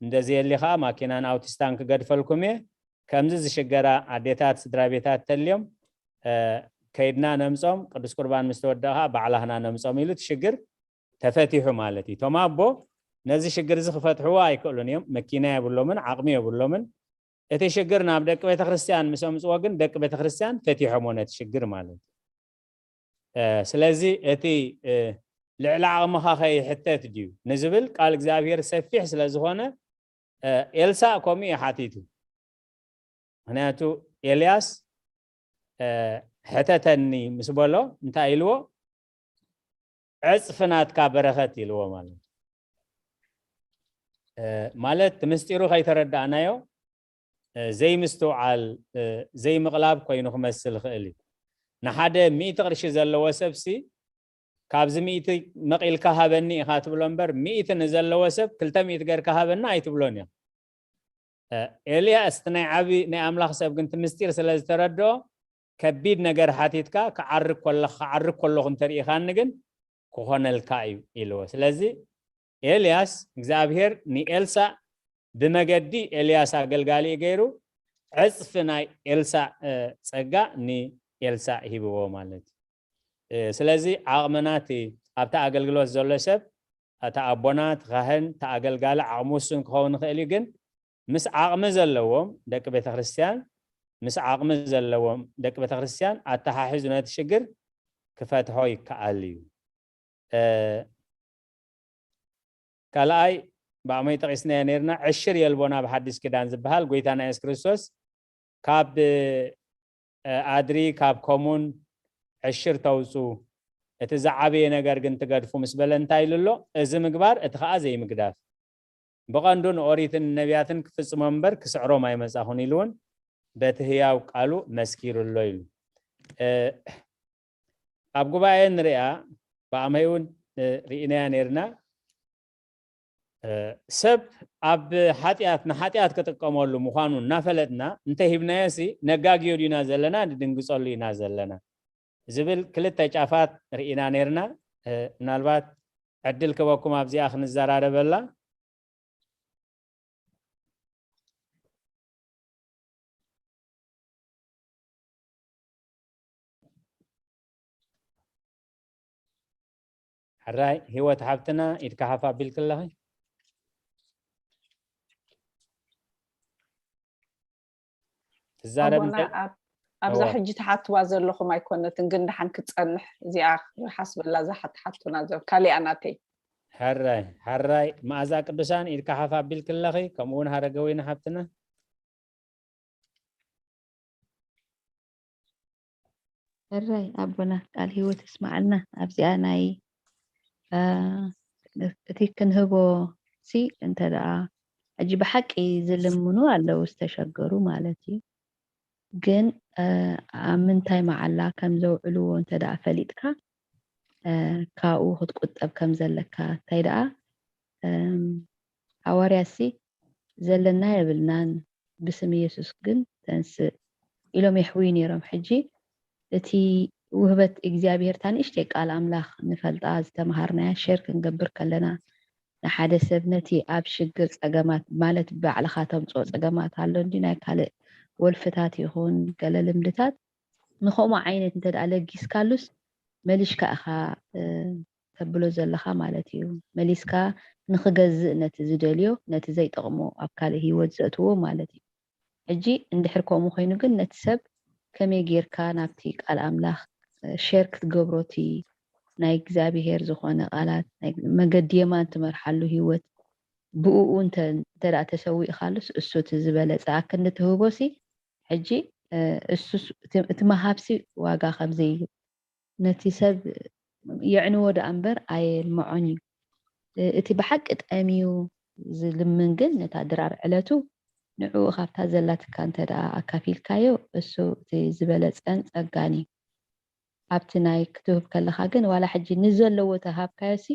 እንደዘየሊ ከዓ ማኪናን ኣውቲስታን ክገድፈልኩም እየ። ከምዚ ዝሽገራ ኣዴታት ስድራ ቤታት ተልዮም እ፣ ከይድና ነምጾም፣ ቅዱስ ቁርባን ምስ ተወደኣ ከዓ ባዕላህና ነምጾም ኢሉ እቲ ሽግር ተፈቲሑ ማለት እዩ። እቶም ኣቦ ነዚ ሽግር እዚ ክፈትሕዎ ኣይክእሉን እዮም። መኪና የብሎምን፣ ዓቕሚ የብሎምን። እቲ ሽግር ናብ ደቂ ቤተክርስትያን ምስ ኣምፅዎ ግን ደቂ ቤተክርስትያን ፈቲሖሞ ነቲ ሽግር ማለት እዩ። ስለዚ እቲ ልዕሊ ዓቕምኻ ከይሕተት ድዩ ንዝብል ቃል እግዚኣብሔር ሰፊሕ ስለ ዝኾነ ኤልሳእ ከምኡ እዩ ሓቲቱ። ምክንያቱ ኤልያስ ሕተተኒ ምስ በሎ እንታይ ኢልዎ? ዕፅፊ ናትካ በረኸት ኢልዎ ማለት ማለት ምስጢሩ ከይተረዳእናዮ ዘይምስትውዓል ዘይምቕላብ ኮይኑ ክመስል ይኽእል እዩ። ንሓደ ሚእቲ ቅርሺ ዘለዎ ሰብሲ ካብዚ ሚእቲ መቒልካ ሃበኒ ኢኻ ትብሎ እምበር ሚእቲ ንዘለዎ ሰብ ክልተ ሚእቲ ገርካ ሃበኒ ኣይትብሎን እዮም። ኤልያስ እቲ ናይ ዓቢ ናይ ኣምላኽ ሰብ ግን እቲ ምስጢር ስለ ዝተረድኦ ከቢድ ነገር ሓቲትካ ክዓርግ ከለኻ ክዓርግ ከለኹ እንተርኢኻኒ ግን ክኾነልካ እዩ ኢልዎ። ስለዚ ኤልያስ እግዚኣብሔር ንኤልሳእ ብመገዲ ኤልያስ ኣገልጋሊ ገይሩ ዕፅፊ ናይ ኤልሳእ ጸጋ ንኤልሳእ ሂብዎ ማለት እዩ። ስለዚ ዓቕምና እቲ ኣብቲ ኣገልግሎት ዘሎ ሰብ እቲ ኣቦና እቲ ካህን እቲ ኣገልጋሊ ዓቕሚ ውሱን ክኸውን ይኽእል እዩ፣ ግን ምስ ዓቕሚ ዘለዎም ደቂ ቤተክርስትያን ምስ ዓቕሚ ዘለዎም ደቂ ቤተክርስትያን ኣተሓሒዙ ነቲ ሽግር ክፈትሖ ይከኣል እዩ። ካልኣይ ብኣመይ ጠቒስናዮ ነርና ዕሽር የልቦና ብሓዲስ ኪዳን ዝበሃል ጎይታና የሱስ ክርስቶስ ካብ ኣድሪ ካብ ኮሙን ዕሽር ተውፁ እቲ ዝዓበየ ነገር ግን ትገድፉ ምስ በለ እንታይ ኢሉ ኣሎ? እዚ ምግባር እቲ ከዓ ዘይምግዳፍ ብቐንዱ ንኦሪትን ነቢያትን ክፍፅሞም እምበር ክስዕሮም ኣይመፃኹን ኢሉ እውን በቲ ህያው ቃሉ መስኪሩ ኣሎ ኢሉ። ኣብ ጉባኤ ንሪኣ ብኣመይ እውን ርኢናያ ነርና። ሰብ ኣብ ሓጢኣት ንሓጢኣት ክጥቀመሉ ምዃኑ እናፈለጥና እንተሂብናዮ ሲ ነጋግዮ ዲና ዘለና ንድንግጸሉ ኢና ዘለና ዝብል ክልተ ጫፋት ርኢና ነርና። ምናልባት ዕድል ክበኩም ኣብዚኣ ክንዘራረበላ። ሕራይ ህይወት ሓብትና ኢድካ ሓፍ ኣቢልክለኺ። ትዛረብ ኣቦና እንተ- ኣብ- ኣብዛ እወ። ሕጂ ትሓትዋ ዘለኹም ኣይኮነትን፣ ግን ደሓን ክትጸንሕ እዚኣ ሓስበላ እዛ ሓትሓቱና ዘ ካሊኣ ናተይ። ሕራይ ሕራይ መኣዛ ቅዱሳን ኢድካ ሓፍ ኣቢልክለኺ፣ ከምኡ እውን ሃረገ ወይኒ ሓብትና። ሕራይ ኣቦና ቃል ህይወት ይስማዓልና። ኣብዚኣ ናይ እቲ ክንህቦ ሲ እንተ ደኣ ሕጂ ብሓቂ ዝልምኑ ኣለዉ ዝተሸገሩ ማለት እዩ። ግን ኣብ ምንታይ መዓላ ከም ዘውዕልዎ እንተ ደኣ ፈሊጥካ ካብኡ ክትቁጠብ ከም ዘለካ እንታይ ደኣ ሃዋርያሲ ዘለና የብልናን ብስም ኢየሱስ ግን ተንስእ ኢሎም የሕውዩ ነይሮም። ሕጂ እቲ ውህበት እግዚኣብሔር እታ ንእሽተይ ቃል ኣምላኽ ንፈልጣ ዝተምሃርናያ ሸር ክንገብር ከለና ንሓደ ሰብ ነቲ ኣብ ሽግር ጸገማት ማለት ባዕልኻ ተምጽኦ ጸገማት ኣሎ እንዲ ናይ ካልእ ወልፍታት ይኹን ገለ ልምድታት ንኸምኡ ዓይነት እንተ ደኣ ለጊስካሉስ መሊሽካ ኢኻ ተብሎ ዘለኻ ማለት እዩ። መሊስካ ንኽገዝእ ነቲ ዝደልዮ ነቲ ዘይጠቕሞ ኣብ ካልእ ህይወት ዘእትዎ ማለት እዩ። ሕጂ እንድሕር ከምኡ ኮይኑ ግን ነቲ ሰብ ከመይ ጌርካ ናብቲ ቃል ኣምላኽ ሸር ክትገብሮ እቲ ናይ እግዚኣብሄር ዝኾነ ቃላት ናይ መገዲ የማን ትመርሓሉ ህይወት ብእኡ እንተ እንተ ደኣ ተሰዊእካሉስ እሱ እቲ ዝበለጸ ኣክንዲ ትህቦሲ ሕጂ እሱስ እቲ እቲ መሃብሲ ዋጋ ከምዘይ ነቲ ሰብ የዕንዎ ደኣ እምበር ኣየልምዖን እዩ። እቲ ብሓቂ ጠምዩ ዝልምን ግን ነታ ድራር ዕለቱ ንዕኡ ካብታ ዘላትካ እንተ ደኣ ኣካፊልካዮ እሱ እቲ ዝበለጸን ጸጋን እዩ። ኣብቲ ናይ ክትህብ ከለኻ ግን ዋላ ሕጂ ንዘለዎ ተሃብካዮሲ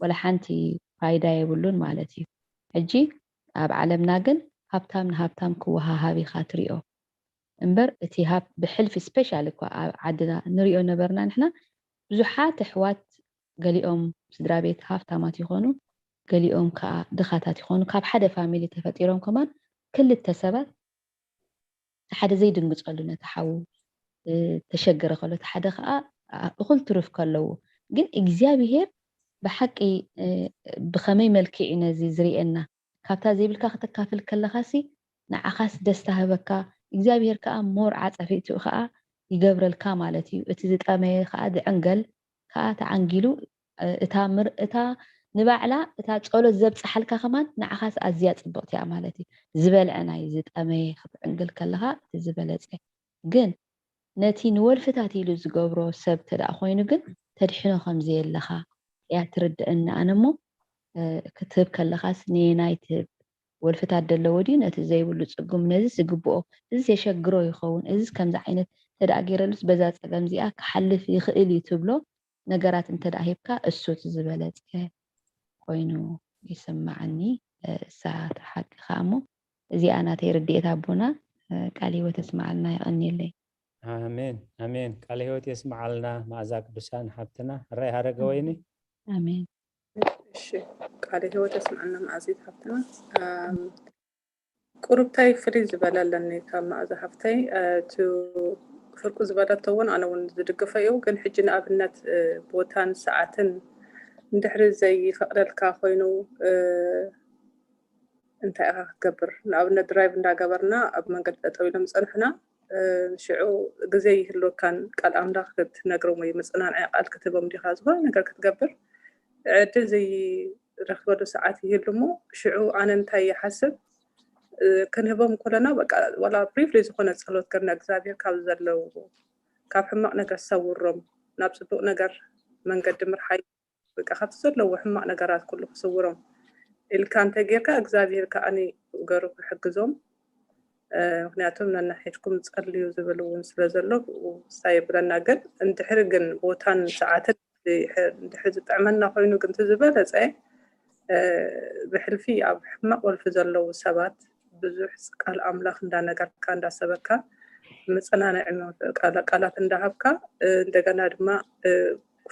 ዋላ ሓንቲ ፋይዳ የብሉን ማለት እዩ። ሕጂ ኣብ ዓለምና ግን ሃብታም ንሃብታም ክወሃሃብ ኢኻ ትሪኦ። እምበር እቲ ሃብ ብሕልፊ ስፔሻል እኳ ኣብ ዓድና ንሪኦ ነበርና ንሕና ብዙሓት ኣሕዋት ገሊኦም ስድራ ቤት ሃብታማት ይኾኑ ገሊኦም ከዓ ድኻታት ይኾኑ ካብ ሓደ ፋሚሊ ተፈጢሮም ከማን ክልተ ሰባት ሓደ ዘይድንግፀሉ ነቲ ሓዉ ተሸገረ ከሎ እቲ ሓደ ከዓ እኹል ትሩፍ ከለዎ ግን እግዚኣብሄር ብሓቂ ብኸመይ መልክዕ እዩ ነዚ ዝርእየና ካብታ ዘይብልካ ከተካፍል ከለኻሲ ንዓኻስ ደስታ ህበካ እግዚኣብሄር ከዓ ሞር ዓፀፊቱ ከዓ ይገብረልካ ማለት እዩ እቲ ዝጠመየ ከዓ ዝዕንገል ከዓ ተዓንጊሉ እታ ምር እታ ንባዕላ እታ ጸሎት ዘብጽሓልካ ከማን ንዓኻስ ኣዝያ ጽብቕቲ እያ ማለት እዩ ዝበልዐ ናይ ዝጠመየ ክትዕንግል ከለኻ እቲ ዝበለጸ ግን ነቲ ንወልፍታት ኢሉ ዝገብሮ ሰብ ተደኣ ኮይኑ ግን ተድሕኖ ከም ዘየለኻ እያ ትርድእኒ ኣነ እሞ ክትህብ ከለኻስ ንየናይ ትህብ ወልፍታት ደለዎ ድዩ ነቲ ዘይብሉ ጽጉም ነዚ ዝግብኦ እዚ የሸግሮ ይኸውን እዚ ከምዚ ዓይነት ተደኣ ገይረሉስ በዛ ጸገም እዚኣ ክሓልፍ ይኽእል እዩ ትብሎ ነገራት እንተ ደኣ ሂብካ እሱ እቲ ዝበለጸ ኮይኑ ይስምዓኒ። እሳ እታ ሓቂ ከኣ እሞ እዚኣ ናተይ ርድኢት ኣቦና ቃል ህይወት የስምዓልና የቐንየለይ። ኣሜን ኣሜን። ቃል ህይወት የስምዓልና መኣዛ ቅዱሳን ሓብትና። ሕራይ ሃረገ ወይኒ። ኣሜን። እሺ ቃል ህይወት የስምዓልና መኣዚት ሓብትና። ቁሩብታይ ፍልይ ዝበለ ኣለኒ ካብ መኣዛ ሓፍተይ እቲ ፍርቁ ዝበለቶ እውን ኣነ እውን ዝድግፎ እዩ ግን ሕጂ ንኣብነት ቦታን ሰዓትን እንድሕሪ ዘይፈቅደልካ ኮይኑ እንታይ ኢካ ክትገብር ንኣብነት ድራይቭ እንዳገበርና ኣብ መንገዲ ጠጠው ኢሎም ዝፀንሑና ሽዑ ግዜ ይህልወካን ቃል ኣምላክ ክትነግሮም ወይ መፀናንዒ ቃል ክትህቦም ዲካ ዝኮነ ነገር ክትገብር ዕድል ዘይረክበሉ ሰዓት ይህሉ እሞ ሽዑ ኣነ እንታይ ይሓስብ ክንህቦም ከለና በቃ ዋላ ብሪፍሊ ዝኾነ ጸሎት ገርና እግዚኣብሔር ካብ ዘለውዎ ካብ ሕማቕ ነገር ሰውሮም ናብ ጽቡቕ ነገር መንገዲ ምርሓይ በቃ ካብቲ ዘለዎ ሕማቕ ነገራት ኩሉ ክስውሮም ኢልካ እንተ ጌርካ እግዚኣብሔር ከኣኒ ገሩ ክሕግዞም ምክንያቱም ነናሒድኩም ጸልዩ ዝብል እውን ስለ ዘሎ ብኡ ክሳ የብለና ግን እንድሕሪ ግን ቦታን ሰዓትን እንድሕሪ ዝጥዕመና ኮይኑ ግን እቲ ዝበለጸ ብሕልፊ ኣብ ሕማቕ ወልፊ ዘለዉ ሰባት ብዙሕ ቃል ኣምላኽ እንዳነገርካ እንዳሰበካ መጸናንዒ ቃላት እንዳሃብካ፣ እንደገና ድማ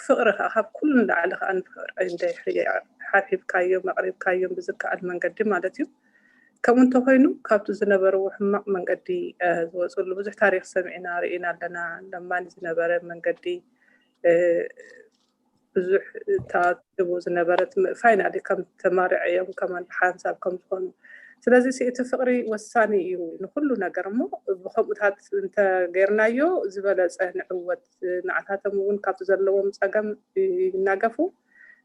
ፍቕሪ ከዓ ካብ ኩሉ ንላዕሊ ከዓ ንፍቕሪ እንድሕሪ ሓብሒብካዮም ኣቕሪብካዮም ብዝከኣል መንገዲ ማለት እዩ። ከምኡ እንተኮይኑ ካብቲ ዝነበርዎ ሕማቕ መንገዲ ዝወፅሉ ብዙሕ ታሪክ ሰሚዕና ርኢና ኣለና። ለማኒ ዝነበረ መንገዲ ብዙሕ ታትቡ ዝነበረት ፋይናሊ ከም ተማርዐዮም ከማን ብሓንሳብ ከም ዝኾኑ። ስለዚ እቲ ፍቕሪ ወሳኒ እዩ ንኩሉ ነገር እሞ ብከምኡታት እንተገይርናዮ ዝበለፀ ንዕወት። ንዓታቶም እውን ካብቲ ዘለዎም ፀገም ይናገፉ፣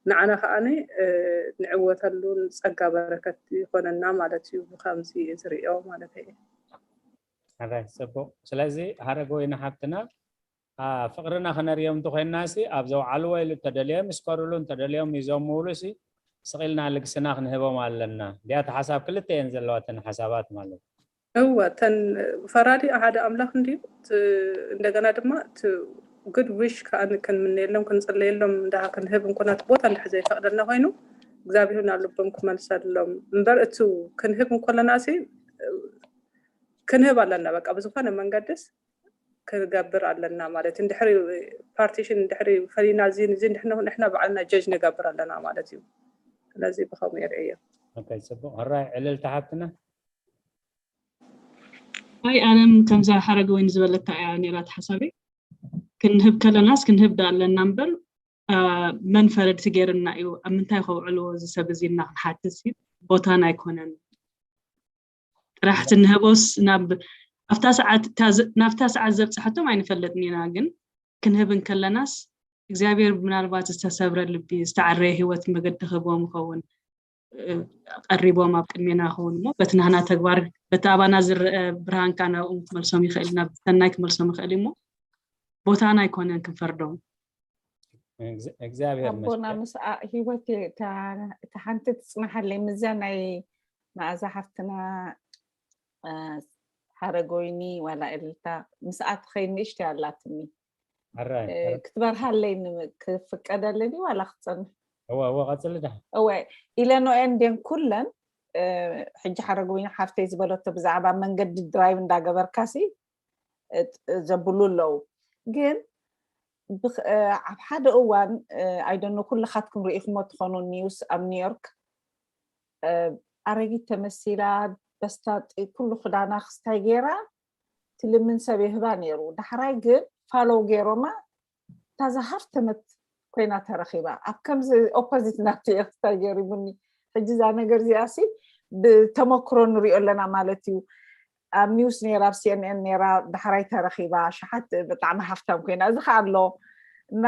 ንዓና ከዓኒ ንዕወተሉን ፀጋ በረከት ይኾነና ማለት እዩ። ብከምዚ ዝሪኦ ማለት እዩ። ኣራይ ፅቡቅ። ስለዚ ሃረገወይኒ ሓብትና ፍቅርና ክነርዮም እንተኮይንና ሲ ኣብ ዘውዓልዎ ኢሉ እንተደልዮም ይስከሩሉ እንተደልዮም ይዘምውሉ ሲ ስቂልና ልግስና ክንህቦም ኣለና። እንዲያ እቲ ሓሳብ ክልተ እየን ዘለዋ እተን ሓሳባት ማለት እዩ። እወ እተን ፈራዲ ሓደ ኣምላኽ እንድዩ። እንደገና ድማ good wish ከዓ ክንምነየሎም ክንፅለየሎም እንዳ ክንህብ እንኮና እቲ ቦታ እንድሕር ዘይፈቅደልና ኮይኑ እግዚኣብሔር ናብ ልቦም ክመልሰሎም እምበር እቲ ክንህብ እንኮለና ሲ ክንህብ ኣለና። በቃ ብዝኾነ መንገድስ ክገብር ኣለና ማለት እንድሕሪ partition እንድሕሪ ፈሊና እዚ እዚ ንሕና ባዕልና judge ንገብር ኣለና ማለት እዩ። ስለዚ ብኸምኡ የርእዮ። ኦኬ ጽቡቕ። ሕራይ ዕልልቲ ሓብትና። ኣይ ኣነም ከምዛ ሓረገወይኒ ዝበለታ እያ ነይራ እቲ ሓሳበይ። ክንህብ ከለናስ ክንህብ ዶ ኣለና እምበር መን ፈረድቲ ገይርና እዩ ኣብ ምንታይ ከውዕልዎ እዚ ሰብ እዚ እና ክንሓትት ቦታና ኣይኮነን። ጥራሕ ትንህቦስ ናብ ኣብታ ሰዓት ናብታ ሰዓት ዘብፅሐቶም ኣይንፈለጥን ኢና። ግን ክንህብ እንከለናስ እግዚኣብሔር ምናልባት ዝተሰብረ ልቢ ዝተዓረየ ህይወት መገዲ ክህቦም ይኸውን። ቀሪቦም ኣብ ቅድሜና ክኸውን እሞ በቲ ናህና ተግባር በቲ ኣባና ዝረአ ብርሃን ከዓ ናብኦም ክመልሶም ይኽእል ናብ ሰናይ ክመልሶም ይኽእል እሞ ቦታና ኣይኮነን ክንፈርዶም። እግዚኣብሔር ኣቦና ምስ ህይወት እታ ሓንቲ ትፅናሓለይ ምዛ ናይ መኣዛ ሓፍትና ሓረጎይኒ ዋላ እልልታ ምስኣ ትኸይድ ንእሽተይ ኣላትኒ ክትበርሃለይ ክፍቀደልን እዩ ዋላ ክትፀንሕ እወ እወ ቀፅሊ ድሓ እወ ኢለኖኤን ደን ኩለን ሕጂ ሓረጎይኒ ሓፍተይ ዝበለቶ ብዛዕባ መንገዲ ድራይቭ እንዳገበርካሲ ዘብሉ ኣለዉ ግን ኣብ ሓደ እዋን ኣይደኖ ኩልኻትኩም ርኢኹሞ ትኾኑ ኒውስ ኣብ ኒውዮርክ ኣረጊት ተመሲላ በስታጢ ኩሉ ክዳና ክስታይ ገይራ ትልምን ሰብ የህባ ነይሩ ዳሕራይ ግን ፋሎው ገይሮማ እታ ዝሃፍተመት ኮይና ተረኺባ ኣብ ከምዚ ኦፖዚት ናብቲ እየ ክስታይ ገይሩኒ ሕጂ እዛ ነገር እዚኣ ሲ ብተመክሮ ንሪኦ ኣለና ማለት እዩ ኣብ ኒውስ ነራ ኣብ cnn ነራ ዳሕራይ ተረኺባ ሸሓት ብጣዕሚ ሃፍታም ኮይና እዚ ከዓ ኣሎ እና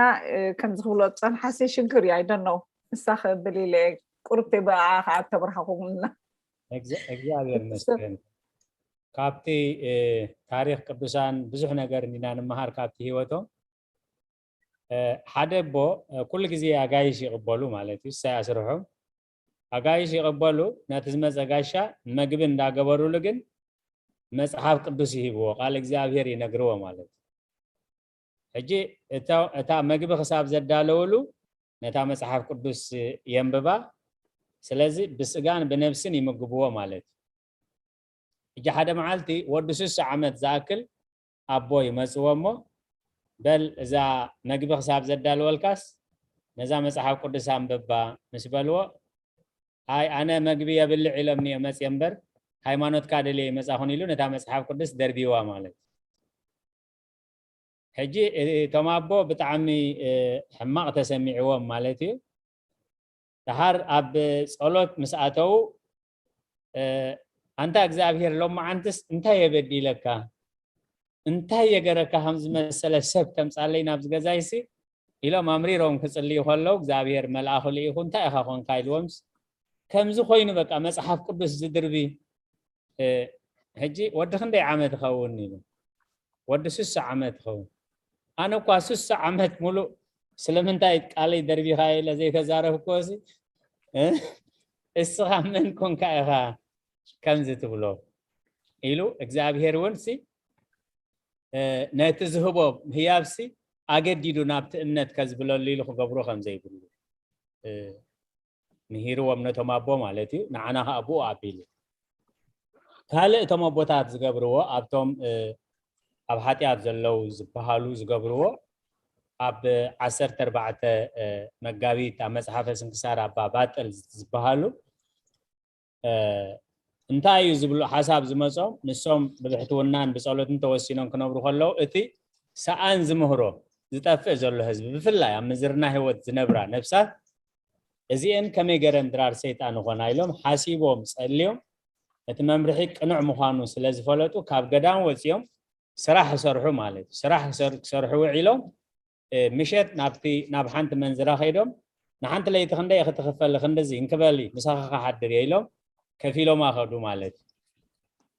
ከምዚ ክብሎ ፀንሓ ሲ ሽግር እዩ ኣይደኖ ንሳ ክብል ኢለ ቁርብተይ ብኣ ከዓ ተብርሃኹምና እግዚኣብሔር ይመስገን ካብቲ ታሪክ ቅዱሳን ብዙሕ ነገር እንዲና ንምሃር ካብቲ ህይወቶም ሓደ ኣቦ ኩሉ ግዜ ኣጋይሽ ይቕበሉ ማለት እዩ። እሳይ ኣስርሖም ኣጋይሽ ይቕበሉ ነቲ ዝመፀ ጋሻ መግቢ እንዳገበሩሉ ግን መፅሓፍ ቅዱስ ይህብዎ ቃል እግዚኣብሔር ይነግርዎ ማለት እዩ። ሕጂ እታ መግቢ ክሳብ ዘዳለውሉ ነታ መፅሓፍ ቅዱስ የንብባ። ስለዚ ብስጋን ብነብስን ይምግብዎ ማለት እዩ። ሕጂ ሓደ መዓልቲ ወዲ ሱሳ ዓመት ዝኣክል ኣቦ ይመፅዎ እሞ በል እዛ መግቢ ክሳብ ዘዳልወልካስ ነዛ መፅሓፍ ቅዱስ ኣንብባ ምስ በልዎ ኣይ ኣነ መግቢ የብልዕ ኢሎምኒ እየ መፅየ እምበር ሃይማኖትካ ደልየ ይመፃኹን ኢሉ ነታ መፅሓፍ ቅዱስ ደርቢዋ ማለት ሕጂ እቶም ኣቦ ብጣዕሚ ሕማቕ ተሰሚዕዎም ማለት እዩ። ደሓር ኣብ ጸሎት ምስ ኣተዉ ኣንታ እግዚኣብሔር ሎመዓንትስ እንታይ እየ በዲለካ እንታይ እየ ገረካ ከም ዝመሰለ ሰብ ተምጻለይ ናብዚ ገዛይሲ ኢሎም ኣምሪሮም ክጽልዩ ከለዉ እግዚኣብሔር መልኣኹ ልኢኹ እንታይ ኢኻ ኮንካ ኢልዎምስ ከምዚ ኮይኑ በቃ መጽሓፍ ቅዱስ ዝድርቢ ሕጂ ወዲ ክንደይ ዓመት ይኸውን ኢሉ ወዲ ስሳ ዓመት ይኸውን ኣነ እኳ ስሳ ዓመት ሙሉእ ስለምንታይ ቃለይ ደርቢኻ ኢለ ዘይተዛረብክዎ ሲ እስኻ መን ኮንካ ኢኻ ከምዚ ትብሎ ኢሉ እግዚኣብሄር እውን ሲ ነቲ ዝህቦ ህያብ ሲ ኣገዲዱ ናብቲ እምነት ከዝብለሉ ኢሉ ክገብሮ ከም ዘይብሉ ምሂርዎም ነቶም ኣቦ ማለት እዩ። ንዓና ከዓ ብኡ ኣቢሉ ካልእ እቶም ኣቦታት ዝገብርዎ ኣብቶም ኣብ ሓጢኣት ዘለዉ ዝበሃሉ ዝገብርዎ ኣብ ዓሰርተ ኣርባዕተ መጋቢት ኣብ መፅሓፈ ስንክሳር ኣባ ባጥል ዝበሃሉ እንታይ እዩ ዝብሉ ሓሳብ ዝመፆም ንሶም ብብሕትውናን ብፀሎትን ተወሲኖም ክነብሩ ከለዉ እቲ ሰኣን ዝምህሮ ዝጠፍእ ዘሎ ህዝቢ ብፍላይ ኣብ ምዝርና ህይወት ዝነብራ ነብሳት እዚኤን ከመይ ገረን ድራር ሰይጣን ኾና ኢሎም ሓሲቦም ፀልዮም እቲ መምርሒ ቅኑዕ ምዃኑ ስለ ዝፈለጡ ካብ ገዳም ወፂኦም ስራሕ ክሰርሑ ማለት እዩ። ስራሕ ክሰርሑ ውዒሎም ምሸት ናብቲ ናብ ሓንቲ መንዝራ ከይዶም ንሓንቲ ለይቲ ክንደይ ክትኽፈል ክንድዚ እንክበሊ ምሳኻ ክሓድር እየ ኢሎም ከፊሎም ኣኸዱ ማለት እዩ።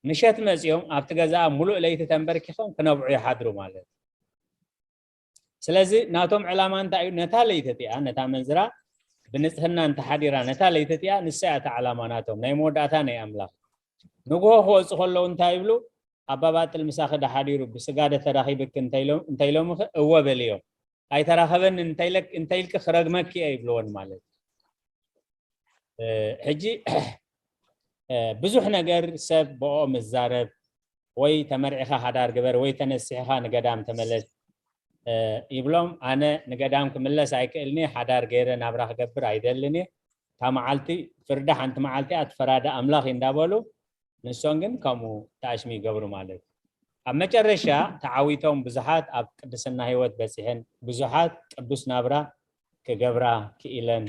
ምሸት መፂኦም ኣብቲ ገዛኣ ሙሉእ ለይቲ ተንበርኪኾም ክነብዑ ይሓድሩ ማለት እዩ። ስለዚ ናቶም ዕላማ እንታይ እዩ? ነታ ለይቲ እቲኣ ነታ መንዝራ ብንፅህና እንተሓዲራ ነታ ለይቲ እቲኣ ንሳ እያ እታ ዕላማ ናቶም ናይ መወዳእታ ናይ ኣምላኽ። ንግሆ ክወፁ ከለዉ እንታይ ይብሉ? ኣባ ባጥል ምሳኺ ዶ ሓዲሩ ብስጋ ዶ ተራኺብኪ እንተኢሎምኺ እወ በልዮ። ኣይተራኸበኒ እንተኢልኪ ክረግመኪ እየ ይብልወን ማለት እዩ። ሕጂ ብዙሕ ነገር ሰብ ብኦ ምዛረብ ወይ ተመርዒኻ ሓዳር ግበር ወይ ተነሲሕኻ ንገዳም ተመለስ ይብሎም። ኣነ ንገዳም ክምለስ ኣይክእልኒ፣ ሓዳር ገይረ ናብራ ክገብር ኣይደልን እየ። እታ መዓልቲ ፍርዲ ሓንቲ መዓልቲ እያ ትፈራዲ ኣምላኽ እዩ እንዳበሉ ንሶም ግን ከምኡ ተኣሽሚ ይገብሩ ማለት እዩ። ኣብ መጨረሻ ተዓዊቶም ብዙሓት ኣብ ቅድስና ህይወት በፂሐን ብዙሓት ቅዱስ ናብራ ክገብራ ክኢለን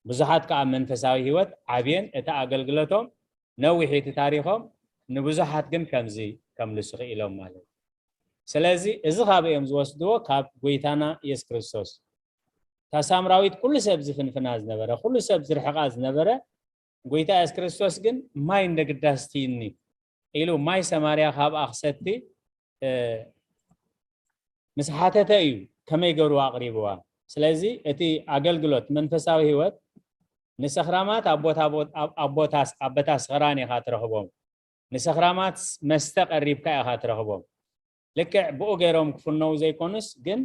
ብዙሓት ከዓ መንፈሳዊ ህይወት ዓብየን እቲ ኣገልግሎቶም ነዊሕ እቲ ታሪኾም ንብዙሓት ግን ከምዚ ከምልሱ ክኢሎም ማለት እዩ። ስለዚ እዚ ካብ እዮም ዝወስድዎ ካብ ጎይታና የሱስ ክርስቶስ እታ ሳምራዊት ኩሉ ሰብ ዝፍንፍና ዝነበረ ኩሉ ሰብ ዝርሕቃ ዝነበረ ጎይታ የሱስ ክርስቶስ ግን ማይ እንደ ግዳስ ትይኒ ኢሉ ማይ ሰማርያ ካብኣ ክሰቲ ምስ ሓተተ እዩ ከመይ ገሩ ኣቕሪብዋ። ስለዚ እቲ ኣገልግሎት መንፈሳዊ ህይወት ንሰኽራማት ኣቦታ ኣቦታ ስኽራን ኢኻ ትረኽቦም። ንሰኽራማት መስተ ቀሪብካ ኢኻ ትረኽቦም። ልክዕ ብኡ ገይሮም ክፍነዉ ዘይኮኑስ ግን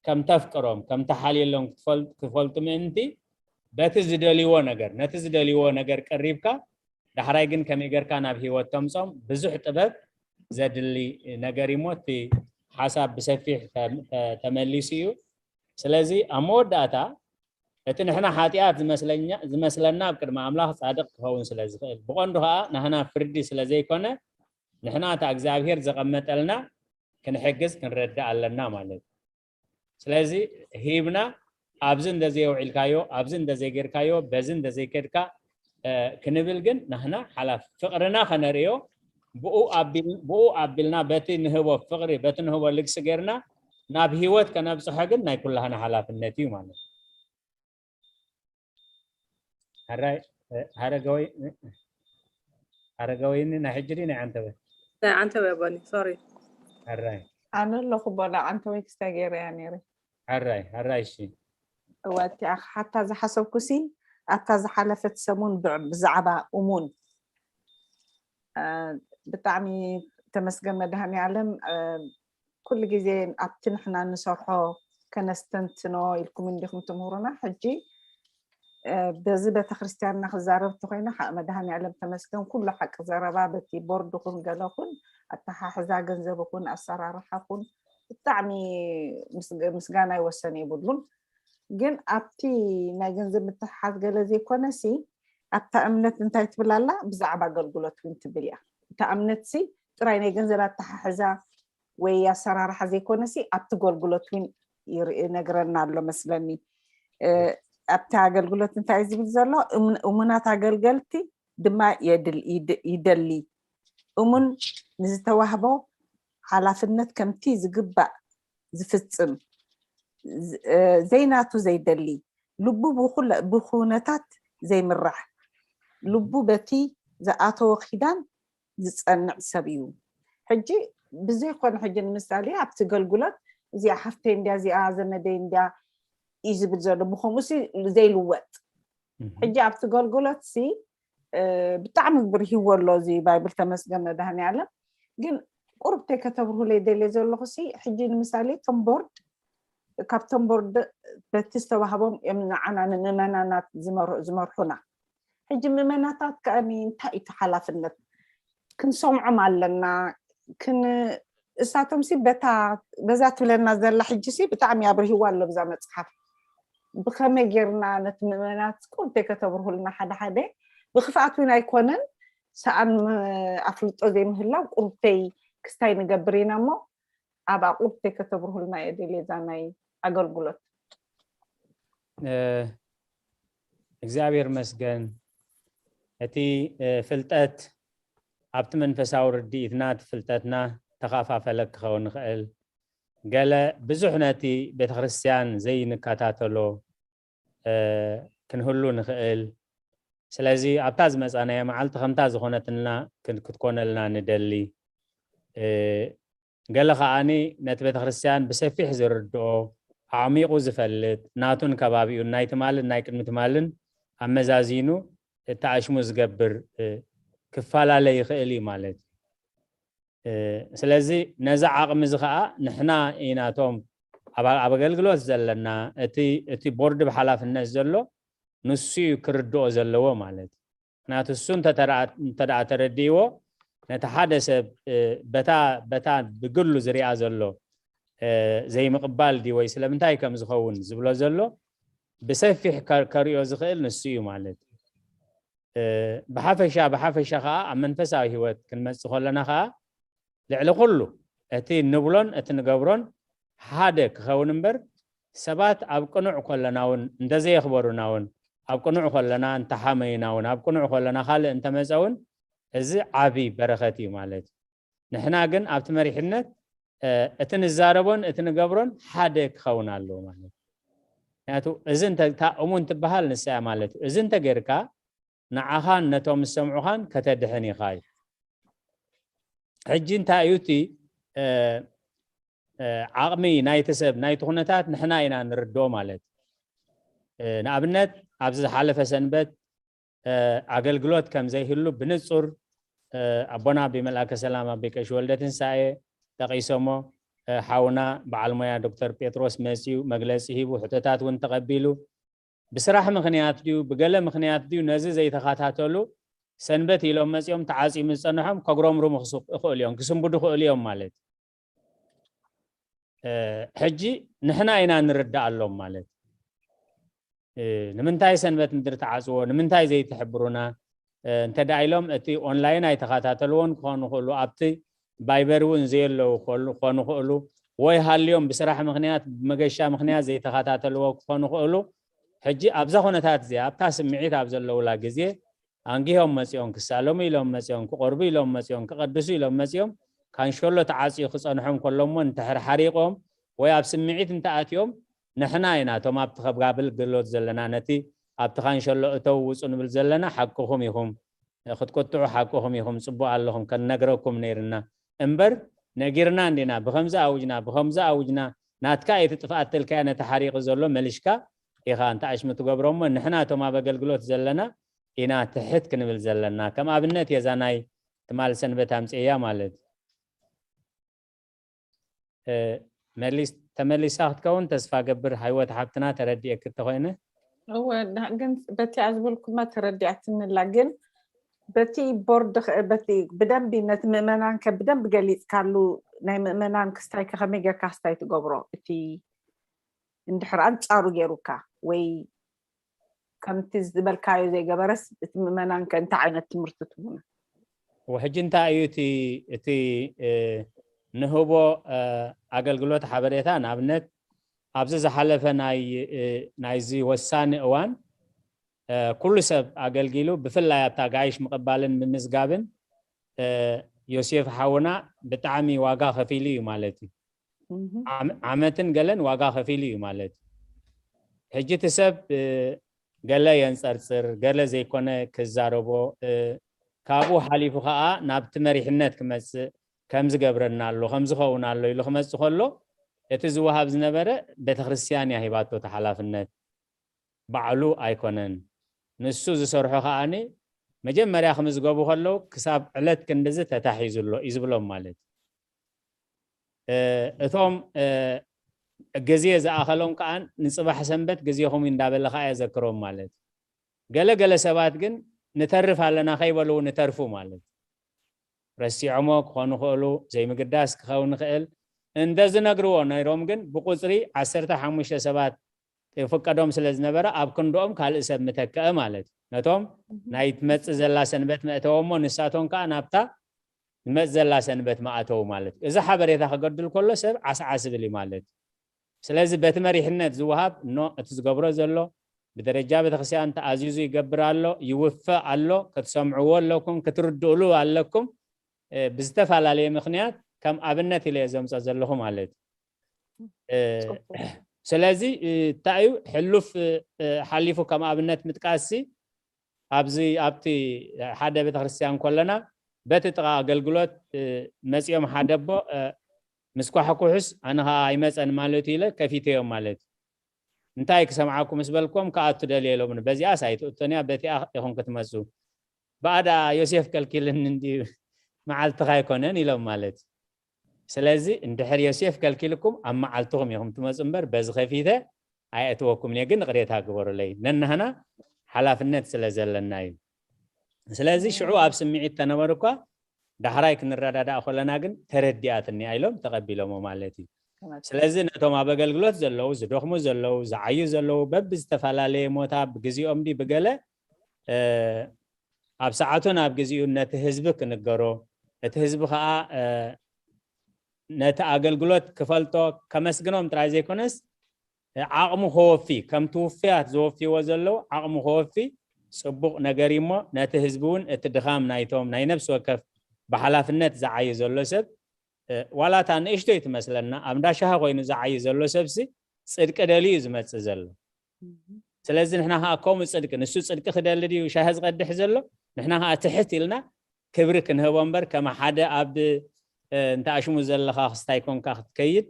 ከም ተፍቅሮም ከም ተሓልየሎም ክፈልጡ ምእንቲ በቲ ዝደልይዎ ነገር ነቲ ዝደልይዎ ነገር ቀሪብካ ዳሕራይ ግን ከመይ ጌርካ ናብ ህይወት ተምጾም ብዙሕ ጥበብ ዘድሊ ነገር እሞ እቲ ሓሳብ ብሰፊሕ ተመሊሱ እዩ። ስለዚ ኣብ መወዳእታ እቲ ንሕና ሓጢኣት ዝመስለና ኣብ ቅድሚ ኣምላኽ ጻድቕ ክኸውን ስለ ዝኽእል ብቐንዱ ከኣ ናህና ፍርዲ ስለ ዘይኮነ ንሕና እታ እግዚኣብሔር ዘቐመጠልና ክንሕግዝ ክንረድእ ኣለና ማለት እዩ። ስለዚ ሂብና ኣብዚ እንደዘየውዒልካዮ ኣብዚ እንደዘይጌርካዮ በዚ እንደዘይከድካ ክንብል ግን ናህና ሓላፍ ፍቕርና ከነርእዮ ብኡ ኣቢልና በቲ ንህቦ ፍቕሪ በቲ ንህቦ ልግሲ ጌርና ናብ ህይወት ከነብፅሖ ግን ናይ ኩላህና ሓላፍነት እዩ ማለት እዩ። ሓራይ ሓረገወይ ሓረገወይኒ ናይ ሕጂ ድዩ ናይ ዓንተወ ናይ ዓንተወ ኣቦኒ ሶሪ ሓራይ ኣነ ኣለኹ ቦላ ዓንተወይ ክስታይ ገይረያ ነይረ ሓራይ ሓራይ እሺ እዋ እቲኣ ክሓታ ዝሓሰብኩሲ ኣብታ ዝሓለፈት ሰሙን ብዛዕባ እሙን ብጣዕሚ ተመስገን መድሃኒ ዓለም ኩሉ ግዜ ኣብቲ ንሕና ንሰርሖ ከነስተንትኖ ኢልኩም እንዲኹም ትምህሩና ሕጂ በዚ ቤተክርስትያንና ክዛረብ እንተኮይነ መድሃኒ ዓለም ተመስገን ኩሉ ሓቂ ዘረባ በቲ ቦርድ ኩን ገለ ኩን ኣተሓሕዛ ገንዘብ ኩን ኣሰራርሓ ኩን ብጣዕሚ ምስጋና ይወሰን የብሉን ግን ኣብቲ ናይ ገንዘብ ምትሕሓዝ ገለ ዘይኮነሲ ኣብታ እምነት እንታይ ትብል ኣላ ብዛዕባ ኣገልግሎት እውን ትብል እያ እታ እምነትሲ ጥራይ ናይ ገንዘብ ኣተሓሕዛ ወይ ኣሰራርሓ ዘይኮነሲ ኣብቲ ጎልጉሎት እውን ይነግረና ኣሎ መስለኒ ኣብቲ ኣገልግሎት እንታይ ዝብል ዘሎ እሙናት ኣገልገልቲ ድማ ይደሊ እሙን ንዝተዋህቦ ሓላፍነት ከምቲ ዝግባእ ዝፍፅም ዘይናቱ ዘይደሊ ልቡ ብኩነታት ዘይምራሕ ልቡ በቲ ዝኣተወ ኪዳን ዝፀንዕ ሰብ እዩ ሕጂ ብዘይኮነ ሕጂ ንምሳሌ ኣብቲ ገልጉሎት እዚኣ ሓፍተይ እንድያ እዚኣ ዘመደይ እንድያ እዩ ዝብል ዘሎ ብከምኡ ሲ ዘይልወጥ ሕጂ ኣብቲ ገልጉሎት ሲ ብጣዕሚ ብርሂዎ ኣሎ እዚ ባይብል ተመስገን መድሃኒ ዓለም ግን ቁርብ ተይ ከተብርሁለይ ደልየ ዘለኹ ሲ ሕጂ ንምሳሌ እቶም ቦርድ ካብቶም ቦርድ በቲ ዝተዋህቦም እዮም ንዓና ንምእመናናት ዝመርሑና። ሕጂ ምእመናታት ከኣ እንታይ እዩ ሓላፍነት? ክንሰምዖም ኣለና። ክን እሳቶም ሲ በታ በዛ ትብለና ዘላ ሕጂ ሲ ብጣዕሚ ኣብርሂዋ ኣሎ ብዛ መጽሓፍ። ብኸመይ ጌርና ነቲ ምእመናት ቁርብተይ ከተብርሁልና ሓደ ሓደ ብክፍኣት እውን ኣይኮነን፣ ሰኣን ኣፍልጦ ዘይምህላው ቁርብተይ ክስታይ ንገብር ኢና እሞ ኣብ ኣቁርብተይ ከተብርሁልና እየ ደልየ እዛ ናይ ኣገልግሎት። እግዚኣብሔር መስገን። እቲ ፍልጠት ኣብቲ መንፈሳዊ ርድኢትና እቲ ፍልጠትና ተኻፋፈለ ክኸውን ይኽእል። ገለ ብዙሕ ነቲ ቤተክርስትያን ዘይንከታተሎ ክንህሉ ንኽእል። ስለዚ ኣብታ ዝመፃናያ መዓልቲ ከምታ ዝኾነትና ክትኮነልና ንደሊ። ገለ ከዓኒ ነቲ ቤተክርስትያን ብሰፊሕ ዝርድኦ፣ ኣዕሚቑ ዝፈልጥ፣ ናቱን ከባቢኡን ናይ ትማልን ናይ ቅድሚ ትማልን ኣመዛዚኑ ተኣሽሙ ዝገብር ክፈላለ ይኽእል እዩ ማለት እዩ። ስለዚ ነዚ ዓቕሚ እዚ ከዓ ንሕና ኢና እቶም ኣብ ኣገልግሎት ዘለና፣ እቲ ቦርድ ብሓላፍነት ዘሎ ንሱ እዩ ክርድኦ ዘለዎ ማለት እዩ። ምክንያቱ እሱ እንተደኣ ተረዲእዎ ነቲ ሓደ ሰብ በታ በታ ብግሉ ዝሪኣ ዘሎ ዘይምቕባል ድዩ ወይ ስለምንታይ ከም ዝኸውን ዝብሎ ዘሎ ብሰፊሕ ከርእዮ ዝኽእል ንሱ እዩ ማለት እዩ። ብሓፈሻ ብሓፈሻ ከዓ ኣብ መንፈሳዊ ህይወት ክንመፅእ ከለና ከዓ ልዕሊ ኩሉ እቲ ንብሎን እቲ ንገብሮን ሓደ ክኸውን እምበር ሰባት ኣብ ቅኑዕ ከለና እውን እንተዘየኽበሩና እውን ኣብ ቅኑዕ ከለና እንተሓመዩና እውን ኣብ ቅኑዕ ከለና ካልእ እንተመፀ እውን እዚ ዓብይ በረኸት እዩ ማለት እዩ። ንሕና ግን ኣብቲ መሪሕነት እቲ ንዛረቦን እቲ ንገብሮን ሓደ ክኸውን ኣለዎ ማለት እዩ። ምክንያቱ እዚ እታ እሙን ትበሃል ንሳ እያ ማለት እዩ። እዚ እንተጌርካ ንዓኻን ነቶም ዝሰምዑኻን ከተድሕን ኢኻ እዩ። ሕጂ እንታይ እዩ እቲ ዓቕሚ ናይቲ ሰብ ናይቲ ኩነታት ንሕና ኢና ንርድኦ ማለት እዩ። ንኣብነት ኣብዚ ዝሓለፈ ሰንበት ኣገልግሎት ከም ዘይህሉ ብንጹር ኣቦና ኣቢ መልኣከ ሰላም ኣቢ ቀሺ ወልደ ትንሳኤ ጠቒሶሞ። ሓውና በዓል ሞያ ዶክተር ጴጥሮስ መጺኡ መግለጺ ሂቡ፣ ሕቶታት እውን ተቐቢሉ። ብስራሕ ምኽንያት ድዩ ብገለ ምኽንያት ድዩ ነዚ ዘይተኸታተሉ ሰንበት ኢሎም መጺኦም ተዓጽዩ ምስ ጸንሖም ከጉረምርሙ ይኽእሉ እዮም፣ ክስንብዱ ይኽእሉ እዮም ማለት። ሕጂ ንሕና ኢና ንርዳኣሎም ማለት። ንምንታይ ሰንበት ምድሪ ተዓጽዎ፣ ንምንታይ ዘይትሕብሩና እንተ ደኣ ኢሎም እቲ ኦንላይን ኣይተኸታተልዎን ክኾኑ ይኽእሉ፣ ኣብቲ ባይበር እውን ዘየለዉ ክኾኑ ይኽእሉ፣ ወይ ሃልዮም ብስራሕ ምኽንያት ብመገሻ ምኽንያት ዘይተኸታተልዎ ክኾኑ ይኽእሉ። ሕጂ ኣብዛ ኩነታት እዚኣ ኣብታ ስምዒት ኣብ ዘለውላ ግዜ ኣንጊሆም መጺኦም ክሳለሙ ኢሎም መጺኦም ክቆርቡ ኢሎም መጺኦም ክቐድሱ ኢሎም መጺኦም ካንሸሎ ተዓጽዩ ክጸንሖም ከሎ እሞ እንተሕር ሓሪቖም ወይ ኣብ ስምዒት እንተኣትዮም ንሕና ኢና እቶም ኣብቲ ከባቢ ኣገልግሎት ዘለና ነቲ ኣብቲ ካንሸሎ እተው ውጹ ንብል ዘለና ሓቅኹም ኢኹም ክትቁጥዑ ሓቅኹም ኢኹም ጽቡቕ ኣለኹም ከነግረኩም ነይርና እምበር ነጊርና እንዲና ብኸምዚ ኣውጅና ብኸምዚ ኣውጅና ናትካ እቲ ጥፍኣት ተልካያ ነቲ ሓሪቑ ዘሎ መሊሽካ ኢኻ እንተ ኣሽሙ ትገብሮ እሞ ንሕና እቶም ኣብ ኣገልግሎት ዘለና ኢና ትሕት ክንብል ዘለና ከም ኣብነት የዛ ናይ ትማል ሰንበት ኣምፅእያ ማለት ተመሊሳ ክትከውን ተስፋ ገብር ሃይወት ሓብትና ተረዲኤክ እንተኮይነ እወ ግን በቲኣ ዝበልኩማ ተረዲኣትንላ ግን በቲ ቦርድ በቲ ብደንቢ ነቲ ምእመናን ከ ብደንቢ ገሊፅካሉ ናይ ምእመናን ክስታይ ከከመይ ጌርካ ክስታይ ትገብሮ እቲ እንድሕር ኣንፃሩ ገይሩካ ወይ ከምቲ ዝበልካዮ ዘይገበረስ እቲ ምእመናን ከ እንታይ ዓይነት ትምህርቲ ትቡና ሕጂ እንታይ እዩ እቲ እቲ ንህቦ ኣገልግሎት ሓበሬታ ንኣብነት ኣብዚ ዝሓለፈ ናይ ናይዚ ወሳኒ እዋን ኩሉ ሰብ ኣገልጊሉ ብፍላይ ኣብታ ጋይሽ ምቕባልን ምምዝጋብን ዮሴፍ ሓውና ብጣዕሚ ዋጋ ከፊሉ እዩ ማለት እዩ ዓመትን ገለን ዋጋ ከፊሉ እዩ ማለት እዩ ሕጂ እቲ ሰብ ገለ የንፀርፅር ገለ ዘይኮነ ክዛረቦ ካብኡ ሓሊፉ ከዓ ናብቲ መሪሕነት ክመፅእ ከምዝገብረና ኣሎ ከምዝኸውን ኣሎ ኢሉ ክመፅእ ከሎ እቲ ዝወሃብ ዝነበረ ቤተክርስትያን እያ ሂባቶ ተሓላፍነት ባዕሉ ኣይኮነን ንሱ ዝሰርሖ ከዓኒ መጀመርያ ክምዝገቡ ከለዉ ክሳብ ዕለት ክንድዚ ተታሒዙ ኣሎ እዩ ዝብሎም ማለት እቶም ግዜ ዝኣኸሎም ከኣ ንጽባሕ ሰንበት ግዜኹም እዩ እንዳበለ ከኣ የዘክሮም ማለት እዩ። ገለ ገለ ሰባት ግን ንተርፍ ኣለና ከይበሉ እውን ይተርፉ ማለት እዩ። ረሲዖሞ ክኾኑ ይኽእሉ፣ ዘይምግዳስ ክኸውን ይኽእል። እንተዝነግርዎ ነይሮም ግን ብቁጽሪ ዓሰርተ ሓሙሽተ ሰባት ይፍቀዶም ስለ ዝነበረ ኣብ ክንድኦም ካልእ ሰብ ምተከአ ማለት እዩ። ነቶም ናይ ትመጽእ ዘላ ሰንበት መእተወሞ ንሳቶም ከኣ ናብታ ትመጽእ ዘላ ሰንበት መኣተው ማለት እዩ። እዚ ሓበሬታ ክገድል ከሎ ሰብ ዓስዓስ ይብል እዩ ማለት እዩ። ስለዚ በቲ መሪሕነት ዝወሃብ እኖ እቲ ዝገብሮ ዘሎ ብደረጃ ቤተክርስትያን ተኣዚዙ ይገብር ኣሎ፣ ይውፈእ ኣሎ፣ ክትሰምዕዎ ኣለኩም፣ ክትርድእሉ ኣለኩም። እ፣ ብዝተፈላለየ ምክንያት ከም ኣብነት ኢለ እየ ዘምፀ ዘለኹ ማለት እዩ። እ፣ ጽቡቅ። ስለዚ እ፣ እንታይ እዩ ሕሉፍ እ፣ እ፣ ሓሊፉ ከም ኣብነት ምጥቃስሲ ኣብዚ ኣብቲ ሓደ ቤተክርስትያን ከለና በቲ ጥቓ ኣገልግሎት እ፣ መጺኦም ሓደ ኣቦ እ፣ ምስ ኳሕኩሑስ ኣነ ኸዓ ኣይመጸን ማለት ኢለ ከፊተዮም ማለት እዩ። እንታይ ክሰምዓኩም ምስ በልኩም ክኣቱ ደልየ ኢሎምኒ። በዚኣስ ኣይትእቶን እያ፣ በቲኣ ኢኹም ክትመጹ። ብኣዳ ዮሴፍ ከልኪልኒ እንድዩ መዓልትኻ ኣይኮነን ኢሎም ማለት እዩ። ስለዚ እንድሕር ዮሴፍ ከልኪልኩም ኣብ መዓልትኹም ኢኹም ትመጹ እምበር በዚ ከፊተ ኣየእትወኩምን እየ፣ ግን ይቕሬታ ግበሩለይ። ነናህና ሓላፍነት ስለ ዘለና እዩ። ስለዚ ሽዑ ኣብ ስምዒት ተነበሩ እኳ ዳሕራይ ክንረዳዳእ ከለና ግን ተረዲኣትኒ እያ ኢሎም ተቐቢሎሞ ማለት እዩ። ስለዚ ነቶም ኣብ ኣገልግሎት ዘለዉ፣ ዝደኽሙ ዘለዉ፣ ዝዓዩ ዘለዉ፣ በብዝተፈላለየ ሞታ ብግዜኦም ድዩ ብገለ እ፣ ኣብ ሰዓቱን ኣብ ግዜኡን ነቲ ህዝቢ ክንገሮ፣ እቲ ህዝቢ ኸዓ እ፣ ነቲ ኣገልግሎት ክፈልጦ ከመስግኖም ጥራይ ዘይኮነስ እ፣ ዓቕሙ ከወፊ፣ ከምቲ ውፉያት ዘወፍይዎ ዘለዉ ዓቕሙ ከወፊ ጽቡቕ ነገር እዩ እሞ ነቲ ህዝቢ እውን እቲ ድኻም ናይቶም ናይ ነፍሲ ወከፍ ብሓላፍነት ዝዓዩ ዘሎ ሰብ እ፣ ዋላ እታ ንእሽቶይ ትመስለና ኣብ እንዳ ሻሂ ኮይኑ ዝዓዩ ዘሎ ሰብሲ ጽድቂ ደልዩ እዩ ዝመጽእ ዘሎ። ስለዚ ንሕና ከዓ ከምኡ ጽድቂ፣ ንሱ ጽድቂ ክደሊ ድዩ ሻሂ ዝቐድሕ ዘሎ? ንሕና ከዓ ትሕት ኢልና ክብሪ ክንህቦ እምበር ከመ ሓደ ኣብ እ፣ እንተ ኣሽሙ ዘለኻ ክስታይ ኮንካ ክትከይድ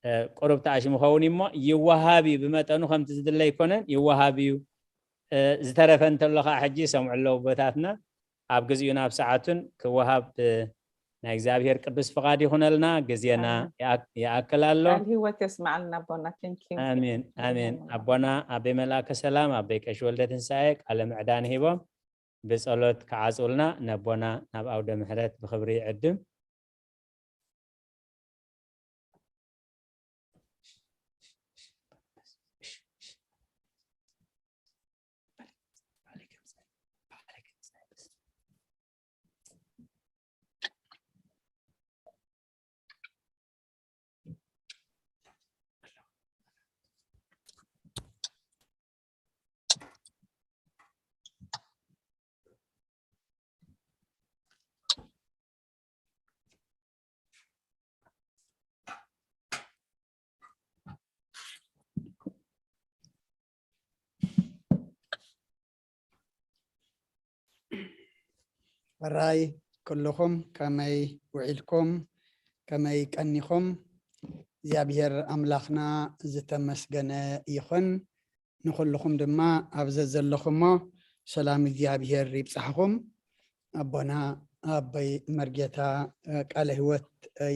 እ፣ ቁሩብ ተኣሽሙ ኸውን እሞ ይወሃብ እዩ። ብመጠኑ ከምቲ ዝድለ ኣይኮነን፣ ይወሃብ እዩ። እ፣ ዝተረፈ እንተሎ ከዓ ሕጂ ይሰምዑ ኣለዉ ኣቦታትና። ኣብ ግዚኡን ኣብ ሰዓቱን ክወሃብ እ፣ ናይ እግዚኣብሔር ቅዱስ ፍቓድ ይኹነልና። ግዜና ኣሜን። ይኣ- ይኣክል ኣሎ። ቃል ህይወት የስምዓልና ኣቦና። Thank you። ኣሜን ኣሜን። ኣሜን። ኣቦና ኣበይ መልኣከ ሰላም ኣበይ ቀሺ ወልደ ትንሳኤ ቃለ ምዕዳን ሂቦም ብጸሎት ክዓጽውልና ነቦና ናብ ኣውደ ምሕረት ብኽብሪ ይዕድም። ሕራይ ኩልኹም ከመይ ውዒልኩም? ከመይ ቀኒኹም? እግዚኣብሔር ኣምላኽና ዝተመስገነ ይኹን። ንኹልኹም ድማ ኣብ ዘዘለኹሞ ሰላም እግዚኣብሔር ይብጻሕኹም። ኣቦና ኣቦይ መርጌታ ቃለ ህይወት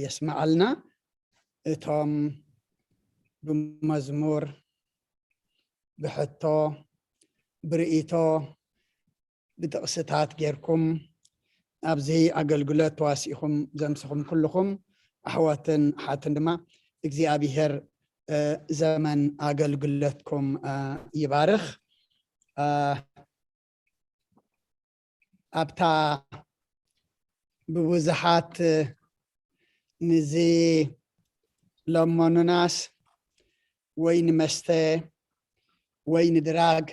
የስምዓልና። እቶም ብመዝሙር፣ ብሕቶ፣ ብርእይቶ፣ ብጥቕስታት ጌርኩም ኣብዚ ኣገልግሎት ተዋሲእኹም ዘምስኹም ኩልኹም ኣሕዋትን ኣሓትን ድማ እግዚኣብሔር እ፣ ዘመን ኣገልግሎትኩም እ፣ ይባርኽ። እ፣ ኣብታ ብብዙሓት ንዝለመኑናስ ወይ ንመስተ ወይ ንድራግ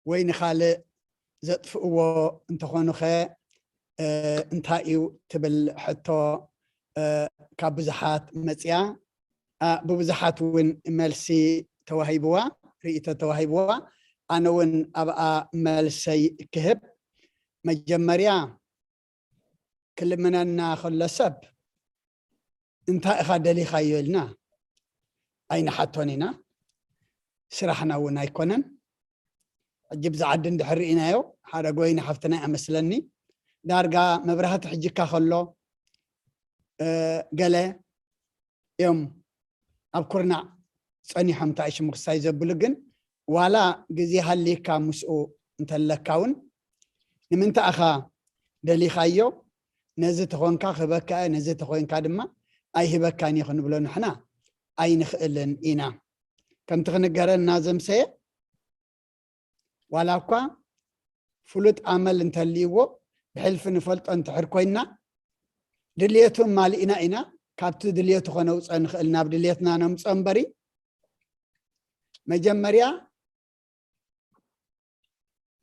ወይ ንኻልእ ዘጥፍእዎ እንተኾኑኸ እ፣ እንታይ እዩ ትብል ሕቶ እ፣ ካብ ብዙሓት መፅያ። እ፣ ብብዙሓት እውን መልሲ ተዋሂብዋ፣ ርእይቶ ተዋሂብዋ። ኣነ እውን ኣብኣ መልሰይ ክህብ። መጀመርያ ክልምነና ከሎ ሰብ እንታይ ኢኻ ደሊኻዮ ኢልና ኣይንሓቶን ኢና። ስራሕና እውን ኣይኮነን። ሕጂ ብዛ ዓዲ እንድሕር ርኢናዮ ሓደ ጎይና ሓፍትና እያ መስለኒ። ዳርጋ መብራህቲ ሕጂካ ከሎ እ፣ ገለ እዮም ኣብ ኩርናዕ ጸኒሖም እንታይ ሽሙ ክሳይ ዘብሉ ግን ዋላ ግዜ ሃሊካ ምስኡ እንተለካ እውን ንምንታይ ኢኻ ደሊኻዮ? ነዚ ተኾንካ ክህበካ እየ፣ ነዚ ተኾንካ ድማ ኣይህበካን እየ ክንብሎ ንሕና ኣይንኽእልን ኢና። ከምቲ ክንገረና ዘምሰየ ዋላ እኳ ፍሉጥ ኣመል እንተልይዎ ብሕልፊ ንፈልጦ እንድሕር ኮይና ድልየቱ ማሊእና ኢና ካብቲ ድልየቱ ከነውፀ ንኽእል ናብ ድልየትና ነምፀ እምበሪ መጀመርያ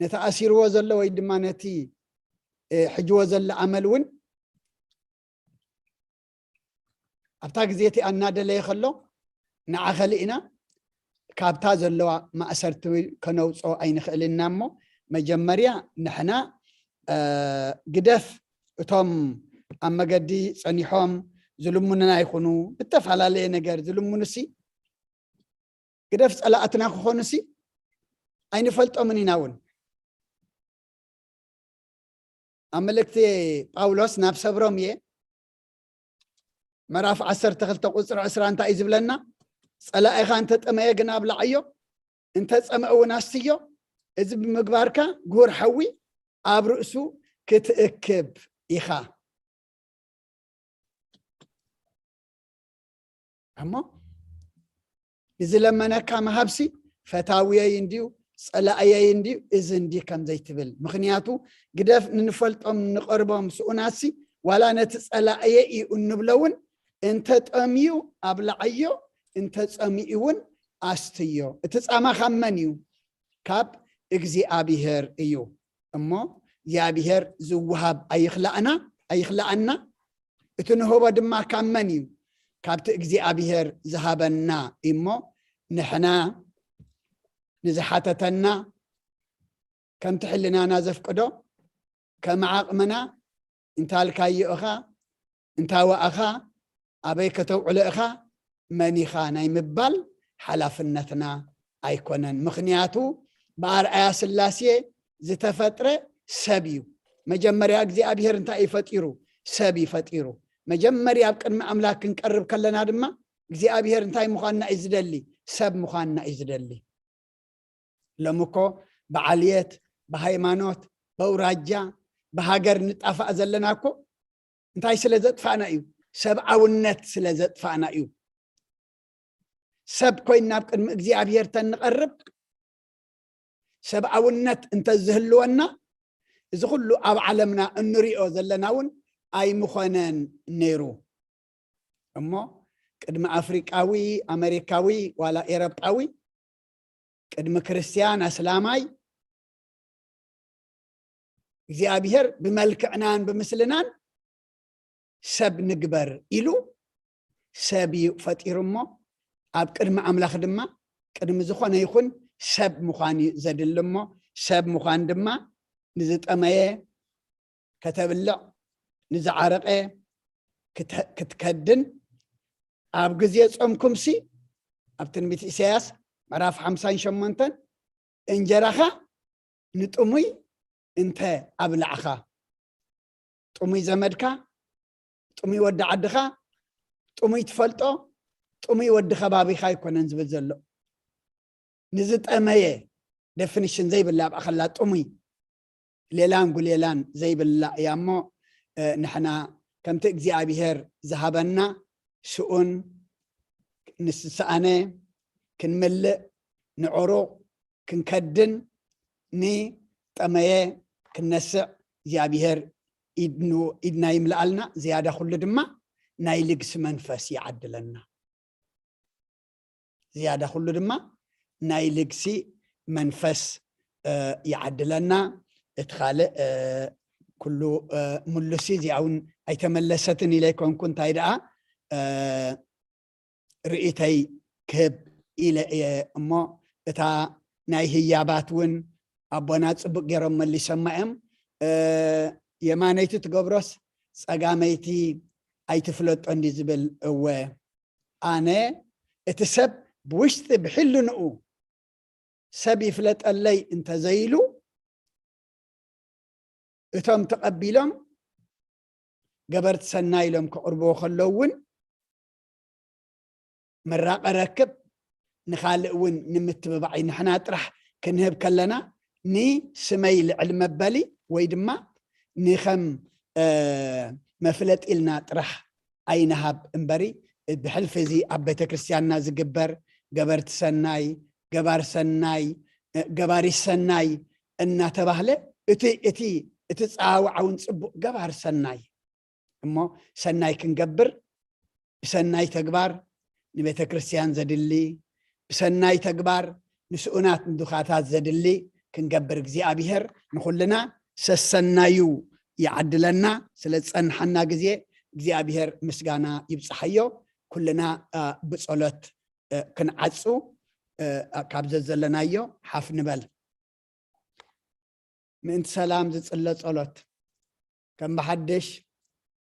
ነቲ ኣሲርዎ ዘሎ ወይ ድማ ነቲ ሕጅዎ ዘሎ ኣመል እውን ኣብታ ግዜ እቲኣ እናደለየ ከሎ ንዓ ከሊእና ካብታ ዘለዋ ማእሰርቲ ከነውፅኦ ኣይንኽእልና እሞ መጀመርያ ንሕና ግደፍ እቶም ኣብ መገዲ ፀኒሖም ዝልምኑና ይኹኑ ብተፈላለየ ነገር ዝልምኑሲ ግደፍ ፀላእትና ክኾኑሲ ኣይንፈልጦምን ኢና እውን ኣብ መልእክቲ ጳውሎስ ናብ ሰብ ሮምየ ምዕራፍ ዓሰርተ ክልተ ቁፅሪ ዕስራ እንታይ እዩ ዝብለና? ፀላኢኻ እንተጠመየ ግን ኣብላዓዮ፣ እንተፀምአ እውን ኣስትዮ። እዚ ብምግባርካ ግሁር ሓዊ ኣብ ርእሱ ክትእክብ ኢኻ። እሞ ንዝለመነካ ምሃብሲ ፈታውየይ እንድዩ ጸላእየይ እንድዩ እዚ እንዲ ከም ዘይትብል ምኽንያቱ ግደፍ ንንፈልጦም ንቐርቦም ስኡናሲ ዋላ ነቲ ጸላእየ እዩ እንብሎ እውን እንተጠምዩ ኣብላዓዮ እንተጸሚኡ እውን ኣስትዮ እቲ ጻማ ካብ መን እዩ ካብ እግዚኣብሔር እዩ እሞ እግዚኣብሔር ዝወሃብ ኣይኽላእና ኣይኽላእና እቲ ንህቦ ድማ ካብ መን እዩ ካብቲ እግዚኣብሔር ዝሃበና እሞ ንሕና ንዝሓተተና ከምቲ ሕልናና ዘፍቅዶ ከም ዓቕምና እንታልካዮ እኻ እንታወኣኻ ኣበይ ከተውዕሎ እኻ መን ኢኻ ናይ ምባል ሓላፍነትና ኣይኮነን ምኽንያቱ ብኣርኣያ ስላሴ ዝተፈጥረ ሰብ እዩ መጀመርያ እግዚኣብሔር እንታይ እዩ ፈጢሩ ሰብ እዩ ፈጢሩ መጀመርያ ኣብ ቅድሚ ኣምላክ ክንቀርብ ከለና ድማ እግዚኣብሔር እንታይ ምዃንና እዩ ዝደሊ ሰብ ምዃንና እዩ ዝደሊ ሎም እኮ ብዓልየት ብሃይማኖት በውራጃ ብሃገር ንጣፋእ ዘለና እኮ እንታይ ስለ ዘጥፋእና እዩ ሰብኣውነት ስለ ዘጥፋእና እዩ ሰብ ኮይና ኣብ ቅድሚ እግዚኣብሔር ተንቐርብ ሰብኣውነት እንተዝህልወና እዚ ኩሉ ኣብ ዓለምና እንሪኦ ዘለና እውን ኣይምኾነን ነይሩ እሞ ቅድሚ ኣፍሪቃዊ ኣመሪካዊ ዋላ ኤረጳዊ ቅድሚ ክርስትያን ኣስላማይ እግዚኣብሔር ብመልክዕናን ብምስልናን ሰብ ንግበር ኢሉ ሰብ እዩ ፈጢሩ እሞ ኣብ ቅድሚ ኣምላኽ ድማ ቅድሚ ዝኾነ ይኹን ሰብ ምዃን እዩ ዘድሊ እሞ ሰብ ምዃን ድማ ንዝጠመየ ከተብልዕ ንዝዓረቐ ክትከድን ኣብ ግዜ ጾምኩምሲ ኣብ ትንቢት ኢሳያስ ምዕራፍ ሓምሳን ሸሞንተን እንጀራኻ ንጥሙይ እንተ ኣብላዕኻ ጥሙይ ዘመድካ ጥሙይ ወዲ ዓድኻ ጥሙይ ትፈልጦ ጥሙይ ወዲ ከባቢኻ ኣይኮነን ዝብል ዘሎ ንዝጠመየ ደፍኒሽን ዘይብላ ኣብኣኸላ ጥሙይ ሌላን ጉሌላን ዘይብላ እያ እሞ ንሕና ከምቲ እግዚኣብሔር ዝሃበና ስኡን ንስሰኣነ ክንምልእ ንዕሩቕ ክንከድን ንጠመየ ክነስዕ እግዚኣብሔር ኢድና ይምልኣልና ዝያዳ ኩሉ ድማ ናይ ልግሲ መንፈስ ይዓድለና ዝያዳ ኩሉ ድማ ናይ ልግሲ መንፈስ ይዓድለና እቲ ካልእ ኩሉ ምሉሲ እዚኣ እውን ኣይተመለሰትን ኢለ ይኮንኩ እንታይ ደኣ ርእይተይ ክህብ ኢለ እየ እሞ እታ ናይ ህያባት እውን ኣቦና ፅቡቅ ገይሮም መሊሶማ እዮም የማነይቲ ትገብሮስ ፀጋመይቲ ኣይትፍለጦ እንዲ ዝብል እወ ኣነ እቲ ሰብ ብውሽጢ ብሕልንኡ ሰብ ይፍለጠለይ እንተዘይሉ እቶም ተቐቢሎም ገበርቲ ሰናይ ኢሎም ከቕርብዎ ከለዉ እውን ምራቐ ረክብ፣ ንኻልእ እውን ንምትብባዕ እዩ። ንሕና ጥራሕ ክንህብ ከለና፣ ንስመይ ልዕል መበሊ ወይ ድማ ንኸም መፍለጢ ኢልና ጥራሕ ኣይንሃብ እምበሪ፣ ብሕልፊ እዚ ኣብ ቤተክርስትያንና ዝግበር ገበርቲ ሰናይ፣ ገባር ሰናይ፣ ገባሪ ሰናይ እናተባህለ፣ እቲ እቲ እቲ ጸዋውዓ እውን ጽቡቕ፣ ገባር ሰናይ። እሞ ሰናይ ክንገብር፣ ብሰናይ ተግባር ንቤተ ክርስቲያን ዘድሊ፣ ብሰናይ ተግባር ንስኡናት ንድኻታት ዘድሊ ክንገብር እግዚኣብሔር ንኹልና ሰሰናዩ ይዓድለና። ስለ ዝጸንሓና ግዜ እግዚኣብሔር ምስጋና ይብጽሓዮ። ኩልና ብጸሎት ክንዓጹ ካብ ዘዘለናዮ ሓፍ ንበል። ምእንቲ ሰላም ዝጽለ ጸሎት። ከም ብሓድሽ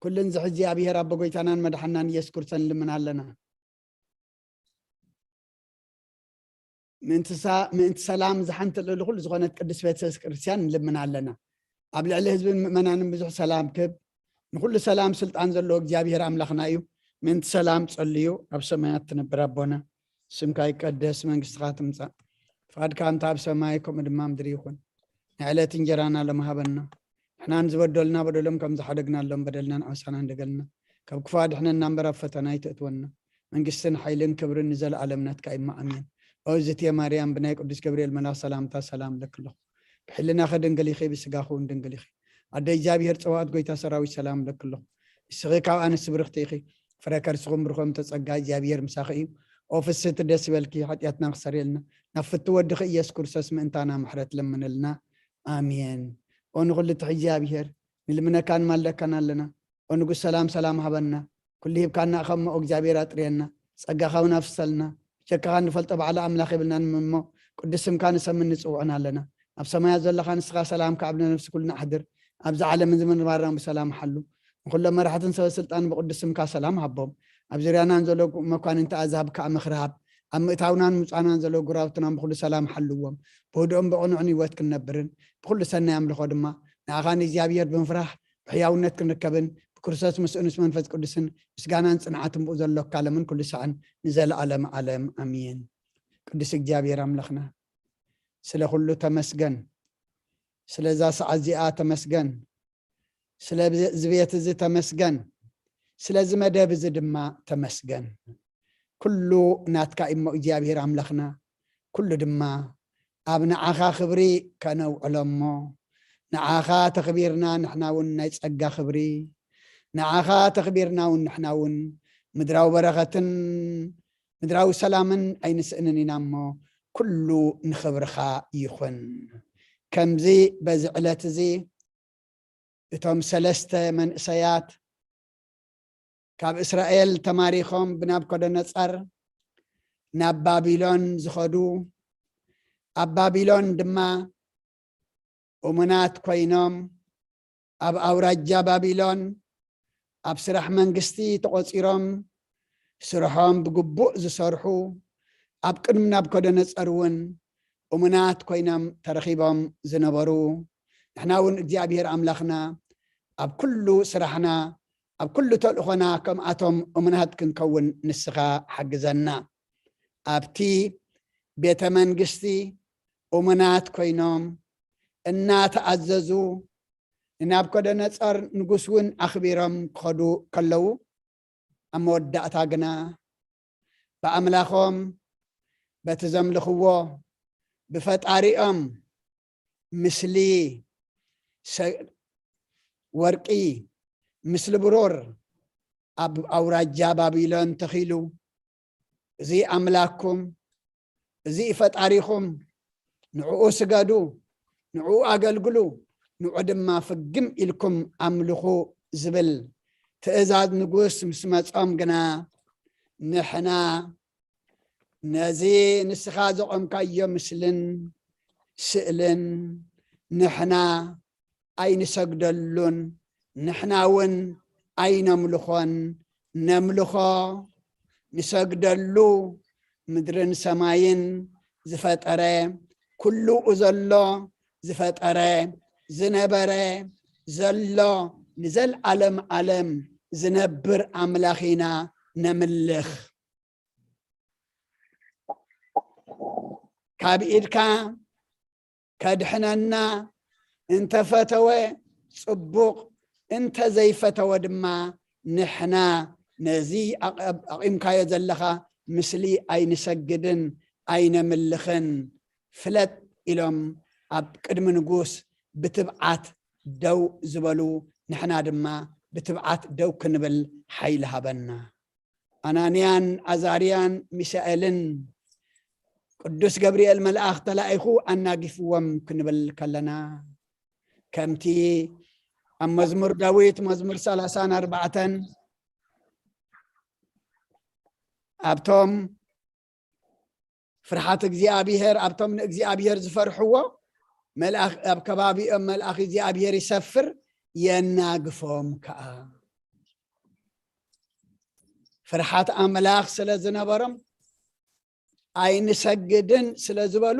ኩልን ዝሕዚ ኣብሔር ኣቦ ጎይታናን መድሓናን ኢየሱስ ክርስቶስ ንልምን ኣለና። ምእንቲ ሰላም ዝሓንቲ ልዕሊ ኩሉ ዝኾነት ቅድስት ቤተ ክርስቲያን ንልምን ኣለና። ኣብ ልዕሊ ህዝብን ምእመናንን ብዙሕ ሰላም ክብ። ንኩሉ ሰላም ስልጣን ዘለዎ እግዚኣብሔር ኣምላኽና እዩ። ምእንቲ ሰላም ጸልዩ። ኣብ ሰማያት ትነብር ኣቦና፣ ስምካ ይቀደስ፣ መንግስትኻ ትምጻእ፣ ፍቓድካ እንተ ኣብ ሰማይ ከምኡ ድማ ምድሪ ይኹን። ንዕለት እንጀራና ሎም ሃበና። ንሕና ንዝበደሉና በደሎም ከም ዝሓደግናሎም በደልና ንዓሳና እንደገልና። ካብ ክፉ ኣድሕነና እምበር ኣብ ፈተና ኣይተእትወና። መንግስትን ሓይልን ክብርን ንዘለኣለም ናትካ እማ ኣሜን። ኦ ዝትየ ማርያም ብናይ ቅዱስ ገብርኤል መልኣኽ ሰላምታ ሰላም ለክለኹ። ብሕልናኺ ድንግል ኢኺ፣ ብስጋኺ እውን ድንግል ኢኺ። ኣደ እግዚኣብሔር ጸዋት ጎይታ ሰራዊት ሰላም ለክለኹ። ንስኺ ካብ ኣንስቲ ብርኽቲ ኢኺ። ፍረ ከርስኹም ብርኾም ተጸጋ እግዚኣብሔር ምሳኺ እዩ። ኦ ፍስህቲ ደስ ይበልኪ፣ ሓጢኣትና ክሰርየልና ናብ ፍቱ ወድኺ ኢየሱስ ክርስቶስ ምእንታና ምሕረት ለምንልና። ኣሜን። ኦ ንኹሉ ትሕዚ እግዚኣብሔር ንልምነካን ማለካን ኣለና። ኦ ንጉስ ሰላም ሰላም ሃበና። ኩሉ ሂብካና እኸሞ እግዚኣብሔር ኣጥርየና። ጸጋኻ እውን ኣፍሰልና። ብጀካኻ ንፈልጦ ባዕሊ ኣምላኽ የብልናን እሞ ቅዱስ ስምካ ንሰምን ንጽውዕን ኣለና። ኣብ ሰማያት ዘለኻ ንስኻ ሰላምካ ኣብ ነፍሲ ኩልና ኣሕድር። ኣብዚ ዓለምን ዝምንባርና ብሰላም ሓሉ። ንኹሎም መራሕትን ሰበ ስልጣን ብቅዱስ ስምካ ሰላም ሃቦም። ኣብ ዙርያናን ዘሎ መኳንንቲ ኣዛብ ከዓ ምኽሪ ሃብ። ኣብ ምእታውናን ምጻናን ዘሎ ጉራብትናን ብኹሉ ሰላም ሓልዎም። ብህድኦም ብቕኑዕን ህይወት ክንነብርን ብኹሉ ሰናይ ኣምልኾ ድማ ንኣኻ ንእግዚኣብሔር ብምፍራሕ ብሕያውነት ክንርከብን ብክርስቶስ ምስኡንስ መንፈስ ቅዱስን ምስጋናን ጽንዓትን ብኡ ዘሎ ካለምን ኩሉ ሳዕን ንዘለኣለም ዓለም ኣሜን። ቅዱስ እግዚኣብሔር ኣምላኽና ስለ ኩሉ ተመስገን። ስለዛ ሰዓት እዚኣ ተመስገን። ስለ እዚ ቤት እዚ ተመስገን። ስለዚ መደብ እዚ ድማ ተመስገን። ኩሉ ናትካ እሞ እግዚኣብሔር ኣምላኽና፣ ኩሉ ድማ ኣብ ንዓኻ ክብሪ ከነውዕሎ እሞ፣ ንዓኻ ተኽቢርና ንሕና እውን ናይ ጸጋ ክብሪ፣ ንዓኻ ተኽቢርና እውን ንሕና እውን ምድራዊ በረኸትን ምድራዊ ሰላምን ኣይንስእንን ኢና እሞ፣ ኩሉ ንኽብርኻ ይኹን። ከምዚ በዚ ዕለት እዚ እቶም ሰለስተ መንእሰያት ካብ እስራኤል ተማሪኾም ብናብኮደነጸር ናብ ባቢሎን ዝኸዱ፣ ኣብ ባቢሎን ድማ እሙናት ኮይኖም ኣብ ኣውራጃ ባቢሎን ኣብ ስራሕ መንግስቲ ተቖጺሮም ስርሖም ብግቡእ ዝሰርሑ ኣብ ቅድሚ ናብኮደነጸር እውን እሙናት ኮይኖም ተረኺቦም ዝነበሩ ንሕና እውን እግዚኣብሔር ኣምላኽና ኣብ ኩሉ ስራሕና ኣብ ኩሉ ተልእኾና ከምኣቶም እሙናት ክንከውን ንስኻ ሓግዘና። ኣብቲ ቤተ መንግስቲ እሙናት ኮይኖም እናተኣዘዙ ንናብኮደነጸር ንጉስ እውን ኣኽቢሮም ክኸዱ ከለዉ ኣብ መወዳእታ ግና ብኣምላኾም በቲ ዘምልኽዎ ብፈጣሪኦም ምስሊ ወርቂ ምስሊ ብሩር ኣብ ኣውራጃ ባቢሎን ተኺሉ እዚ ኣምላክኩም እዚ ፈጣሪኹም ንዕኡ ስገዱ ንዕኡ ኣገልግሉ ንዑ ድማ ፍግም ኢልኩም ኣምልኹ ዝብል ትእዛዝ ንጉስ ምስ መጾም ግና ንሕና ነዚ ንስኻ ዘቖምካዮ ምስልን ስእልን ንሕና ኣይንሰግደሉን ንሕና እውን ኣይነምልኾን። ነምልኾ ንሰግደሉ ምድርን ሰማይን ዝፈጠረ ኩሉኡ ዘሎ ዝፈጠረ ዝነበረ ዘሎ ንዘልዓለም ዓለም ዝነብር ኣምላኽ ኢና ነምልኽ። ካብ ኢድካ ከድሕነና እንተፈተወ ጽቡቕ፣ እንተዘይፈተወ ድማ ንሕና ነዚ ኣቕ-፣ ኣቕ-፣ ኣቕምካዮ ዘለኻ ምስሊ ኣይንሰግድን ኣይነምልኽን። ፍለጥ ኢሎም ኣብ ቅድሚ ንጉስ ብትብዓት ደው ዝበሉ፣ ንሕና ድማ ብትብዓት ደው ክንብል ሓይሊ ሃበና። ኣናንያን ኣዛርያን ሚሳኤልን ቅዱስ ገብርኤል መልኣኽ ተላኢኹ ኣናጊፍዎም ክንብል ከለና፣ ከምቲ ኣብ መዝሙር ዳዊት መዝሙር ሰላሳን ኣርባዕተን ኣብቶም ፍርሓት እግዚኣብሔር ኣብቶም ንእግዚኣብሔር ዝፈርሕዎ መልኣኽ፣ ኣብ ከባቢኦም መልኣኽ እግዚኣብሔር ይሰፍር፣ የናግፎም ከኣ። ፍርሓት ኣምላኽ ስለ ዝነበሮም ኣይንሰግድን ስለ ዝበሉ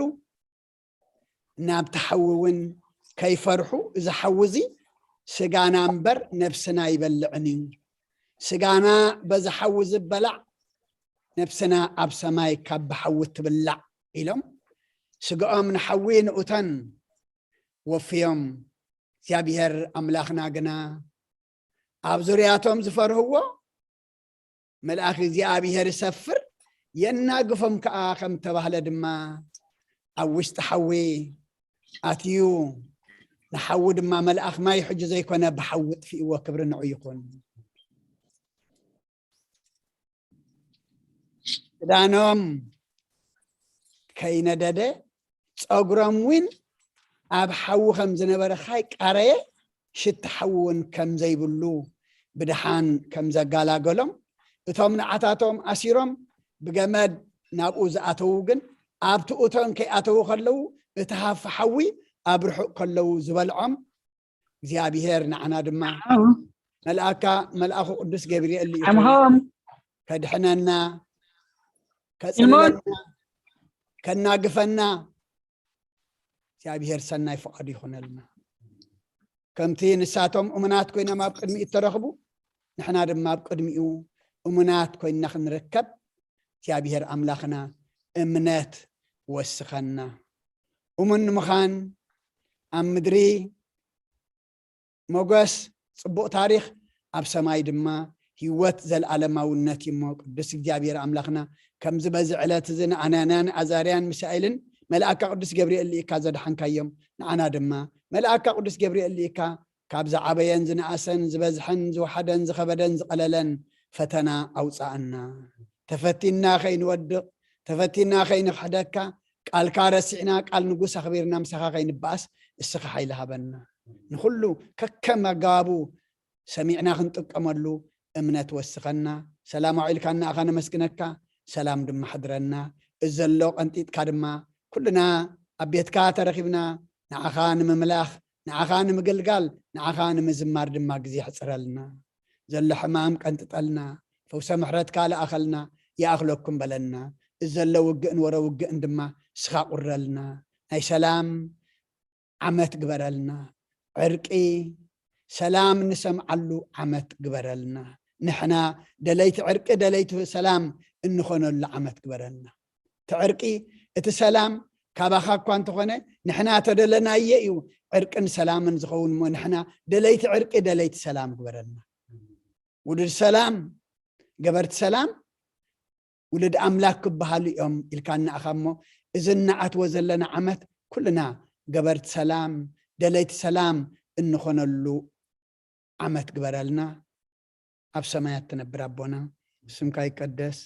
ናብቲ ሓዊ እውን ከይፈርሑ፣ እዚ ሓዊ እዚ ስጋና እምበር ነብስና ኣይበልዕን እዩ። ስጋና በዚ ሓዊ ዝበላዕ ነብስና ኣብ ሰማይ ካብ ብሓዊ ትብላዕ ኢሎም ስጋኦም ንሓዊ ንኡተን ወፍዮም። እግዚኣብሔር ኣምላኽና ግና ኣብ ዙርያቶም ዝፈርህዎ መልኣኽ እግዚኣብሔር ይሰፍር፣ የናግፎም ከኣ ከም ተባህለ ድማ ኣብ ውሽጢ ሓዊ ኣትዩ፣ ንሓዊ ድማ መልኣኽ ማይ ሕጂ ዘይኮነ ብሓዊ ጥፊእዎ። ክብሪ ንዑ ይኹን። ክዳኖም ከይነደደ ጸጉሮም እውን ኣብ ሓዊ ከም ዝነበረ ካይ ቃረየ ሽታ ሓዊ እውን ከም ዘይብሉ ብድሓን ከም ዘጋላገሎም እቶም ንዓታቶም ኣሲሮም ብገመድ ናብኡ ዝኣተዉ ግን ኣብቲ እቶን ከይኣተዉ ከለዉ እቲ ሃፋ ሓዊ ኣብ ርሑቕ ከለዉ ዝበልዖም እግዚኣብሔር ንዓና ድማ ኣዎ። መልኣካ መልኣኹ ቅዱስ ገብርኤል ልኢኹ ኣምሆም። ከድሕነና፣ ከጽልለና፣ ከናግፈና እግዚኣብሔር ሰናይ ፍቓዱ ይኹነልና። ከምቲ ንሳቶም እሙናት ኮይኖም ኣብ ቅድሚኡ እተረኽቡ፣ ንሕና ድማ ኣብ ቅድሚኡ እሙናት ኮይንና ክንርከብ እግዚኣብሔር ኣምላኽና እምነት ወስኸና። እሙን ንምዃን ኣብ ምድሪ ሞገስ፣ ጽቡቕ ታሪኽ፣ ኣብ ሰማይ ድማ ህይወት ዘለኣለማውነት እዩ እሞ፣ ቅዱስ እግዚኣብሔር ኣምላኽና፣ ከምዚ በዚ ዕለት እዚ ንኣናንያን ኣዛርያን ሚሳኤልን መልኣካ ቅዱስ ገብርኤል ልኢካ ዘድሓንካዮም፣ ንዓና ድማ መልኣካ ቅዱስ ገብርኤል ልኢካ ካብ ዝዓበየን ዝነኣሰን ዝበዝሐን ዝወሓደን ዝኸበደን ዝቐለለን ፈተና ኣውፅኣና። ተፈቲና ከይንወድቕ፣ ተፈቲና ከይንኽሕደካ፣ ቃልካ ረሲዕና ቃል ንጉስ ኣኽቢርና ምሳኻ ከይንበኣስ እስኻ ሓይሊ ሃበና። ንኹሉ ከከም ኣገባቡ ሰሚዕና ክንጥቀመሉ እምነት ወስኸና። ሰላም ኣውዒልካና ኣኻ ነመስግነካ፣ ሰላም ድማ ሕድረና። እዚ ዘሎ ቀንጢጥካ ድማ ኩልና ኣብ ቤትካ ተረኺብና ንዓኻ ንምምላኽ፣ ንዓኻ ንምግልጋል፣ ንዓኻ ንምዝማር ድማ ግዜ ሕጽረልና። ዘሎ ሕማም ቀንጥጠልና፣ ፈውሰ ምሕረትካ ለኣኸልና፣ ይኣኽለኩም በለና። እዚ ዘሎ ውግእን ወረ ውግእን ድማ እስኻ ቁረልና። ናይ ሰላም ዓመት ግበረልና። ዕርቂ፣ ሰላም እንሰምዓሉ ዓመት ግበረልና። ንሕና ደለይቲ ዕርቂ፣ ደለይቲ ሰላም እንኾነሉ ዓመት ግበረልና። እቲ ዕርቂ፣ እቲ ሰላም ካባኻ እኳ እንተኾነ፣ ንሕና ተደለናየ እዩ ዕርቅን ሰላምን ዝኸውን እሞ፣ ንሕና ደለይቲ ዕርቂ፣ ደለይቲ ሰላም ግበረልና። ውሉድ ሰላም፣ ገበርቲ ሰላም፣ ውሉድ ኣምላክ ክበሃሉ እዮም ኢልካና ኢኻ እሞ፣ እዚ እንዓትዎ ዘለና ዓመት ኩልና ገበርቲ ሰላም፣ ደለይቲ ሰላም እንኾነሉ ዓመት ግበረልና። ኣብ ሰማያት ትነብር ኣቦና፣ ስምካ ይቀደስ፣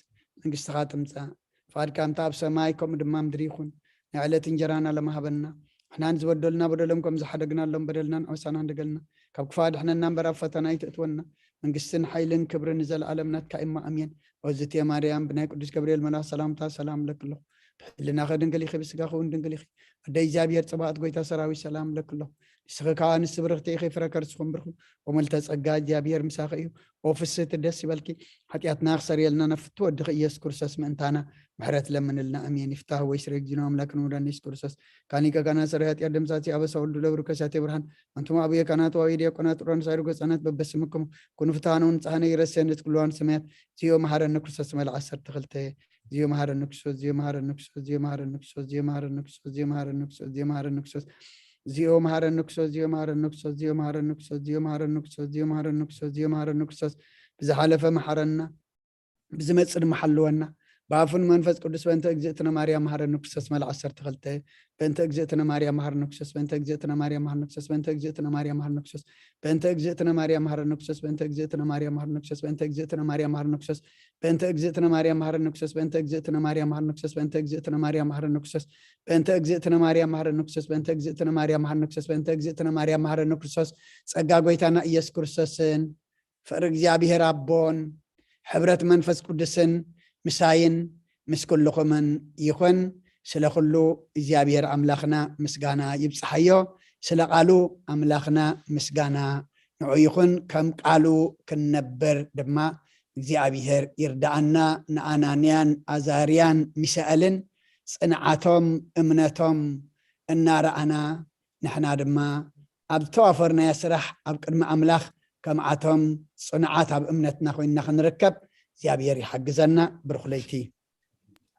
መንግስትኻ ትምጻእ፣ ፍቓድካ እንተ ኣብ ሰማይ ከምኡ ድማ ምድሪ ይኹን። ናይ ዕለት እንጀራና ሎሚ ሃበና፣ ንሕና ንዝበደሉና በደሎም ከም ዝሓደግናሎም በደልናን ዓመፃናን ድገልና፣ ካብ ክፉእ ኣድሕነና እምበር ኣብ ፈተና ኣይትእትወና። መንግስትን ሓይልን ክብርን ንዘለኣለም ናትካ እሞ ኣሜን። ኦዝቴ ማርያም ብናይ ቅዱስ ገብርኤል መልኣኽ ሰላምታ ሰላም እብለኪ ኣለኹ። ብሕልናኺ ድንግል ኢኺ፣ ብስጋኺ እውን ድንግል ኢኺ። ኣደ እግዚኣብሔር ጽባኦት፣ ጎይታ ሰራዊት ሰላም እብለኪ ኣለኹ። ንስኺ ከኣ ኣንስቲ ብርኽቲ ኢኺ፣ ፍረ ከርስኹም ብሩኽ እዩ። ወመልተ ጸጋ እግዚኣብሔር ምሳኺ እዩ። ኦ ፍስህቲ ደስ ይበልኪ፣ ሓጢኣትና ክሰርየልና ናብ ፍትው ወድኺ ኢየሱስ ክርስቶስ ምእንታና ምሕረት ለምንልና። ኣሜን። ይፍታህ ወይ ስሬ እግዚእነ ኣምላክን ወመድኃኒነ ኢየሱስ ክርስቶስ ካን ሊቀ ካህናት ሠራዊ ኃጢአት ደምሳሴ አበሳ ወልዱ ለብሩ ከሳቴ ብርሃን። አንትሙ አቡየ ካህናት ወአቡየ ዲያቆናት ጥሩያን ሳይሩ ገጻናት በበስምክሙ ኩኑ ፍትሐነ ወንጽሐነ ይረሴነ ትኩሉ ሰማያት። እግዚኦ መሐረነ ክርስቶስ መልአ ዓሰርተ ክልተ። እዚኦ መሃረኒ ክርስቶስ፣ እዚኦ መሃረኒ ክርስቶስ፣ እዚኦ መሃረኒ ክርስቶስ፣ እዚኦ መሃረኒ ክርስቶስ፣ እዚኦ መሃረኒ ክርስቶስ፣ እዚኦ መሃረኒ ክርስቶስ፣ እዚኦ መሃረኒ ክርስቶስ፣ እዚኦ መሃረኒ ክርስቶስ፣ እዚኦ መሃረኒ ክርስቶስ፣ እዚኦ መሃረኒ ክርስቶስ፣ እዚኦ መሃረኒ ክርስቶስ፣ ብዝሓለፈ መሓረና፣ ብዝመጽእ ድማ ሓልወና። ብኣፉን መንፈስ ቅዱስ በእንተ እግዝእትነ ማርያም መሃረኒ ክርስቶስ መልዓ ዓሰርተ ክልተ በእንተ እግዝእትነ ማርያም መሃረኒ ክርስቶስ በእንተ እግዝእትነ ማርያም መሃረኒ ክርስቶስ በእንተ እግዝእትነ ማርያም መሃረኒ ክርስቶስ በእንተ እግዝእትነ ማርያም መሃረኒ ክርስቶስ በእንተ እግዝእትነ ማርያም መሃረኒ ክርስቶስ በእንተ እግዝእትነ ማርያም መሃረኒ ክርስቶስ በእንተ እግዝእትነ ማርያም መሃረኒ ክርስቶስ በእንተ እግዝእትነ ማርያም መሃረኒ ክርስቶስ በእንተ እግዝእትነ ማርያም መሃረኒ ክርስቶስ በእንተ እግዝእትነ ማርያም መሃረኒ ክርስቶስ በእንተ እግዝእትነ ማርያም መሃረኒ ክርስቶስ በእንተ እግዝእትነ ማርያም መሃረኒ ክርስቶስ ጸጋ ጎይታና ኢየሱስ ክርስቶስን ፍቕሪ እግዚኣብሔር ኣቦን ሕብረት መንፈስ ቅዱስን ምሳይን ምስ ኩልኹምን ይኹን። ስለ ኩሉ እግዚኣብሔር ኣምላኽና ምስጋና ይብጽሓዮ። ስለ ቃሉ ኣምላኽና ምስጋና ንዑ ይኹን። ከም ቃሉ ክንነብር ድማ እግዚኣብሔር ይርዳኣና። ንኣናንያን ኣዛርያን ሚሳኤልን ጽንዓቶም እምነቶም እናረኣና ንሕና ድማ ኣብ ዝተዋፈርናዮ ስራሕ ኣብ ቅድሚ ኣምላኽ ከምኣቶም ጽኑዓት ኣብ እምነትና ኮይንና ክንርከብ እግዚኣብሔር ይሓግዘና። ብሩኽ ለይቲ።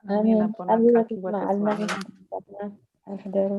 ኣሜን። ኣቦና ቃል ኪዳን ይስማዓልና። ሕደሩ።